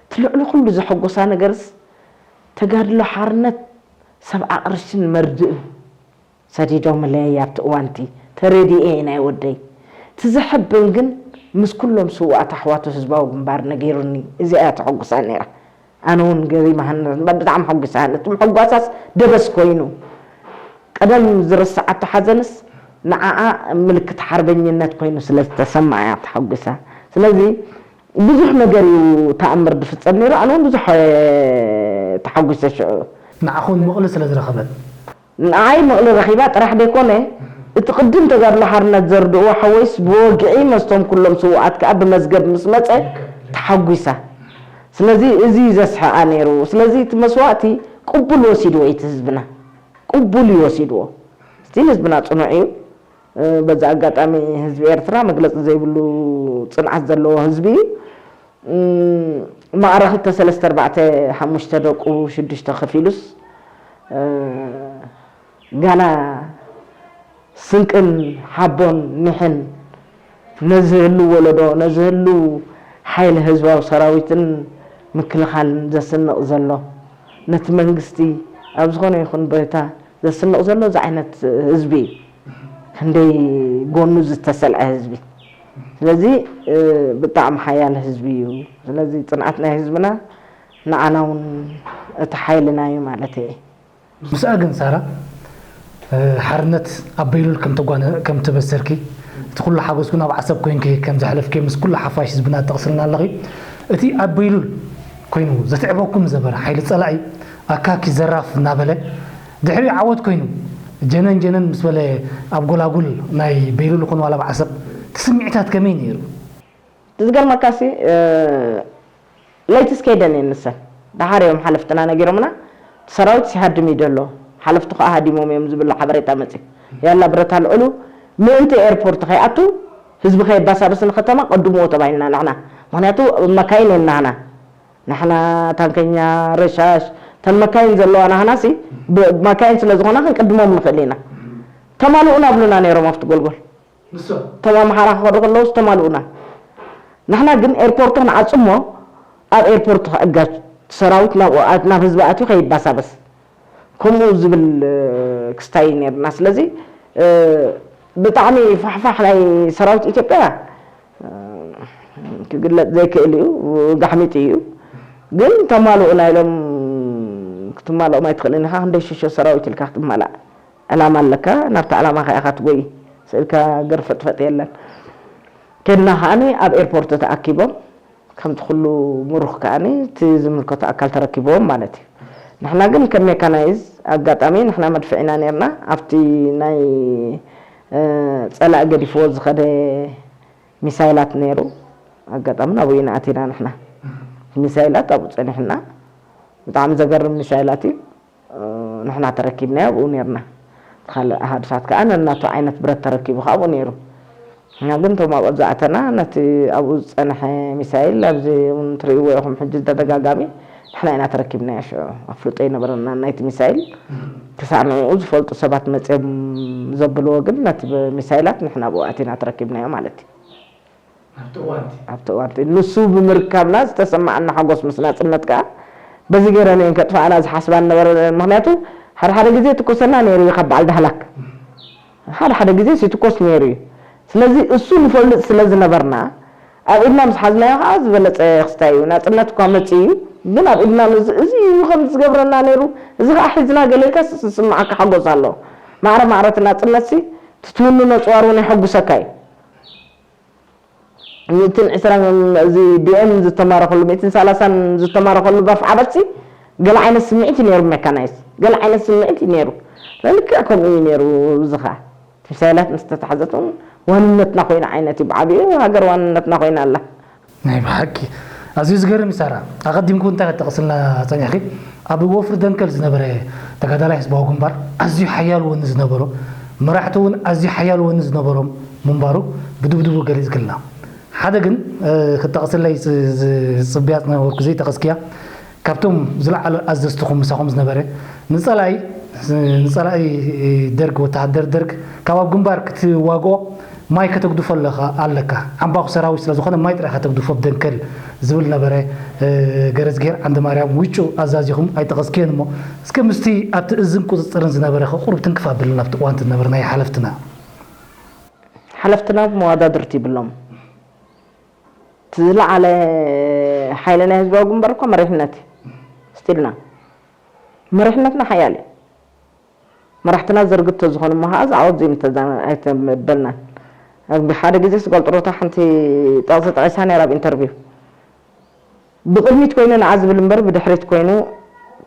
እቲ ልዕሊ ኩሉ ዘሐጎሳ ነገርስ ተጋድሎ ሓርነት ሰብዓ ቅርሽን መርድእን ሰዲዶምለይ ኣብቲ እዋንቲ ተረዲኤ ናይ ወደይ። እቲ ዘሕብን ግን ምስ ኩሎም ስውኣት ኣሕዋቱ ህዝባዊ ግንባር ነጊሩኒ። እዚኣ እያ ተሐጉሳ ነይራ። ኣነ እውን ገሪማሃኒ ብጣዕሚ ሐጒሳሃኒ። እቲ ምሕጓሳስ ደበስ ኮይኑ ቀደም ዝረስዓቶ ሓዘንስ ንዓኣ ምልክት ሓርበኝነት ኮይኑ ስለ ዝተሰምዓ እያ ተሐጒሳ። ስለዚ ብዙሕ ነገር እዩ ተኣምር ዝፍጸም ነይሩ። ኣነ እውን ብዙሕ ተሓጒሰ ሽዑ። ንዓኹን ምቕሊ ስለ ዝረኸበት። ንዓይ ምቕሊ ረኺባ ጥራሕ ደይኮነ እቲ ቅድም ተጋድሎ ሓርነት ዘርድእዎ ሓወይስ ብወግዒ መስቶም ኩሎም ስውኣት ከኣ ብመዝገብ ምስ መጸ ተሓጒሳ። ስለዚ እዚ እዩ ዘስሕቓ ነይሩ። ስለዚ እቲ መስዋእቲ ቅቡል ወሲድዎ እዩ እቲ ህዝብና። ቅቡል እዩ ወሲድዎ። ስቲል ህዝብና ጽኑዕ እዩ። በዚ ኣጋጣሚ ህዝቢ ኤርትራ መግለጺ ዘይብሉ ጽንዓት ዘለዎ ህዝቢ እዩ። ማዕረ ክልተ ሰለስተ ኣርባዕተ ሓሙሽተ ደቁ ሽዱሽተ ከፊሉስ ጋና ስንቅን ሓቦን ኒሕን ነዚ ህሉ ወለዶ ነዚ ህሉ ሓይሊ ህዝባዊ ሰራዊትን ምክልኻልን ዘስንቕ ዘሎ ነቲ መንግስቲ ኣብ ዝኾነ ይኹን ቦታ ዘስንቕ ዘሎ እዚ ዓይነት ህዝቢ እዩ። ክንደይ ጎኑ ዝተሰልዐ ህዝቢ። ስለዚ ብጣዕሚ ሓያል ህዝቢ እዩ። ስለዚ ፅንዓት ናይ ህዝብና ንዓና እውን እቲ ሓይልና እዩ ማለት እየ። ምስኣ ግን ሳራ ሓርነት ኣብ በይሉል ከም ተጓነ ከም ተበሰርኪ እቲ ኩሉ ሓጎስ ግን ኣብ ዓሰብ ኮይንኪ ከም ዘሕለፍኪ ምስ ኩሉ ሓፋሽ ህዝብና ትጠቕስልና ኣለኺ። እቲ ኣብ በይሉል ኮይኑ ዘትዕበኩም ዝነበረ ሓይሊ ጸላኢ ኣካኪ ዘራፍ እናበለ ድሕሪ ዓወት ኮይኑ ጀነን ጀነን ምስ በለ ኣብ ጎላጉል ናይ በይሉል ይኹን ዋላ ኣብ ዓሰብ እቲ ስምዒታት ከመይ ነይሩ? ዝገርመካሲ ለይትስ ከይደን እየን ንሰን ደሓር እዮም ሓለፍትና ነጊሮምና እቲ ሰራዊት ሲሃድም እዩ ደሎ ሓለፍቲ ከዓ ሃዲሞም እዮም ዝብሎ ሓበሬታ መፅእ ያላ ብረት ኣልዕሉ ምእንቲ ኤርፖርት ከይኣቱ ህዝቢ ከየባሳብስ ንከተማ ቀድምዎ ተባሂልና ንሕና ምክንያቱ መካይን የናህና ንሕና ታንከኛ ረሻሽ ተን መካይን ዘለዋ ናህና ሲ መካይን ስለ ዝኾና ክንቅድሞም ንኽእል ኢና ተማልኡና ብሉና ነይሮም ኣብቲ ጎልጎል እቶም ኣምሓራ ክኸዱ ከለውስ ተማልኡና። ንሕና ግን ኤርፖርት ክንዓጽሞ ኣብ ኤርፖርት ክዕጋት ሰራዊት ናብ ህዝቢ ኣትዩ ከይባሳበስ ከምኡ ዝብል ክስታይ ነርና። ስለዚ ብጣዕሚ ፋሕፋሕ ናይ ሰራዊት ኢትዮጵያ ክግለፅ ዘይክእል እዩ፣ ጋሕሚጥ እዩ። ግን ተማልኡና ኢሎም ክትማልኦም ኣይትኽእልን ኢኻ። ክንደይ ሽሾ ሰራዊት ኢልካ ክትማላእ ዕላማ ኣለካ፣ ናብቲ ዕላማኻ ኢኻ ትጎይ። ስእልካ ገርፈጥፈጥ የለን። ከድና ከኣኒ ኣብ ኤርፖርት ተኣኪቦም ከምቲ ኩሉ ምሩኽ ከኣኒ እቲ ዝምልከቶ ኣካል ተረኪብዎም ማለት እዩ። ንሕና ግን ከም ሜካናይዝ ኣጋጣሚ ንሕና መድፍዕ ኢና ነርና ኣብቲ ናይ ጸላእ ገዲፍዎ ዝኸደ ሚሳይላት ነይሩ ኣጋጣሚ ናብኡ ኢና ኣቲና ንሕና ሚሳይላት ኣብኡ ጸኒሕና ብጣዕሚ ዘገርም ሚሳይላት እዩ። ንሕና ተረኪብናዮ ኣብኡ ነርና። ካልእ ኣሃዱታት ከኣ ነናቱ ዓይነት ብረት ተረኪቡ ከኣ ኣብኡ ነይሩ። ንሕና ግን እቶም ኣብኡ ዝኣተና ነቲ ኣብኡ ዝጸንሐ ሚሳይል ኣብዚ እውን ትርእይዎ ኢኹም ሕጂ ተደጋጋሚ ንሕና ኢና ተረኪብናዮ። ሽዑ ኣፍልጦ ኣይነበረናን ናይቲ ሚሳይል። ክሳዕ ንዕኡ ዝፈልጡ ሰባት መጺኦም ዘብልዎ ግን ነቲ ሚሳይላት ንሕና ኣብኡ ኣቲና ተረኪብናዮ ማለት እዩ። ኣብቲ እዋንቲ ኣብቲ እዋንቲ ንሱ ብምርካብና ዝተሰማዓና ሓጎስ ምስ ናጽነት ከኣ በዚ ገይረን እየን ከጥፍኣና ዝሓስባ ነበረ። ምኽንያቱ ሓደ ሓደ ግዜ ትኮሰና ነይሩ እዩ ካብ በዓል ዳህላክ ሓደ ሓደ ግዜ ሲትኮስ ነይሩ እዩ። ስለዚ እሱ ንፈልጥ ስለ ዝነበርና ኣብ ኢድና ምስ ሓዝናዮ ከዓ ዝበለፀ ክስታይ እዩ። ናፅነት እኳ መፂ እዩ ግን ኣብ ኢድና እዚ እዩ ከም ዝገብረና ነይሩ እዚ ከዓ ሒዝና ገሌልካ ዝስምዓካ ሓጎስ ኣለዎ። ማዕረ ማዕረት ናፅነት ሲ ትትውንኖ ፅዋር እውን የሐጉሰካ እዩ። ሚእትን ዕስራን እዚ ዲኤም ዝተማረኸሉ ሚእትን ሰላሳን ዝተማረኸሉ ባፍ ዓበትሲ ገለ ዓይነት ስምዒት እዩ ነይሩ። ሜካናይዝ ገለ ዓይነት ስምዒት እዩ ነይሩ። ልክዕ ከምኡ እዩ ነይሩ። እዚ ኸዓ ምስ ሓይላት ምስ ተታሕዘት እውን ዋንነትና ኮይና ዓይነት እዩ፣ ብዓብዩ ሃገር ዋንነትና ኮይና ኣላ። ናይ ብሓቂ ኣዝዩ ዝገርም እዩ ሳራ። ኣቐዲምኩ እንታይ ከጠቕስልና ጸኒሕኪ? ኣብ ወፍሪ ደንከል ዝነበረ ተጋዳላይ ህዝባዊ ግንባር ኣዝዩ ሓያል ወኒ ዝነበሮ፣ መራሕቲ እውን ኣዝዩ ሓያል ወኒ ዝነበሮም ምንባሩ ብድብድቡ ገሊጽክልና። ሓደ ግን ክጠቕስለይ ዝጽብያ ዝነበርኩ ዘይጠቐስክያ፣ ካብቶም ዝለዓለ ኣዘዝትኹም ምሳኹም ዝነበረ ንጸላኢ ንጸላኢ ደርግ ወተሃደር ደርግ ካብ ኣብ ግንባር ክትዋግኦ ማይ ከተግድፎ ኣለካ ኣለካ ዓምባኹ ሰራዊት ስለ ዝኾነ ማይ ጥራይ ከተግድፎ ብደንከል ዝብል ነበረ። ገረዝግሄር ዓንደ ማርያም ውጩ ኣዛዚኹም ኣይጠቐስክዮን እሞ እስከ ምስቲ ኣብቲ እዝን ቁፅፅርን ዝነበረ ቁሩብ ትንክፍ ኣብልና ኣብቲ እዋንቲ ዝነበረ ናይ ሓለፍትና። ሓለፍትና መዋዳድርቲ ይብሎም። እቲ ዝለዓለ ሓይሊ ናይ ህዝባዊ ግንባር እኮ መሪሕነት እዩ። ስቲልና መሪሕነትና ሓያል እዩ። መራሕትና ዘርግቶ ዝኾኑ እሞ ከዓ ዝዓወት ዘይምተዛነ ኣይተበልናን። ኣብ ሓደ ግዜ ስጋል ጥሮታ ሓንቲ ጠቕሲ ጠቒሳ ነይራ ኣብ ኢንተርቪው። ብቕድሚት ኮይኑ ንዓ ዝብል እምበር ብድሕሪት ኮይኑ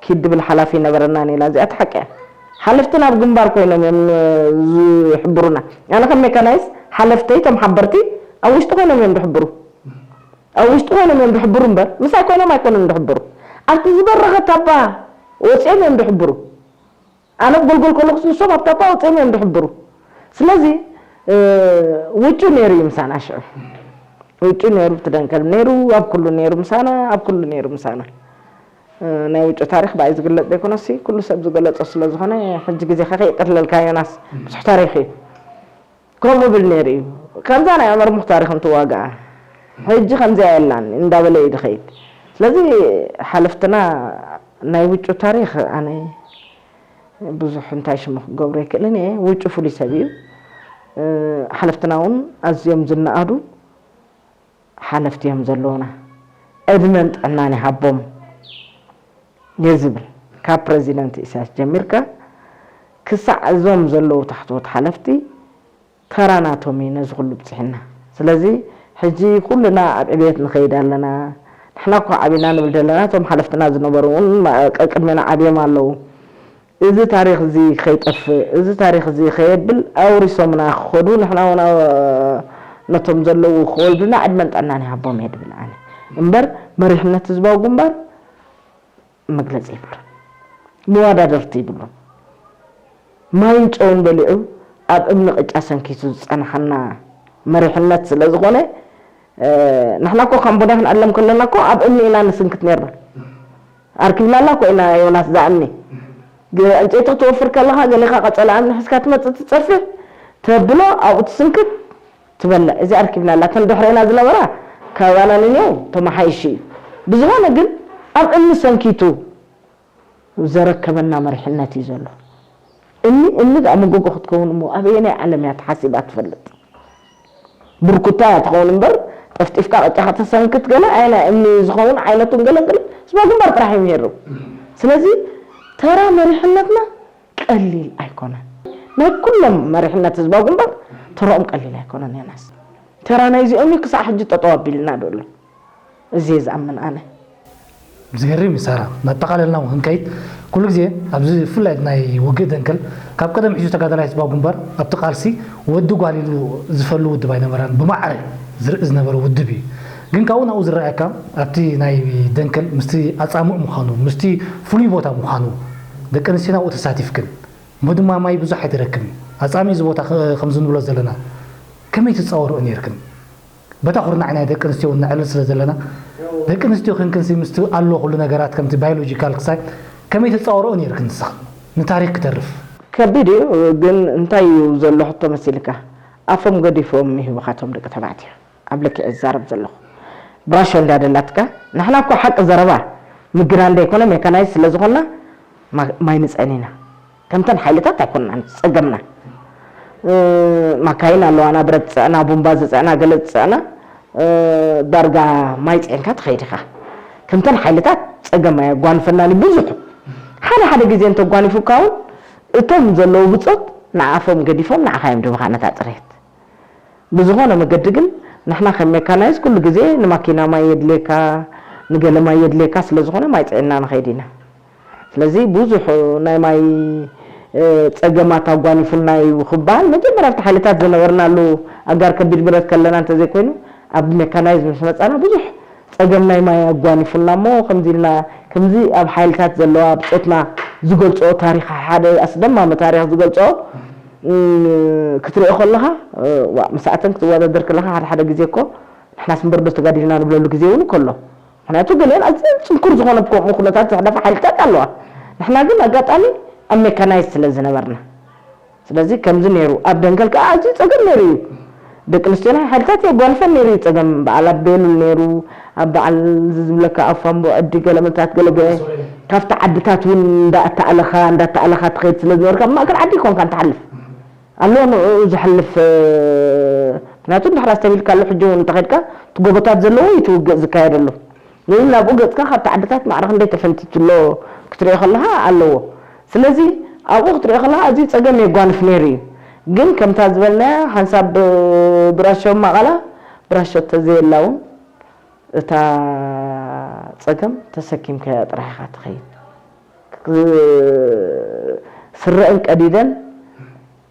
ኪድ ድብል ሓላፊ ይነበረናን ኢላ። እዚኣ እቲ ሓቂ እያ። ሓለፍትና ኣብ ግንባር ኮይኖም እዮም ዝሕብሩና። ኣነ ከም ሜካናይስ ሓለፍተይ እቶም ሓበርቲ ኣብ ውሽጢ ኮይኖም እዮም ዝሕብሩ። ኣብ ውሽጢ ኮይኖም እዮም ዝሕብሩ እምበር ምሳይ ኮይኖም ኣይኮኑን ዝሕብሩ። ኣብቲ ዝበረኸ ታባ ወፂኦም እዮም ዝሕብሩ። ኣነ ኣብ ጎልጎል ከለኹስ ንሶም ኣብ ታባ ወፂኦም እዮም ዝሕብሩ። ስለዚ ውጩ ነይሩ እዩ ምሳና ሽዑ። ውጩ ነይሩ፣ ብትደንከል ነይሩ፣ ኣብ ኩሉ ነይሩ ምሳና፣ ኣብ ኩሉ ነይሩ ምሳና። ናይ ውጩ ታሪኽ ብኣይ ዝግለፅ ዘይኮነሲ ኩሉ ሰብ ዝገለፆ ስለ ዝኾነ ሕጂ ግዜኻ ከይጥርለልካ ዮናስ ብዙሕ ታሪኽ እዩ። ከምኡ ብል ነይሩ እዩ። ከምዛ ናይ ዑመር ሙኽታር ኢኹም ትዋግኣ፣ ሕጂ ከምዚኣ የላን እንዳበለ እዩ ዝኸይድ። ስለዚ ሓለፍትና ናይ ውጩ ታሪኽ ኣነ ብዙሕ እንታይ ሽሙ ክገብሮ ኣይክእልን እየ። ውጩ ፍሉይ ሰብ እዩ። ሓለፍትና እውን ኣዝዮም ዝነኣዱ ሓለፍቲ እዮም ዘለዉና። ዕድመን ጥዕናን ይሃቦም እየ ዝብል። ካብ ፕረዚደንት ኢሳያስ ጀሚርካ ክሳዕ እዞም ዘለዉ ታሕተዎት ሓለፍቲ ተራ ናቶም እዩ ነዚ ኩሉ ብፅሒና። ስለዚ ሕጂ ኩልና ኣብ ዕብየት ንኸይድ ኣለና። ንሕና እኮ ዓቢና ንብል ዘለና፣ እቶም ሓለፍትና ዝነበሩ እውን ቀቅድሜና ዓብዮም ኣለዉ። እዚ ታሪኽ እዚ ከይጠፍእ፣ እዚ ታሪኽ እዚ ከየብል ኣውሪሶምና ክኸዱ፣ ንሕና እውን ነቶም ዘለዉ ክወልዱና ዕድመን ጥዕናን ይሃቦም እየ ድብል ኣነ። እምበር መሪሕነት ህዝባዊ ግንባር መግለፂ ይብሉን መዋዳድርቲ ይብሉን። ማይን ጨውን በሊዑ ኣብ እምኒ ቅጫ ሰንኪቱ ዝፀናሓና መሪሕነት ስለ ዝኾነ፣ ንሕና እኮ ካምቦድያ ክንዕለም ከለና እኮ ኣብ እምኒ ኢና ንስንክት ነርና። ኣርኪብናላ እኮ ኢና ዮናስ እዛ እምኒ። ዕንጨይቲ ክትወፍር ከለኻ ገሊኻ ቀፀላ እምኒ ሒዝካ ትመፅእ ትፀፍሕ ተብሎ ኣብኡ ትስንክት ትበልዕ። እዚ ኣርኪብናላ። እተን ድሕሬና ዝነበራ ካባና ንኔው ተመሓይሹ እዩ። ብዝኾነ ግን ኣብ እምኒ ሰንኪቱ ዘረከበና መሪሕነት እዩ ዘሎ። እምኒ እምኒ ደኣ መጎጎ ክትከውን እሞ ኣበየናይ ዓለም እያ ተሓሲባ ትፈልጥ? ብርኩታ እያ ትኸውን እምበር ጠፍጢፍካ ቅጫኻ ተሰንክት ገለ ኣየናይ እምኒ ዝኸውን ዓይነቱን ገለን ገለን ህዝባዊ ግንባር ጥራሕ እዩ ነይሩ። ስለዚ ተራ መሪሕነትና ቀሊል ኣይኮነን። ናይ ኩሎም መሪሕነት ህዝባዊ ግንባር ተራኦም ቀሊል ኣይኮነን። ዮናስ ተራ ናይዚኦም እዩ ክሳዕ ሕጂ ጠጠው ኣቢልና ዶ ኣሎ። እዚ እየ ዝኣምን ኣነ። ዝገርም እዩ ሳራ። እናጠቓለልና እውን ክንከይድ ኩሉ ግዜ ኣብዚ ብፍላይ ናይ ውግእ ደንከል ካብ ቀደም ሒዙ ተጋዳላይ ህዝባዊ ግንባር ኣብቲ ቃልሲ ወዲ ጓል ኢሉ ዝፈሉ ውድብ ኣይነበረን፣ ብማዕረ ዝርኢ ዝነበረ ውድብ እዩ። ግን ካብኡ ናብኡ ዝረኣየካ ኣብቲ ናይ ደንከል ምስቲ ኣፃምእ ምዃኑ ምስቲ ፍሉይ ቦታ ምዃኑ ደቂ ኣንስትዮና ኣብኡ ተሳቲፍክን እሞ ድማ ማይ ብዙሕ ኣይትረክብን ኣፃምእ እዚ ቦታ ከምዚ ንብሎ ዘለና ከመይ ትፃወርኦ ነይርክን? በታ ኩርናዕ ናይ ደቂ ኣንስትዮ እውን ነዕልል ስለ ዘለና ደቂ ኣንስትዮ ክንክንሲ ምስቲ ኣሎ ኩሉ ነገራት ከምቲ ባዮሎጂካል ክሳይ ከመይ ተፃወርኦ ነይርክን ንስኽን ንታሪክ ክተርፍ? ከቢድ እዩ ግን እንታይ እዩ ዘሎ ሕቶ መሲልካ ኣፎም ገዲፎም ይህቡኻ እቶም ደቂ ተባዕትዮ ኣብ ልክዕ ዝዛረብ ዘለኹ ብራሾ እንዳደላትካ ንሕና እኮ ሓቂ ዘረባ ምግና እንዳይኮነ ሜካናይዝ ስለ ዝኾንና ማይ ንፀን ኢና ከምተን ሓይልታት ኣይኮንናን ዝፀገምና። ማካይን ኣለዋና፣ ብረት ዝፅዕና፣ ቡምባ ዝፅዕና፣ ገለ ዝፅዕና፣ ዳርጋ ማይ ፅዒንካ ትኸይድ ኢኻ። ከምተን ሓይልታት ፀገም ኣየጓንፈናን እዩ ብዙሑ። ሓደ ሓደ ግዜ እንተጓኒፉካ እውን እቶም ዘለዉ ብፆት ንዓፎም ገዲፎም ንዓኻ እዮም ድብኻ ነታ ፅሬት። ብዝኾነ መገዲ ግን ንሕና ከም ሜካናይዝ ኩሉ ግዜ ንማኪና ማይ የድልየካ፣ ንገለ ማይ የድልየካ ስለ ዝኾነ ማይ ፅዒንና ንኸይድ ኢና። ስለዚ ብዙሕ ናይ ማይ ጸገማት ኣጓኒፉና እዩ ክበሃል፣ መጀመርያ ኣብቲ ሓይልታት ዝነበርናሉ ኣጋር ከቢድ ብረት ከለና እንተዘይኮይኑ፣ ኣብ ሜካናይዝ ምስ መጻና ብዙሕ ጸገም ናይ ማይ ኣጓኒፉና እሞ፣ ከምዚ ኢልና፣ ከምዚ ኣብ ሓይልታት ዘለዋ ብጾትና ዝገልጽኦ ታሪኽ፣ ሓደ ኣስደማሚ ታሪኽ ዝገልጽኦ፣ እም፣ ክትሪኦ ከለኻ፣ እ፣ ዋእ፣ ምስኣተን ክትወዳደር ከለኻ፣ ሓደ ሓደ ግዜ እኮ ንሕናስ እምበር ዶ ተጋዲልና ንብለሉ ግዜ እውን እኮ ኣሎ። ምኽንያቱ ገሊአን ኣዝየን ጽንኩር ዝኾነ ብከምኡ ኩነታት ዘሕለፋ ሓይልታት ኣለዋ። ንሕና ግን ኣጋጣሚ ኣብ ሜካናይዝ ስለ ዝነበርና። ስለዚ ከምዚ ነይሩ። ኣብ ደንከል ከኣ ኣዝዩ ጸገም ነይሩ እዩ። ደቂ ኣንስትዮና ሓይልታት የጓንፈን ነይሩ እዩ ጸገም። በዓል ኣብ ቤሉል ነይሩ፣ ኣብ በዓል እዚ ዝብለካ ኣብ ፋምቦ ዕዲ ገለ ምልታት ገለ ገ-፣ ካብቲ ዓድታት እውን እንዳተኣለኻ፣ እንዳተኣለኻ ትኸይድ ስለ ዝነበርካ፣ ኣብ ማእከል ዓዲ ይኮንካ እንትሓልፍ። ኣሎ ንዕኡ ዘሕልፍ፣ እ፣ ምኽንያቱ እንድሕር ኣስተብሂልካሉ ሕጂ እውን እንተኸድካ፣ እቲ ጎቦታት ዘለዎ እዩ እቲ ውግእ ዝካየደሉ። ግን ናብኡ ገጽካ ካብቲ ዓድታት ማዕረ ክንደይ ተፈንቲቱ ኣሎ ክትሪኦ ከለኻ ኣለዎ። ስለዚ ኣብኡ ክትሪኦ ከለኻ ኣዝዩ ጸገም የጓንፍ ነይሩ እዩ። ግን ከምታ ዝበልናያ ሓንሳብ ብራሾ ማቐላ፣ ብራሾ ተዘየላ እውን እታ ጸገም ተሰኪምካያ ጥራሕ ኢኻ ትኸይድ። ክ-፣ ስረአን ቀዲደን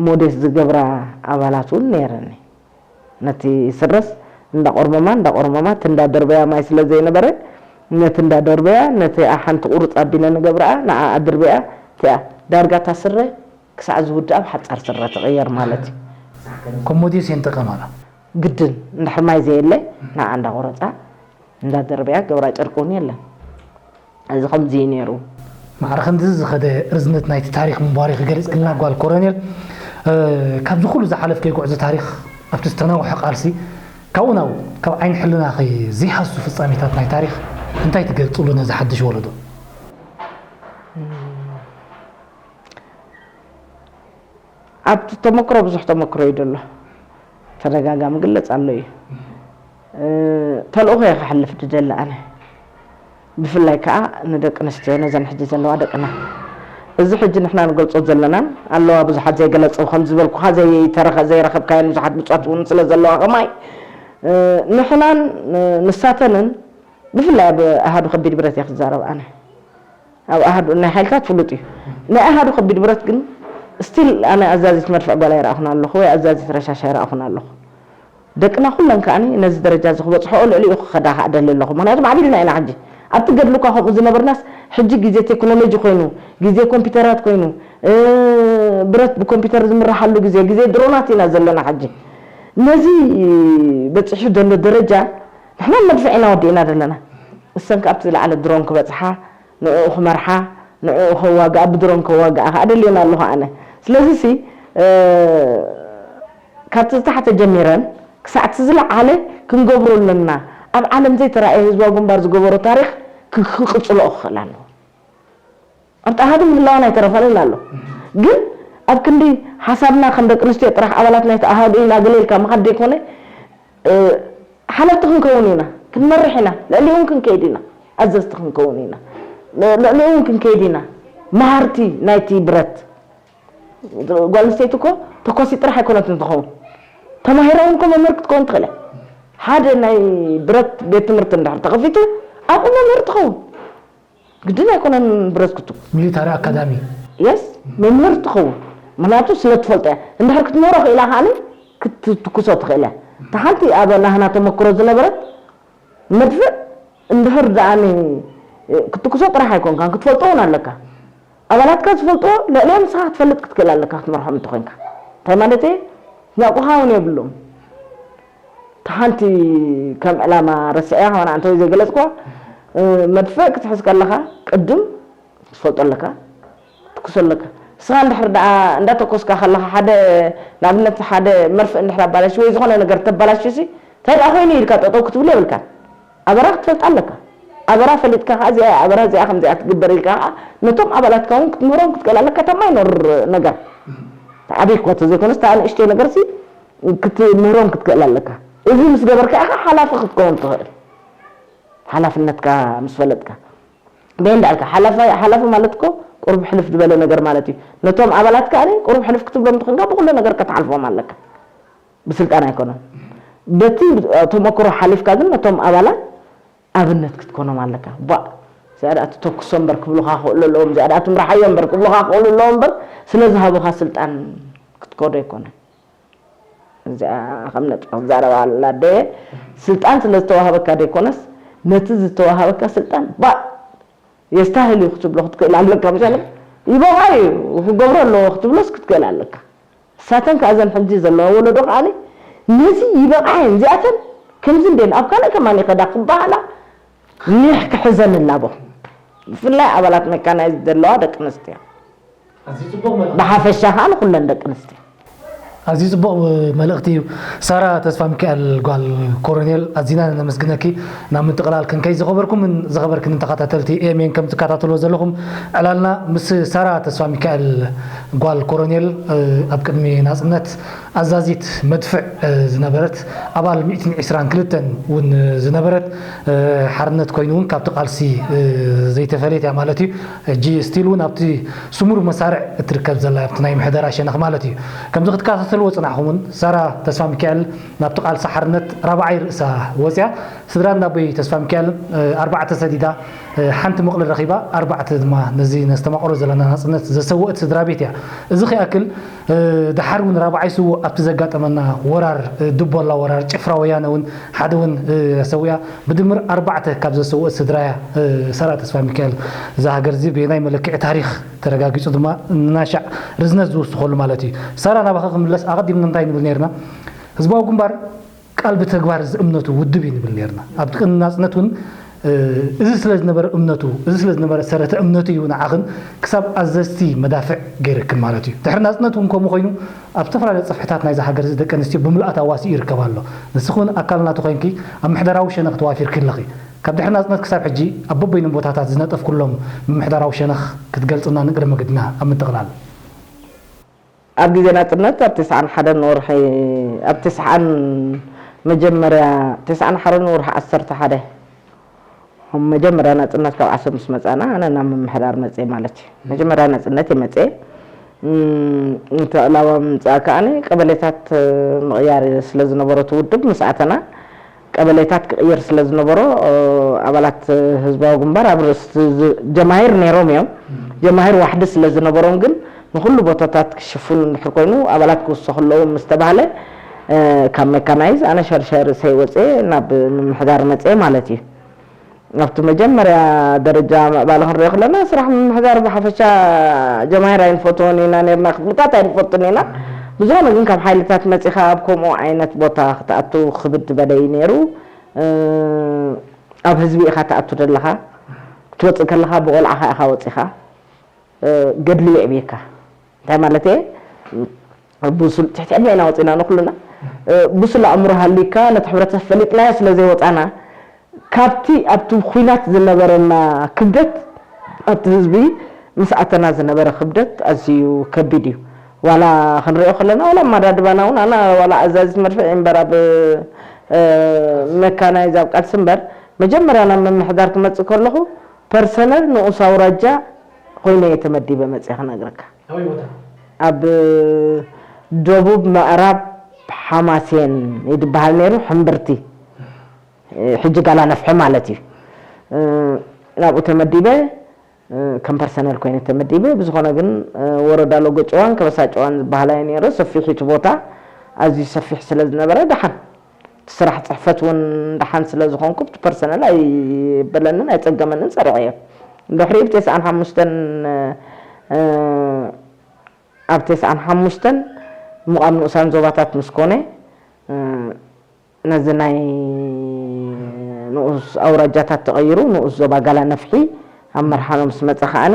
ሞዴስ ዝገብራ ኣባላት እውን ነይረን። ነቲ ስረስ እንዳቆርመማ፣ እንዳቆርመማ፣ እቲ እንዳደርበያ ማይ ስለ ዘይነበረ፣ ነቲ እንዳደርበያ፣ ነቲ ሓንቲ ቁርፅ ኣቢለ ንገብርኣ፣ ንዓኣ ድርበያ፣ እቲኣ ዳርጋ እታ ስረ ክሳዕ ዝውድኣ ኣብ ሓፃር ስረ ትቕየር ማለት እዩ። ኮሞዲስ የንጠቀማላ። ግድን፣ እንድሕር ማይ ዘየለ፣ ንዓኣ እንዳቆረፃ፣ እንዳደርበያ፣ ገብራ ጨርቂ እውን የለን። እዚ ከምዚ እዩ ነይሩ። ማዕረ ከምዚ ዝኸደ ርዝነት ናይቲ ታሪኽ ምንባር እዩ ክገልጽ ክልና ጓል ኮረኔል፣ እ፣ ካብዚ ኩሉ ዝሓለፍከዮ ጉዕዞ ታሪኽ ኣብቲ ዝተናውሐ ቃልሲ፣ ካብኡ ናብኡ፣ ካብ ዓይኒ ሕልናኺ ዘይሃሱ ፍጻሜታት ናይ ታሪኽ እንታይ ትገልጽሉ ነዚ ሓድሽ ወለዶ? ኣብቲ ተመክሮ ብዙሕ ተመክሮ እዩ ደሎ። ተደጋጋሚ ግለጽ ኣሎ እዩ። እ፣ ተልእኾ እየ ክሕልፍ ድደሊ ኣነ። ብፍላይ ከኣ ንደቂ ኣንስትዮ፣ ነዘን ሕጂ ዘለዋ ደቅና። እዚ ሕጂ ንሕና ንገልጾ ዘለናን ኣለዋ ብዙሓት ዘይገለጹ፣ ከም ዝበልኩኻ ዘይተረኸ-፣ ዘይረኸብካየን ብዙሓት ብጾት እውን ስለ ዘለዋ ከማይ፣ እ፣ ንሕናን፣ እ፣ ንሳተንን ብፍላይ ኣብ ኣሃዱ ከቢድ ብረት እየ ክዛረብ ኣነ። ኣብ ኣሃዱ ናይ ሓይልታት ፍሉጥ እዩ። ናይ ኣሃዱ ከቢድ ብረት ግን ስቲል ኣነ ኣዛዚት መድፍዕ ጓል ኣይረኣኹን ኣለኹ ወይ ኣዛዚት ረሻሽ ኣይረኣኹን ኣለኹ። ደቅና ኩለን ከኣ ነዚ ደረጃ እዚ ክበጽሕኦ ልዕሊኡ ክኸዳ ከኣ ደሊ ኣለኹ። ምኽንያቱ ማዕቢልና ኢና ሕጂ። ኣብቲ ገድሊ እኳ ከምኡ ዝነበርናስ ሕጂ ግዜ ቴክኖሎጂ ኮይኑ፣ ግዜ ኮምፒውተራት ኮይኑ፣ እ፣ ብረት ብኮምፒውተር ዝምረሓሉ ግዜ፣ ግዜ ድሮናት ኢና ዘለና ሕጂ። ነዚ በጺሑ ዘሎ ደረጃ ንሕና መድፍዕ ኢና ወዲእና ዘለና። እሰን ከኣ ኣብቲ ዝለዓለ ድሮን ክበጽሓ፣ ንዕኡ ክመርሓ፣ ንዕኡ ከዋግኣ፣ ብድሮን ከዋግኣ ከኣ ደልየን ኣለኹ ኣነ። ስለዚሲ፣ እ፣ ካብቲ ዝታሕተ ጀሚረን ክሳዕ እቲ ዝለዓለ ክንገብሮ ኣለና። ኣብ ዓለም ዘይተራእየ ህዝባዊ ግንባር ዝገበሮ ታሪኽ ክ-፣ ክቕጽሎ ክኽእል ኣለዎ። ኣብቲ ኣሃዱ ምህላወን ኣይተረፈንን ኣሎ። ግን ኣብ ክንዲ ሓሳብና ከም ደቂ ኣንስትዮ ጥራሕ ኣባላት ናይቲ ኣሃዱ ኢና ገለ ኢልካ ምኻድ ዘይኮነ፣ እ፣ ሓለፍቲ ክንከውን ኢና፣ ክንመርሕ ኢና፣ ልዕሊኡ እውን ክንከይድ ኢና፣ ኣዘዝቲ ክንከውን ኢና፣ ል-፣ ልዕሊኡ እውን ክንከይድ ኢና። መሃርቲ ናይቲ ብረት። ጓል ኣንስተይቲ እኮ ተኳሲት ጥራሕ ኣይኮነትን ትኸውን። ተማሂራ እውን እኮ መምህር ክትከውን ትኽእል እያ። ሓደ ናይ ብረት ቤት ትምህርቲ እንድሕር ተኸፊቱ ኣብኡ መምህር ትኸውን። ግድን ኣይኮነን ብረት ክትኩስ። ሚሊታሪ ኣካዳሚ። የስ፣ መምህር ትኸውን። ምኽንያቱ ስለ ትፈልጦ እያ። እንድሕር ክትምህሮ ክኢላ ከኣኒ ክትትኩሶ ትኽእል እያ። እታ ሓንቲ ኣብ ናህና ተመክሮ ዝነበረት መድፍዕ እንድሕር ደኣኒ ክትትኩሶ ጥራሕ ኣይኮንካን፣ ክትፈልጦ እውን ኣለካ። ኣባላትካ ዝፈልጥዎ ልዕሊኦም ንስኻ ክትፈልጥ ክትክእል ኣለካ፣ ክትመርሖም እንተኾይንካ። እንታይ ማለት እየ? ናቑኻ እውን የብሎም። እታ ሓንቲ ከም ዕላማ ረሲዐያ፣ ከማን ኣንተ ወይ ዘይገለጽክዋ፣ እ፣ መድፍዕ ክትሕዝ ከለኻ ቅድም ትፈልጦ ኣለካ፣ ትኩሶ ኣለካ። ንስኻ እንድሕር ደኣ እንዳተኮስካ ከለኻ ሓደ፣ ንኣብነት ሓደ መርፍእ እንድሕር ኣባላሽ ወይ ዝኾነ ነገር ተባላሽሲ፣ እንታይ ደኣ ኮይኑ ኢልካ ጠጠው ክትብል የብልካን። ኣበራ ክትፈልጣ ኣለካ። ኣበራ ፈሊጥካ ከኣ እዚኣ እያ ኣበራ፣ እዚኣ ከምዚኣ ትግበር ኢልካ ከኣ ነቶም ኣባላትካ እውን ክትምህሮም ክትክእል ኣለካ። እታ ማይኖር ነገር፣ እታ ዓበይ እኳ ተዘይኮነስ፣ እታ ንእሽተይ ነገርሲ ክትምህሮም ክትክእል ኣለካ። እዚ ምስ ገበርካ ኢኻ ሓላፊ ክትከውን ትኽእል። ሓላፍነትካ ምስ ፈለጥካ። በይ እንዳልካ፣ ሓላፋይ-፣ ሓላፊ ማለት እኮ ቁሩብ ሕልፍ ዝበለ ነገር ማለት እዩ። ነቶም ኣባላት ከኣ ቁሩብ ሕልፍ ክትብሎም ትኽእልካ፣ ብኹሉ ነገር ከተሓልፎም ኣለካ። ብስልጣን ኣይኮነን። በቲ ተመክሮ ሓሊፍካ ግን ነቶም ኣባላት ኣብነት ክትኮኖም ኣለካ። ቧእ፣ እዚኣ ደኣ ትተኩሶ እምበር ክብሉኻ ክኽእሉ ኣለዎም፣ እዚኣ ደኣ ትምርሓዮ እምበር ክብሉኻ ክኽእሉ ኣለዎም እምበር፣ ስለ ዝሃቡኻ ስልጣን ክትከዶ ኣይኮነን። እዚኣ ከም ነጥቢ ክዛረባ ኣለና ኣደየ። ስልጣን ስለ ዝተዋሃበካ ዘይኮነስ፣ ነቲ ዝተዋሃበካ ስልጣን ባእ የስታህል እዩ ክትብሎ ክትክእል ኣለካ። ምሻለ ይበቓ እዩ ክገብሮ ኣለዎ ክትብሎስ ክትክእል ኣለካ። እሳተን ከኣ እዘን ሕጂ ዘለዋ ወለዶ ከኣ ነዚ ይበቓ እየን እዚኣተን ከምዚ እንዴን ኣብ ካልእ ከማን ይኸዳ ክበሃላ ኒሕ ክሕዘን እላቦ። ብፍላይ ኣባላት መካናይዝ ዘለዋ ደቂ ኣንስትዮ። ኣዝዩ ጽቡቕ መልእኽቲ። ብሓፈሻ ከኣ ንኹለን ደቂ ኣንስትዮ። ኣዝዩ ጽቡቕ መልእኽቲ እዩ። ሳራ ተስፋ ሚካኤል ጓል ኮሎኔል ኣዚና ነመስግነኪ። ናብ ምጥቕላል ክንከይ ዝኸበርኩምን ዝኸበርክንን ተኸታተልቲ ኤምኤን ከም ትከታተልዎ ዘለኹም ዕላልና ምስ ሳራ ተስፋ ሚካኤል ጓል ኮሎኔል ኣብ ቅድሚ ናጽነት ኣዛዚት መድፍዕ ዝነበረት ኣባል ሚእትን ዕስራን ክልተን እውን ዝነበረት ሓርነት ኮይኑ እውን ካብቲ ቃልሲ ዘይተፈለየት እያ ማለት እዩ። ሕጂ ስቲል እውን ኣብቲ ስሙር መሳርዕ እትርከብ ዘላ ኣብቲ ናይ ምሕደራ ሸነኽ ማለት እዩ። ከምዚ ክትከታተልዎ ጽናሕኹም እውን ሳራ ተስፋ ሚካኤል ናብቲ ቃልሲ ሓርነት ራብዓይ ርእሳ ወጽያ ስድራ እንዳቦይ ተስፋ ሚካኤል ኣርባዕተ ሰዲዳ ሓንቲ መቕሊ ረኺባ ኣርባዕተ ድማ ነዚ ነስተማቕሮ ዘለና ናጽነት ዘሰወእት ስድራ ቤት እያ። እዚ ክኣክል ድሓር እውን ራብዓይ ስዉእ ኣብቲ ዘጋጠመና ወራር ድቦላ ወራር ጭፍራ ወያነ እውን ሓደ እውን ኣሰዊኣ ብድምር ኣርባዕተ ካብ ዘሰወእት ስድራ እያ። ሳራ ተስፋ ሚካኤል እዛ ሃገር እዚ ብናይ መለክዒ ታሪኽ ተረጋጊጹ ድማ ንናሻዕ ርዝነት ዝውስኸሉ ማለት እዩ። ሳራ ናባኻ ክምለስ ኣቐዲምና እንታይ ንብል ነርና? ህዝባዊ ግንባር ቃል ብተግባር እዚ እምነቱ ውድብ እዩ ንብል ነርና። ኣብቲ ቅድሚ ናጽነት እውን እዚ ስለ ዝነበረ እምነቱ እዚ ስለ ዝነበረ ሰረተ እምነቱ እዩ ንዓኽን ክሳብ ኣዘዝቲ መዳፍዕ ገይርክን ማለት እዩ። ድሕሪ ናጽነት እውን ከምኡ ኮይኑ ኣብ ዝተፈላለዩ ጽፍሕታት ናይዚ ሃገር እዚ ደቂ ኣንስትዮ ብምልኣት ኣዋሲኡ ይርከብ ኣሎ። ንስኺ እውን ኣካል ናቱ ኮይንኪ ኣብ ምሕደራዊ ሸነኽ ተዋፊርኪ ኣለኺ። ካብ ድሕሪ ናጽነት ክሳብ ሕጂ ኣብ በበይኖም ቦታታት ዝነጠፍኩሎም ምምሕዳራዊ ሸነኽ ክትገልጽና ንቅድሚ ግድና ኣብ ምጥቕላል። ኣብ ግዜ ናጽነት ኣብ ተስዓን ሓደን ወርሒ ኣብ ተስዓን መጀመርያ ተስዓን ሓደን ወርሒ ዓሰርተ ሓደ መጀመርያ ናጽነት ካብ ዓሰብ ምስ መጻና ኣነ ናብ ምምሕዳር መጽየ ማለት እዩ። መጀመርያ ናጽነት እየ መጽየ እም፣ እቲ ዕላማ ምምጻእ ከኣ ቀበሌታት ምቕያር ስለ ዝነበሮ እቲ ውድብ ምስ ኣተና ቀበሌታት ክቕይር ስለ ዝነበሮ ኣባላት ህዝባዊ ግንባር ኣብ ርእሲ ጀማሂር ነይሮም እዮም። ጀማሂር ዋሕዲ ስለ ዝነበሮም ግን ንኹሉ ቦታታት ክሽፍኑ እንድሕር ኮይኑ ኣባላት ክውሰኹ ኣለዎም ምስ ተባህለ ካብ መካናይዝ ኣነ ሸርሸር ርእሰይ ወፅየ ናብ ምምሕዳር መፅየ ማለት እዩ። ኣብቲ መጀመርያ ደረጃ ምዕባለ ክንሪኦ ከለና ስራሕ ምምሕዳር ብሓፈሻ ጀማሂር ኣይንፈትዎን ኢና ነርና፣ ክፍልታት ኣይንፈቱን ኢና። ብዝኾነ ግን ካብ ሓይልታት መፂኻ ኣብ ከምኡ ዓይነት ቦታ ክትኣቱ ክብድ ዝበለ እዩ ነይሩ። ኣብ ህዝቢ ኢኻ ትኣቱ ዘለኻ፣ ክትወፅእ ከለኻ ብቆልዓኻ ኢኻ ወፂኻ። ገድሊ የዕብየካ። እንታይ ማለት እየ? ብሱል ትሕቲ ዕድመ ኢና ወፂና ንኩልና። ብሱል ኣእምሮ ሃልዩካ ነቲ ሕብረተሰብ ፈሊጥናዮ ስለ ዘይወፃና ካብቲ ኣብቲ ኩናት ዝነበረና ክብደት ኣብቲ ህዝቢ ምስ ኣተና ዝነበረ ክብደት ኣዝዩ ከቢድ እዩ። ዋላ ክንሪኦ ከለና ዋላ ኣመዳድባና እውን ኣና ዋላ ኣዛዚት መድፍዕ እምበር ኣብ መካናይዝ ኣብ ቃልሲ እምበር መጀመርያ ናብ ምምሕዳር ክመፅእ ከለኹ ፐርሰነል ንኡስ ኣውራጃ ኮይነ እየ ተመዲበ መፅየ ክነግረካ። ኣበይ ቦታ? ኣብ ደቡብ ምዕራብ ሓማሴን ይድበሃል ነይሩ፣ ሕምብርቲ፣ ሕጂ ጋላ ነፍሒ ማለት እዩ። ናብኡ ተመዲበ፣ ከም ፐርሰነል ኮይነ ተመዲበ። ብዝኾነ ግን ወረዳ ሎጎጭዋን ከበሳ ጭዋን ዝበሃላ እዩ ነይሩ። ሰፊሕ እቲ ቦታ፣ ኣዝዩ ሰፊሕ ስለ ዝነበረ ደሓን እቲ ስራሕ ፅሕፈት እውን ደሓን ስለ ዝኾንኩ ብቲ ፐርሰነል ኣይበለንን ኣይፀገመንን ሰሪዐዮ። ድሕሪኡ ብ ተስዓን ሓሙሽተን ኣብ ተስዓን ሓሙሽተን ምቓም ንኡሳን ዞባታት ምስ ኮነ ነዚ ናይ ንኡስ ኣውራጃታት ተቐይሩ ንኡስ ዞባ ጋላ ነፍሒ ኣብ መርሓኖ ምስ መፀ ከዓኒ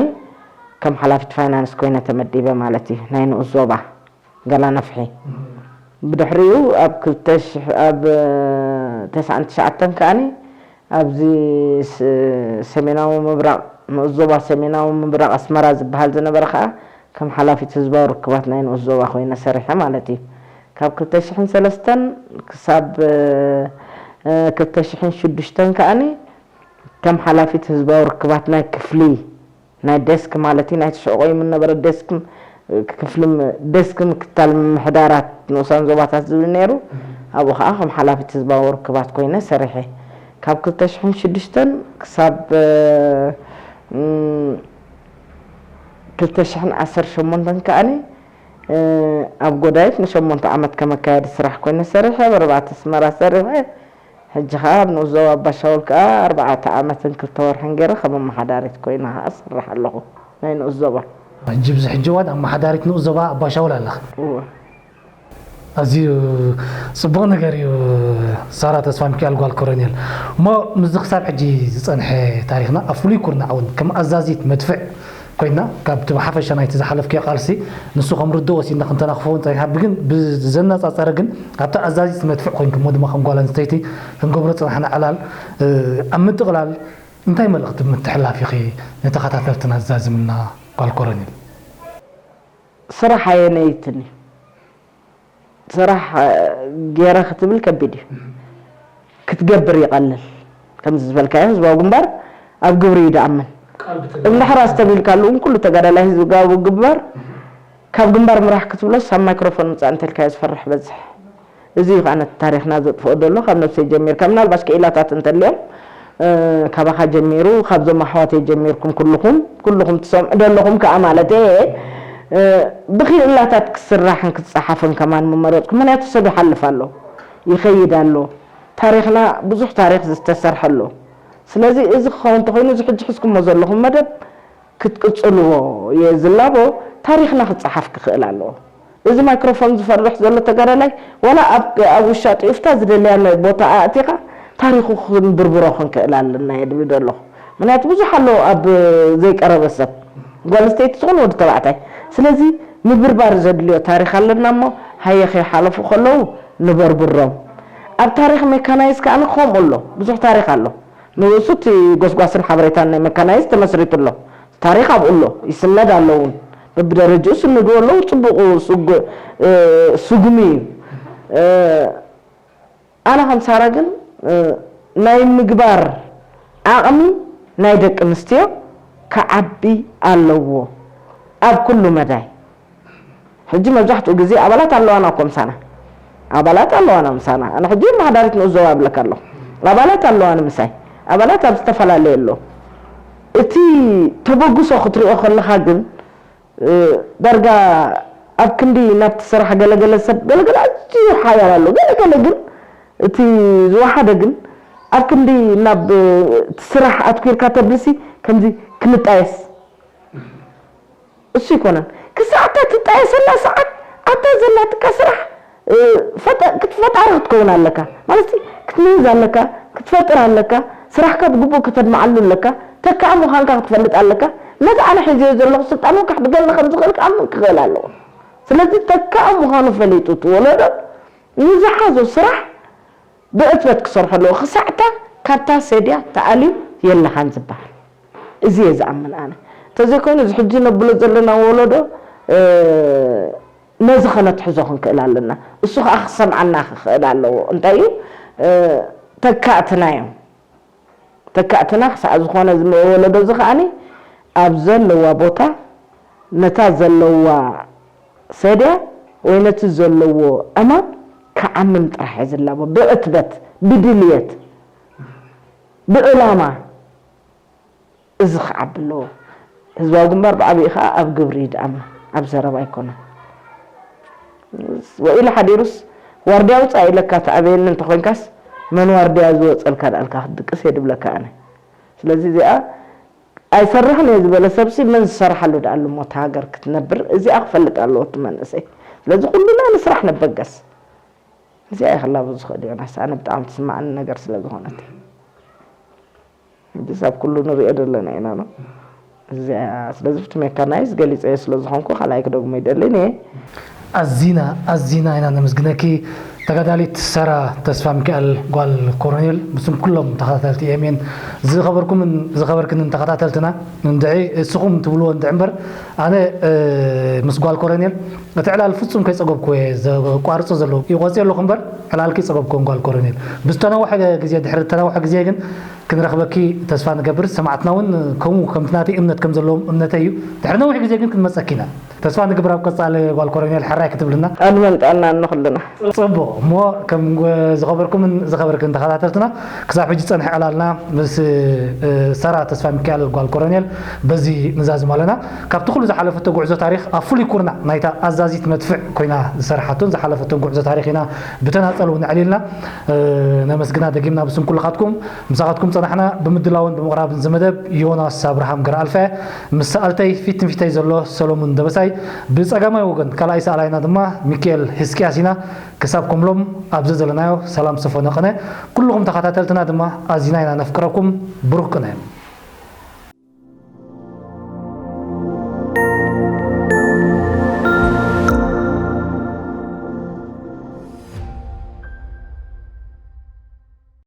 ከም ሓላፊት ፋይናንስ ኮይነ ተመዲበ ማለት እዩ። ናይ ንኡስ ዞባ ጋላ ነፍሒ። ብድሕሪኡ ኣብ ክልተ ሽሕ ኣብ ተስዓን ትሽዓተን ከዓኒ ኣብዚ ሰሜናዊ ምብራቕ ንኡስ ዞባ ሰሜናዊ ምብራቕ ኣስመራ ዝበሃል ዝነበረ ከዓ ከም ሓላፊት ህዝባዊ ርክባት ናይ ንኡስ ዞባ ኮይነ ሰሪሐ ማለት እዩ። ካብ ክልተ ሽሕን ሰለስተን ክሳብ ክልተ ሽሕን ሽዱሽተን ከዓኒ ከም ሓላፊት ህዝባዊ ርክባት ናይ ክፍሊ ናይ ዴስክ ማለት እዩ፣ ናይ ትሽዑ ቆይሙ ዝነበረ ዴስክ ክፍሊ ም- ዴስክ ምክትታል ምምሕዳራት ንኡሳን ዞባታት ዝብል ነይሩ። ኣብኡ ከዓ ከም ሓላፊት ህዝባዊ ርክባት ኮይነ ሰሪሐ። ካብ ክልተ ሽሕን ሽዱሽተን ክሳብ እም፣ ክልተ ሽሕን ዓሰርተ ሸሞንተን ከኣኒ፣ እ፣ ኣብ ጎዳይፍ ንሸሞንተ ዓመት ከመካየዲ ስራሕ ኮይነ ሰሪሐ፣ ኣብ ኣርባዕተ ኣስመራ ሰሪሐ፣ ሕጂ ኸኣ ኣብ ንኡስ ዞባ ኣባሻውል ከኣ ኣርባዕተ ዓመትን ክልተ ወርሕን ገይረ ከም ኣመሓዳሪት ኮይነ ኸኣ እሰርሕ ኣለኹ፣ ናይ ንኡስ ዞባ። ሕጂ ኣብዚ ሕጂ እዋን ኣመሓዳሪት ንኡስ ዞባ ኣባሻውል ኣለኺ። እወ። ኣዝዩ ጽቡቕ ነገር እዩ። ሳራ ተስፋ ሚካኤል ጓል ኮሎኔል። እሞ ምስዚ ክሳብ ሕጂ ዝጸንሐ ታሪኽና ኣብ ፍሉይ ኩርናዕ እውን ከም ኣዛዚት መድፍዕ ኮይና ካብቲ ብሓፈሻ ናይቲ ዝሓለፍክዮ ቃልሲ ንሱ ከም ርዱእ ወሲድና ክንተናኽፎ እውን ጸኒሓ። ብግን ብዘነጻጸረ ግን ኣብታ ኣዛዚት መድፍዕ ኮይንኪ እሞ ድማ ከም ጓል ኣንስተይቲ ክንገብሮ ዝጸናሕና ዕላል፣ እ፣ ኣብ ምጥቕላል እንታይ መልእኽቲ ምትሕላፍ ኢኺ ንተኸታተልትና ዝዛዝምልና ጓል ኮሎኔል? ስራሕ ኣየነይትን እዩ። ስራሕ፣ እ፣ ገይረ ክትብል ከቢድ እዩ። ክትገብር ይቐልል። ከምዚ ዝበልካዮ ህዝባዊ ግንባር ኣብ ግብሪ እዩ ድኣምን። ቃል ብተግባር እንድሕር ኣስተብሂልካሉ እውን ኩሉ ተጋዳላይ ህዝባዊ ግንባር ካብ ግንባር ምራሕ ክትብሎስ ኣብ ማይክሮፎን ምጻእ እንተልካዮ ዝፈርሕ በዝሕ። እዚ እዩ ከኣ ነቲ ታሪኽና ዘጥፍኦ ዘሎ ካብ ነብሰይ ጀሚርካ። ምናልባሽ ክኢላታት እንተልዮም፣ እ፣ ካባኻ ጀሚሩ፣ ካብዞም ኣሕዋተይ ጀሚርኩም ኩልኹም፣ ኩልኹም ትሰምዑ ዘለኹም ከኣ ማለት እየ፣ እ፣ ብክኢላታት ክስራሕን ክጸሓፍን ከማን ምመረጽኩ። ምኽንያቱ ሰብ ይሓልፍ ኣሎ፣ ይኸይድ ኣሎ። ታሪኽና ብዙሕ ታሪኽ ዝተሰርሐ ኣሎ። ስለዚ እዚ ክኸውን እንተኾይኑ፣ እዚ ሕጂ ሒዝኩሞ ዘለኹም መደብ ክትቅጽልዎ እየ ዝላቦ። ታሪኽና ክጸሓፍ ክኽእል ኣለዎ። እዚ ማይክሮፎን ዝፈርሕ ዘሎ ተጋዳላይ፣ ዋላ ኣብ፣ ኣብ ውሻ ጢኡፍታ ዝደለያ ቦታ ኣእቲኻ ታሪኹ ክንብርብሮ ክንክእል ኣለና እየ ድብል ዘለኹ። ምኽንያቱ ብዙሕ ኣለዎ ኣብ ዘይቀረበ ሰብ፣ ጓል ኣንስተይቲ ዝኾነ ወዲ ተባዕታይ። ስለዚ ምብርባር ዘድልዮ ታሪኽ ኣለና እሞ፣ ሃየ ከይሓለፉ ከለዉ ንበርብሮም። ኣብ ታሪኽ ሜካናይዝ ከኣ ከምኡ ኣሎ፣ ብዙሕ ታሪኽ ኣሎ። ንርእሱ እቲ ጎስጓስን ሓበሬታን ናይ መካናይዝ ተመስሪቱ ኣሎ። ታሪኽ ኣብኡ ኣሎ፣ ይስነድ ኣሎ እውን። በብደረጅኡ ስንድዎ ኣለዉ፣ ጽቡቕ ስጉ-፣ እ፣ ስጉሚ እዩ። እ፣ ኣነ ከም ሳራ ግን፣ እ፣ ናይ ምግባር ዓቕሚ ናይ ደቂ ኣንስትዮ ክዓቢ ኣለዎ ኣብ ኩሉ መዳይ። ሕጂ መብዛሕትኡ ግዜ ኣባላት ኣለዋና እኮ ምሳና። ኣባላት ኣለዋና ምሳና። ኣነ ሕጂ ኣመሓዳሪት ንኡስ ዞባ እብለካ ኣለኹ። ኣባላት ኣለዋኒ ምሳይ። ኣባላት ኣብ ዝተፈላለየ ኣሎ። እቲ ተበግሶ ክትሪኦ ከለኻ ግን፣ እ፣ ዳርጋ ኣብ ክንዲ ናብቲ ስራሕ ገለገለ ሰብ፣ ገለገለ ኣዝዩ ሓያል ኣሎ። ገለገለ ግን እቲ ዝወሓደ ግን ኣብ ክንዲ ናብ፣ እ፣ እቲ ስራሕ ኣትኲርካ ተብልሲ ከምዚ ክንጣየስ እሱ ይኮነን። ክሳዕ እታ ትጣየሰላ ሰዓት፣ ኣታ ዘላትካ ስራሕ፣ እ፣ ፈጠ-፣ ክትፈጣሪ ክትከውን ኣለካ። ማለት፣ ክትምህዝ ኣለካ፣ ክትፈጥር ኣለካ፣ ስራሕካ ብግቡእ ከተድምዓሉ ኣለካ፣ ተካኢ ምዃንካ ክትፈልጥ ኣለካ። ነቲ ኣነ ሒዘዮ ዘለኹ ስልጣን እውን ከሕድገኒ ከም ዝኽእል ክኣምን ክኽእል ኣለዎ። ስለዚ፣ ተካኢ ምዃኑ ፈሊጡ፣ እቲ ወለዶ ንዝሓዞ ስራሕ ብዕትበት ክሰርሖ ኣለዎ። ክሳዕታ ካብታ ሰድያ ተኣልዩ የለኻን ዝበሃል። እዚ እየ ዝኣምን ኣነ። እንተዘይኮይኑ፣ እዚ ሕጂ ነብሎ ዘለና ወለዶ፣ እ፣ ነዚ ከነትሕዞ ክንክእል ኣለና። እሱ ከኣ ክሰምዓና ክኽእል ኣለዎ። እንታይ እዩ? እ፣ ተካእትና እዮም። ተካእትና ክሳዕ ዝኾነ እዚ ወለዶ እዚ ከኣኒ ኣብ ዘለዋ ቦታ ነታ ዘለዋ ሰድያ ወይ ነቲ ዘለዎ ዕማም ክዓምም ጥራሕ እየ ዝላቦ። ብዕትበት፣ ብድልየት፣ ብዕላማ እዚ ክዓቢ ኣለዎ። ህዝባዊ ግንባር ብዓቢኡ ከኣ ኣብ ግብሪ እዩ ድኣምን፣ ኣብ ዘረባ ኣይኮነን። ወኢሉ ሓዲሩስ ዋርድያ ውጻእ ኢለካ ትኣበየኒ እንተኾይንካስ፣ መን ዋርድያ ዝወጸልካ ደኣልካ ክትድቅስ እየ ድብለካ ኣነ። ስለዚ እዚኣ ኣይሰርሕን እየ ዝበለ ሰብሲ መን ዝሰርሓሉ ደኣሉ እሞ እታ ሃገር ክትነብር እዚኣ ክፈልጥ ኣለዎ እቲ መንእሰይ። ስለዚ ኩሉና ንስራሕ ንበገስ። እዚኣ እየ ክላቦ ዝኽእል ዮናስ፣ ኣነ ብጣዕሚ ትስማዓኒ ነገር ስለ ዝኾነት። እንጂ ኣብ ኩሉ ንሪኦ ዘለና ኢና ነው። እዚኣ ስለዚ እቲ ሜካናይዝ ገሊፀዮ ስለ ዝኾንኩ ካልኣይ ክደግሞ ይደልን እየ። ኣዚና ኣዚና ኢና ነመስግነኪ ተጋዳሊት ሰራ ተስፋ ሚካኤል ጓል ኮሎኔል፣ ምስም ኩሎም ተኸታተልቲ ኤምኤን ዝኸበርኩምን ዝኸበርክንን ተኸታተልትና፣ እንድዒ እስኹም ትብልዎ እንድዒ እምበር ኣነ፣ እ፣ ምስ ጓል ኮሎኔል እቲ ዕላል ፍጹም ከይጸገብኩዎ እየ ዘቋርጾ ዘለኹ። ይቆጽዮ ኣለኹ እምበር ዕላል ከይጸገብኩዎን ጓል ኮሎኔል። ብዝተነውሐ ግዜ፣ ድሕሪ ዝተነውሐ ግዜ ግን ክንረኽበኪ ተስፋ ንገብር። ሰማዕትና እውን ከምኡ ከምቲ ናተይ እምነት ከም ዘለዎም እምነተይ እዩ። ድሕሪ ነዊሕ ግዜ ግን ክንመጸኪ ኢና። ተስፋ ንግብር ኣብ ቀጻሊ ጓል ኮሎኔል ሕራይ ክትብልና። ኣድመን ጥዕናን ንኹልና። ጽቡቕ እሞ ከም ዝኸበርኩምን ዝኸበርክን ተኸታተልትና ክሳብ ሕጂ ጸንሐ ዕላልና ምስ ሰራ ተስፋ ሚካኤል ጓል ኮሎኔል በዚ ንዛዝም ኣለና። ካብቲ ኩሉ ዝሓለፈቶ ጉዕዞ ታሪኽ ኣብ ፍሉይ ኩርናዕ ናይታ ኣዛዚት መድፍዕ ኮይና ዝሰርሓቶን ዝሓለፈቶን ጉዕዞ ታሪኽ ኢና ብተናጸል እውን ኣዕሊልና ነመስግና ደጊምና ብስም ኩልኻትኩም። ምሳኻትኩም ጸናሕና። ብምድላውን ብምቕራብን ዝመደብ ዮናስ ኣብርሃም ገረኣልፈ፣ ምስ ሰኣልተይ ፊት ንፊተይ ዘሎ ሰሎሙን ደበሳይ፣ ብጸጋማይ ወገን ካልኣይ ሰኣላይና ድማ ሚካኤል ህዝቅያስ ኢና። ክሳብ ከምሎም ኣብዚ ዘለናዮ ሰላም ሰፈነ ቅነ። ኩልኹም ተኸታተልትና ድማ ኣዚና ኢና ነፍቅረኩም። ብሩኽ ቅነ።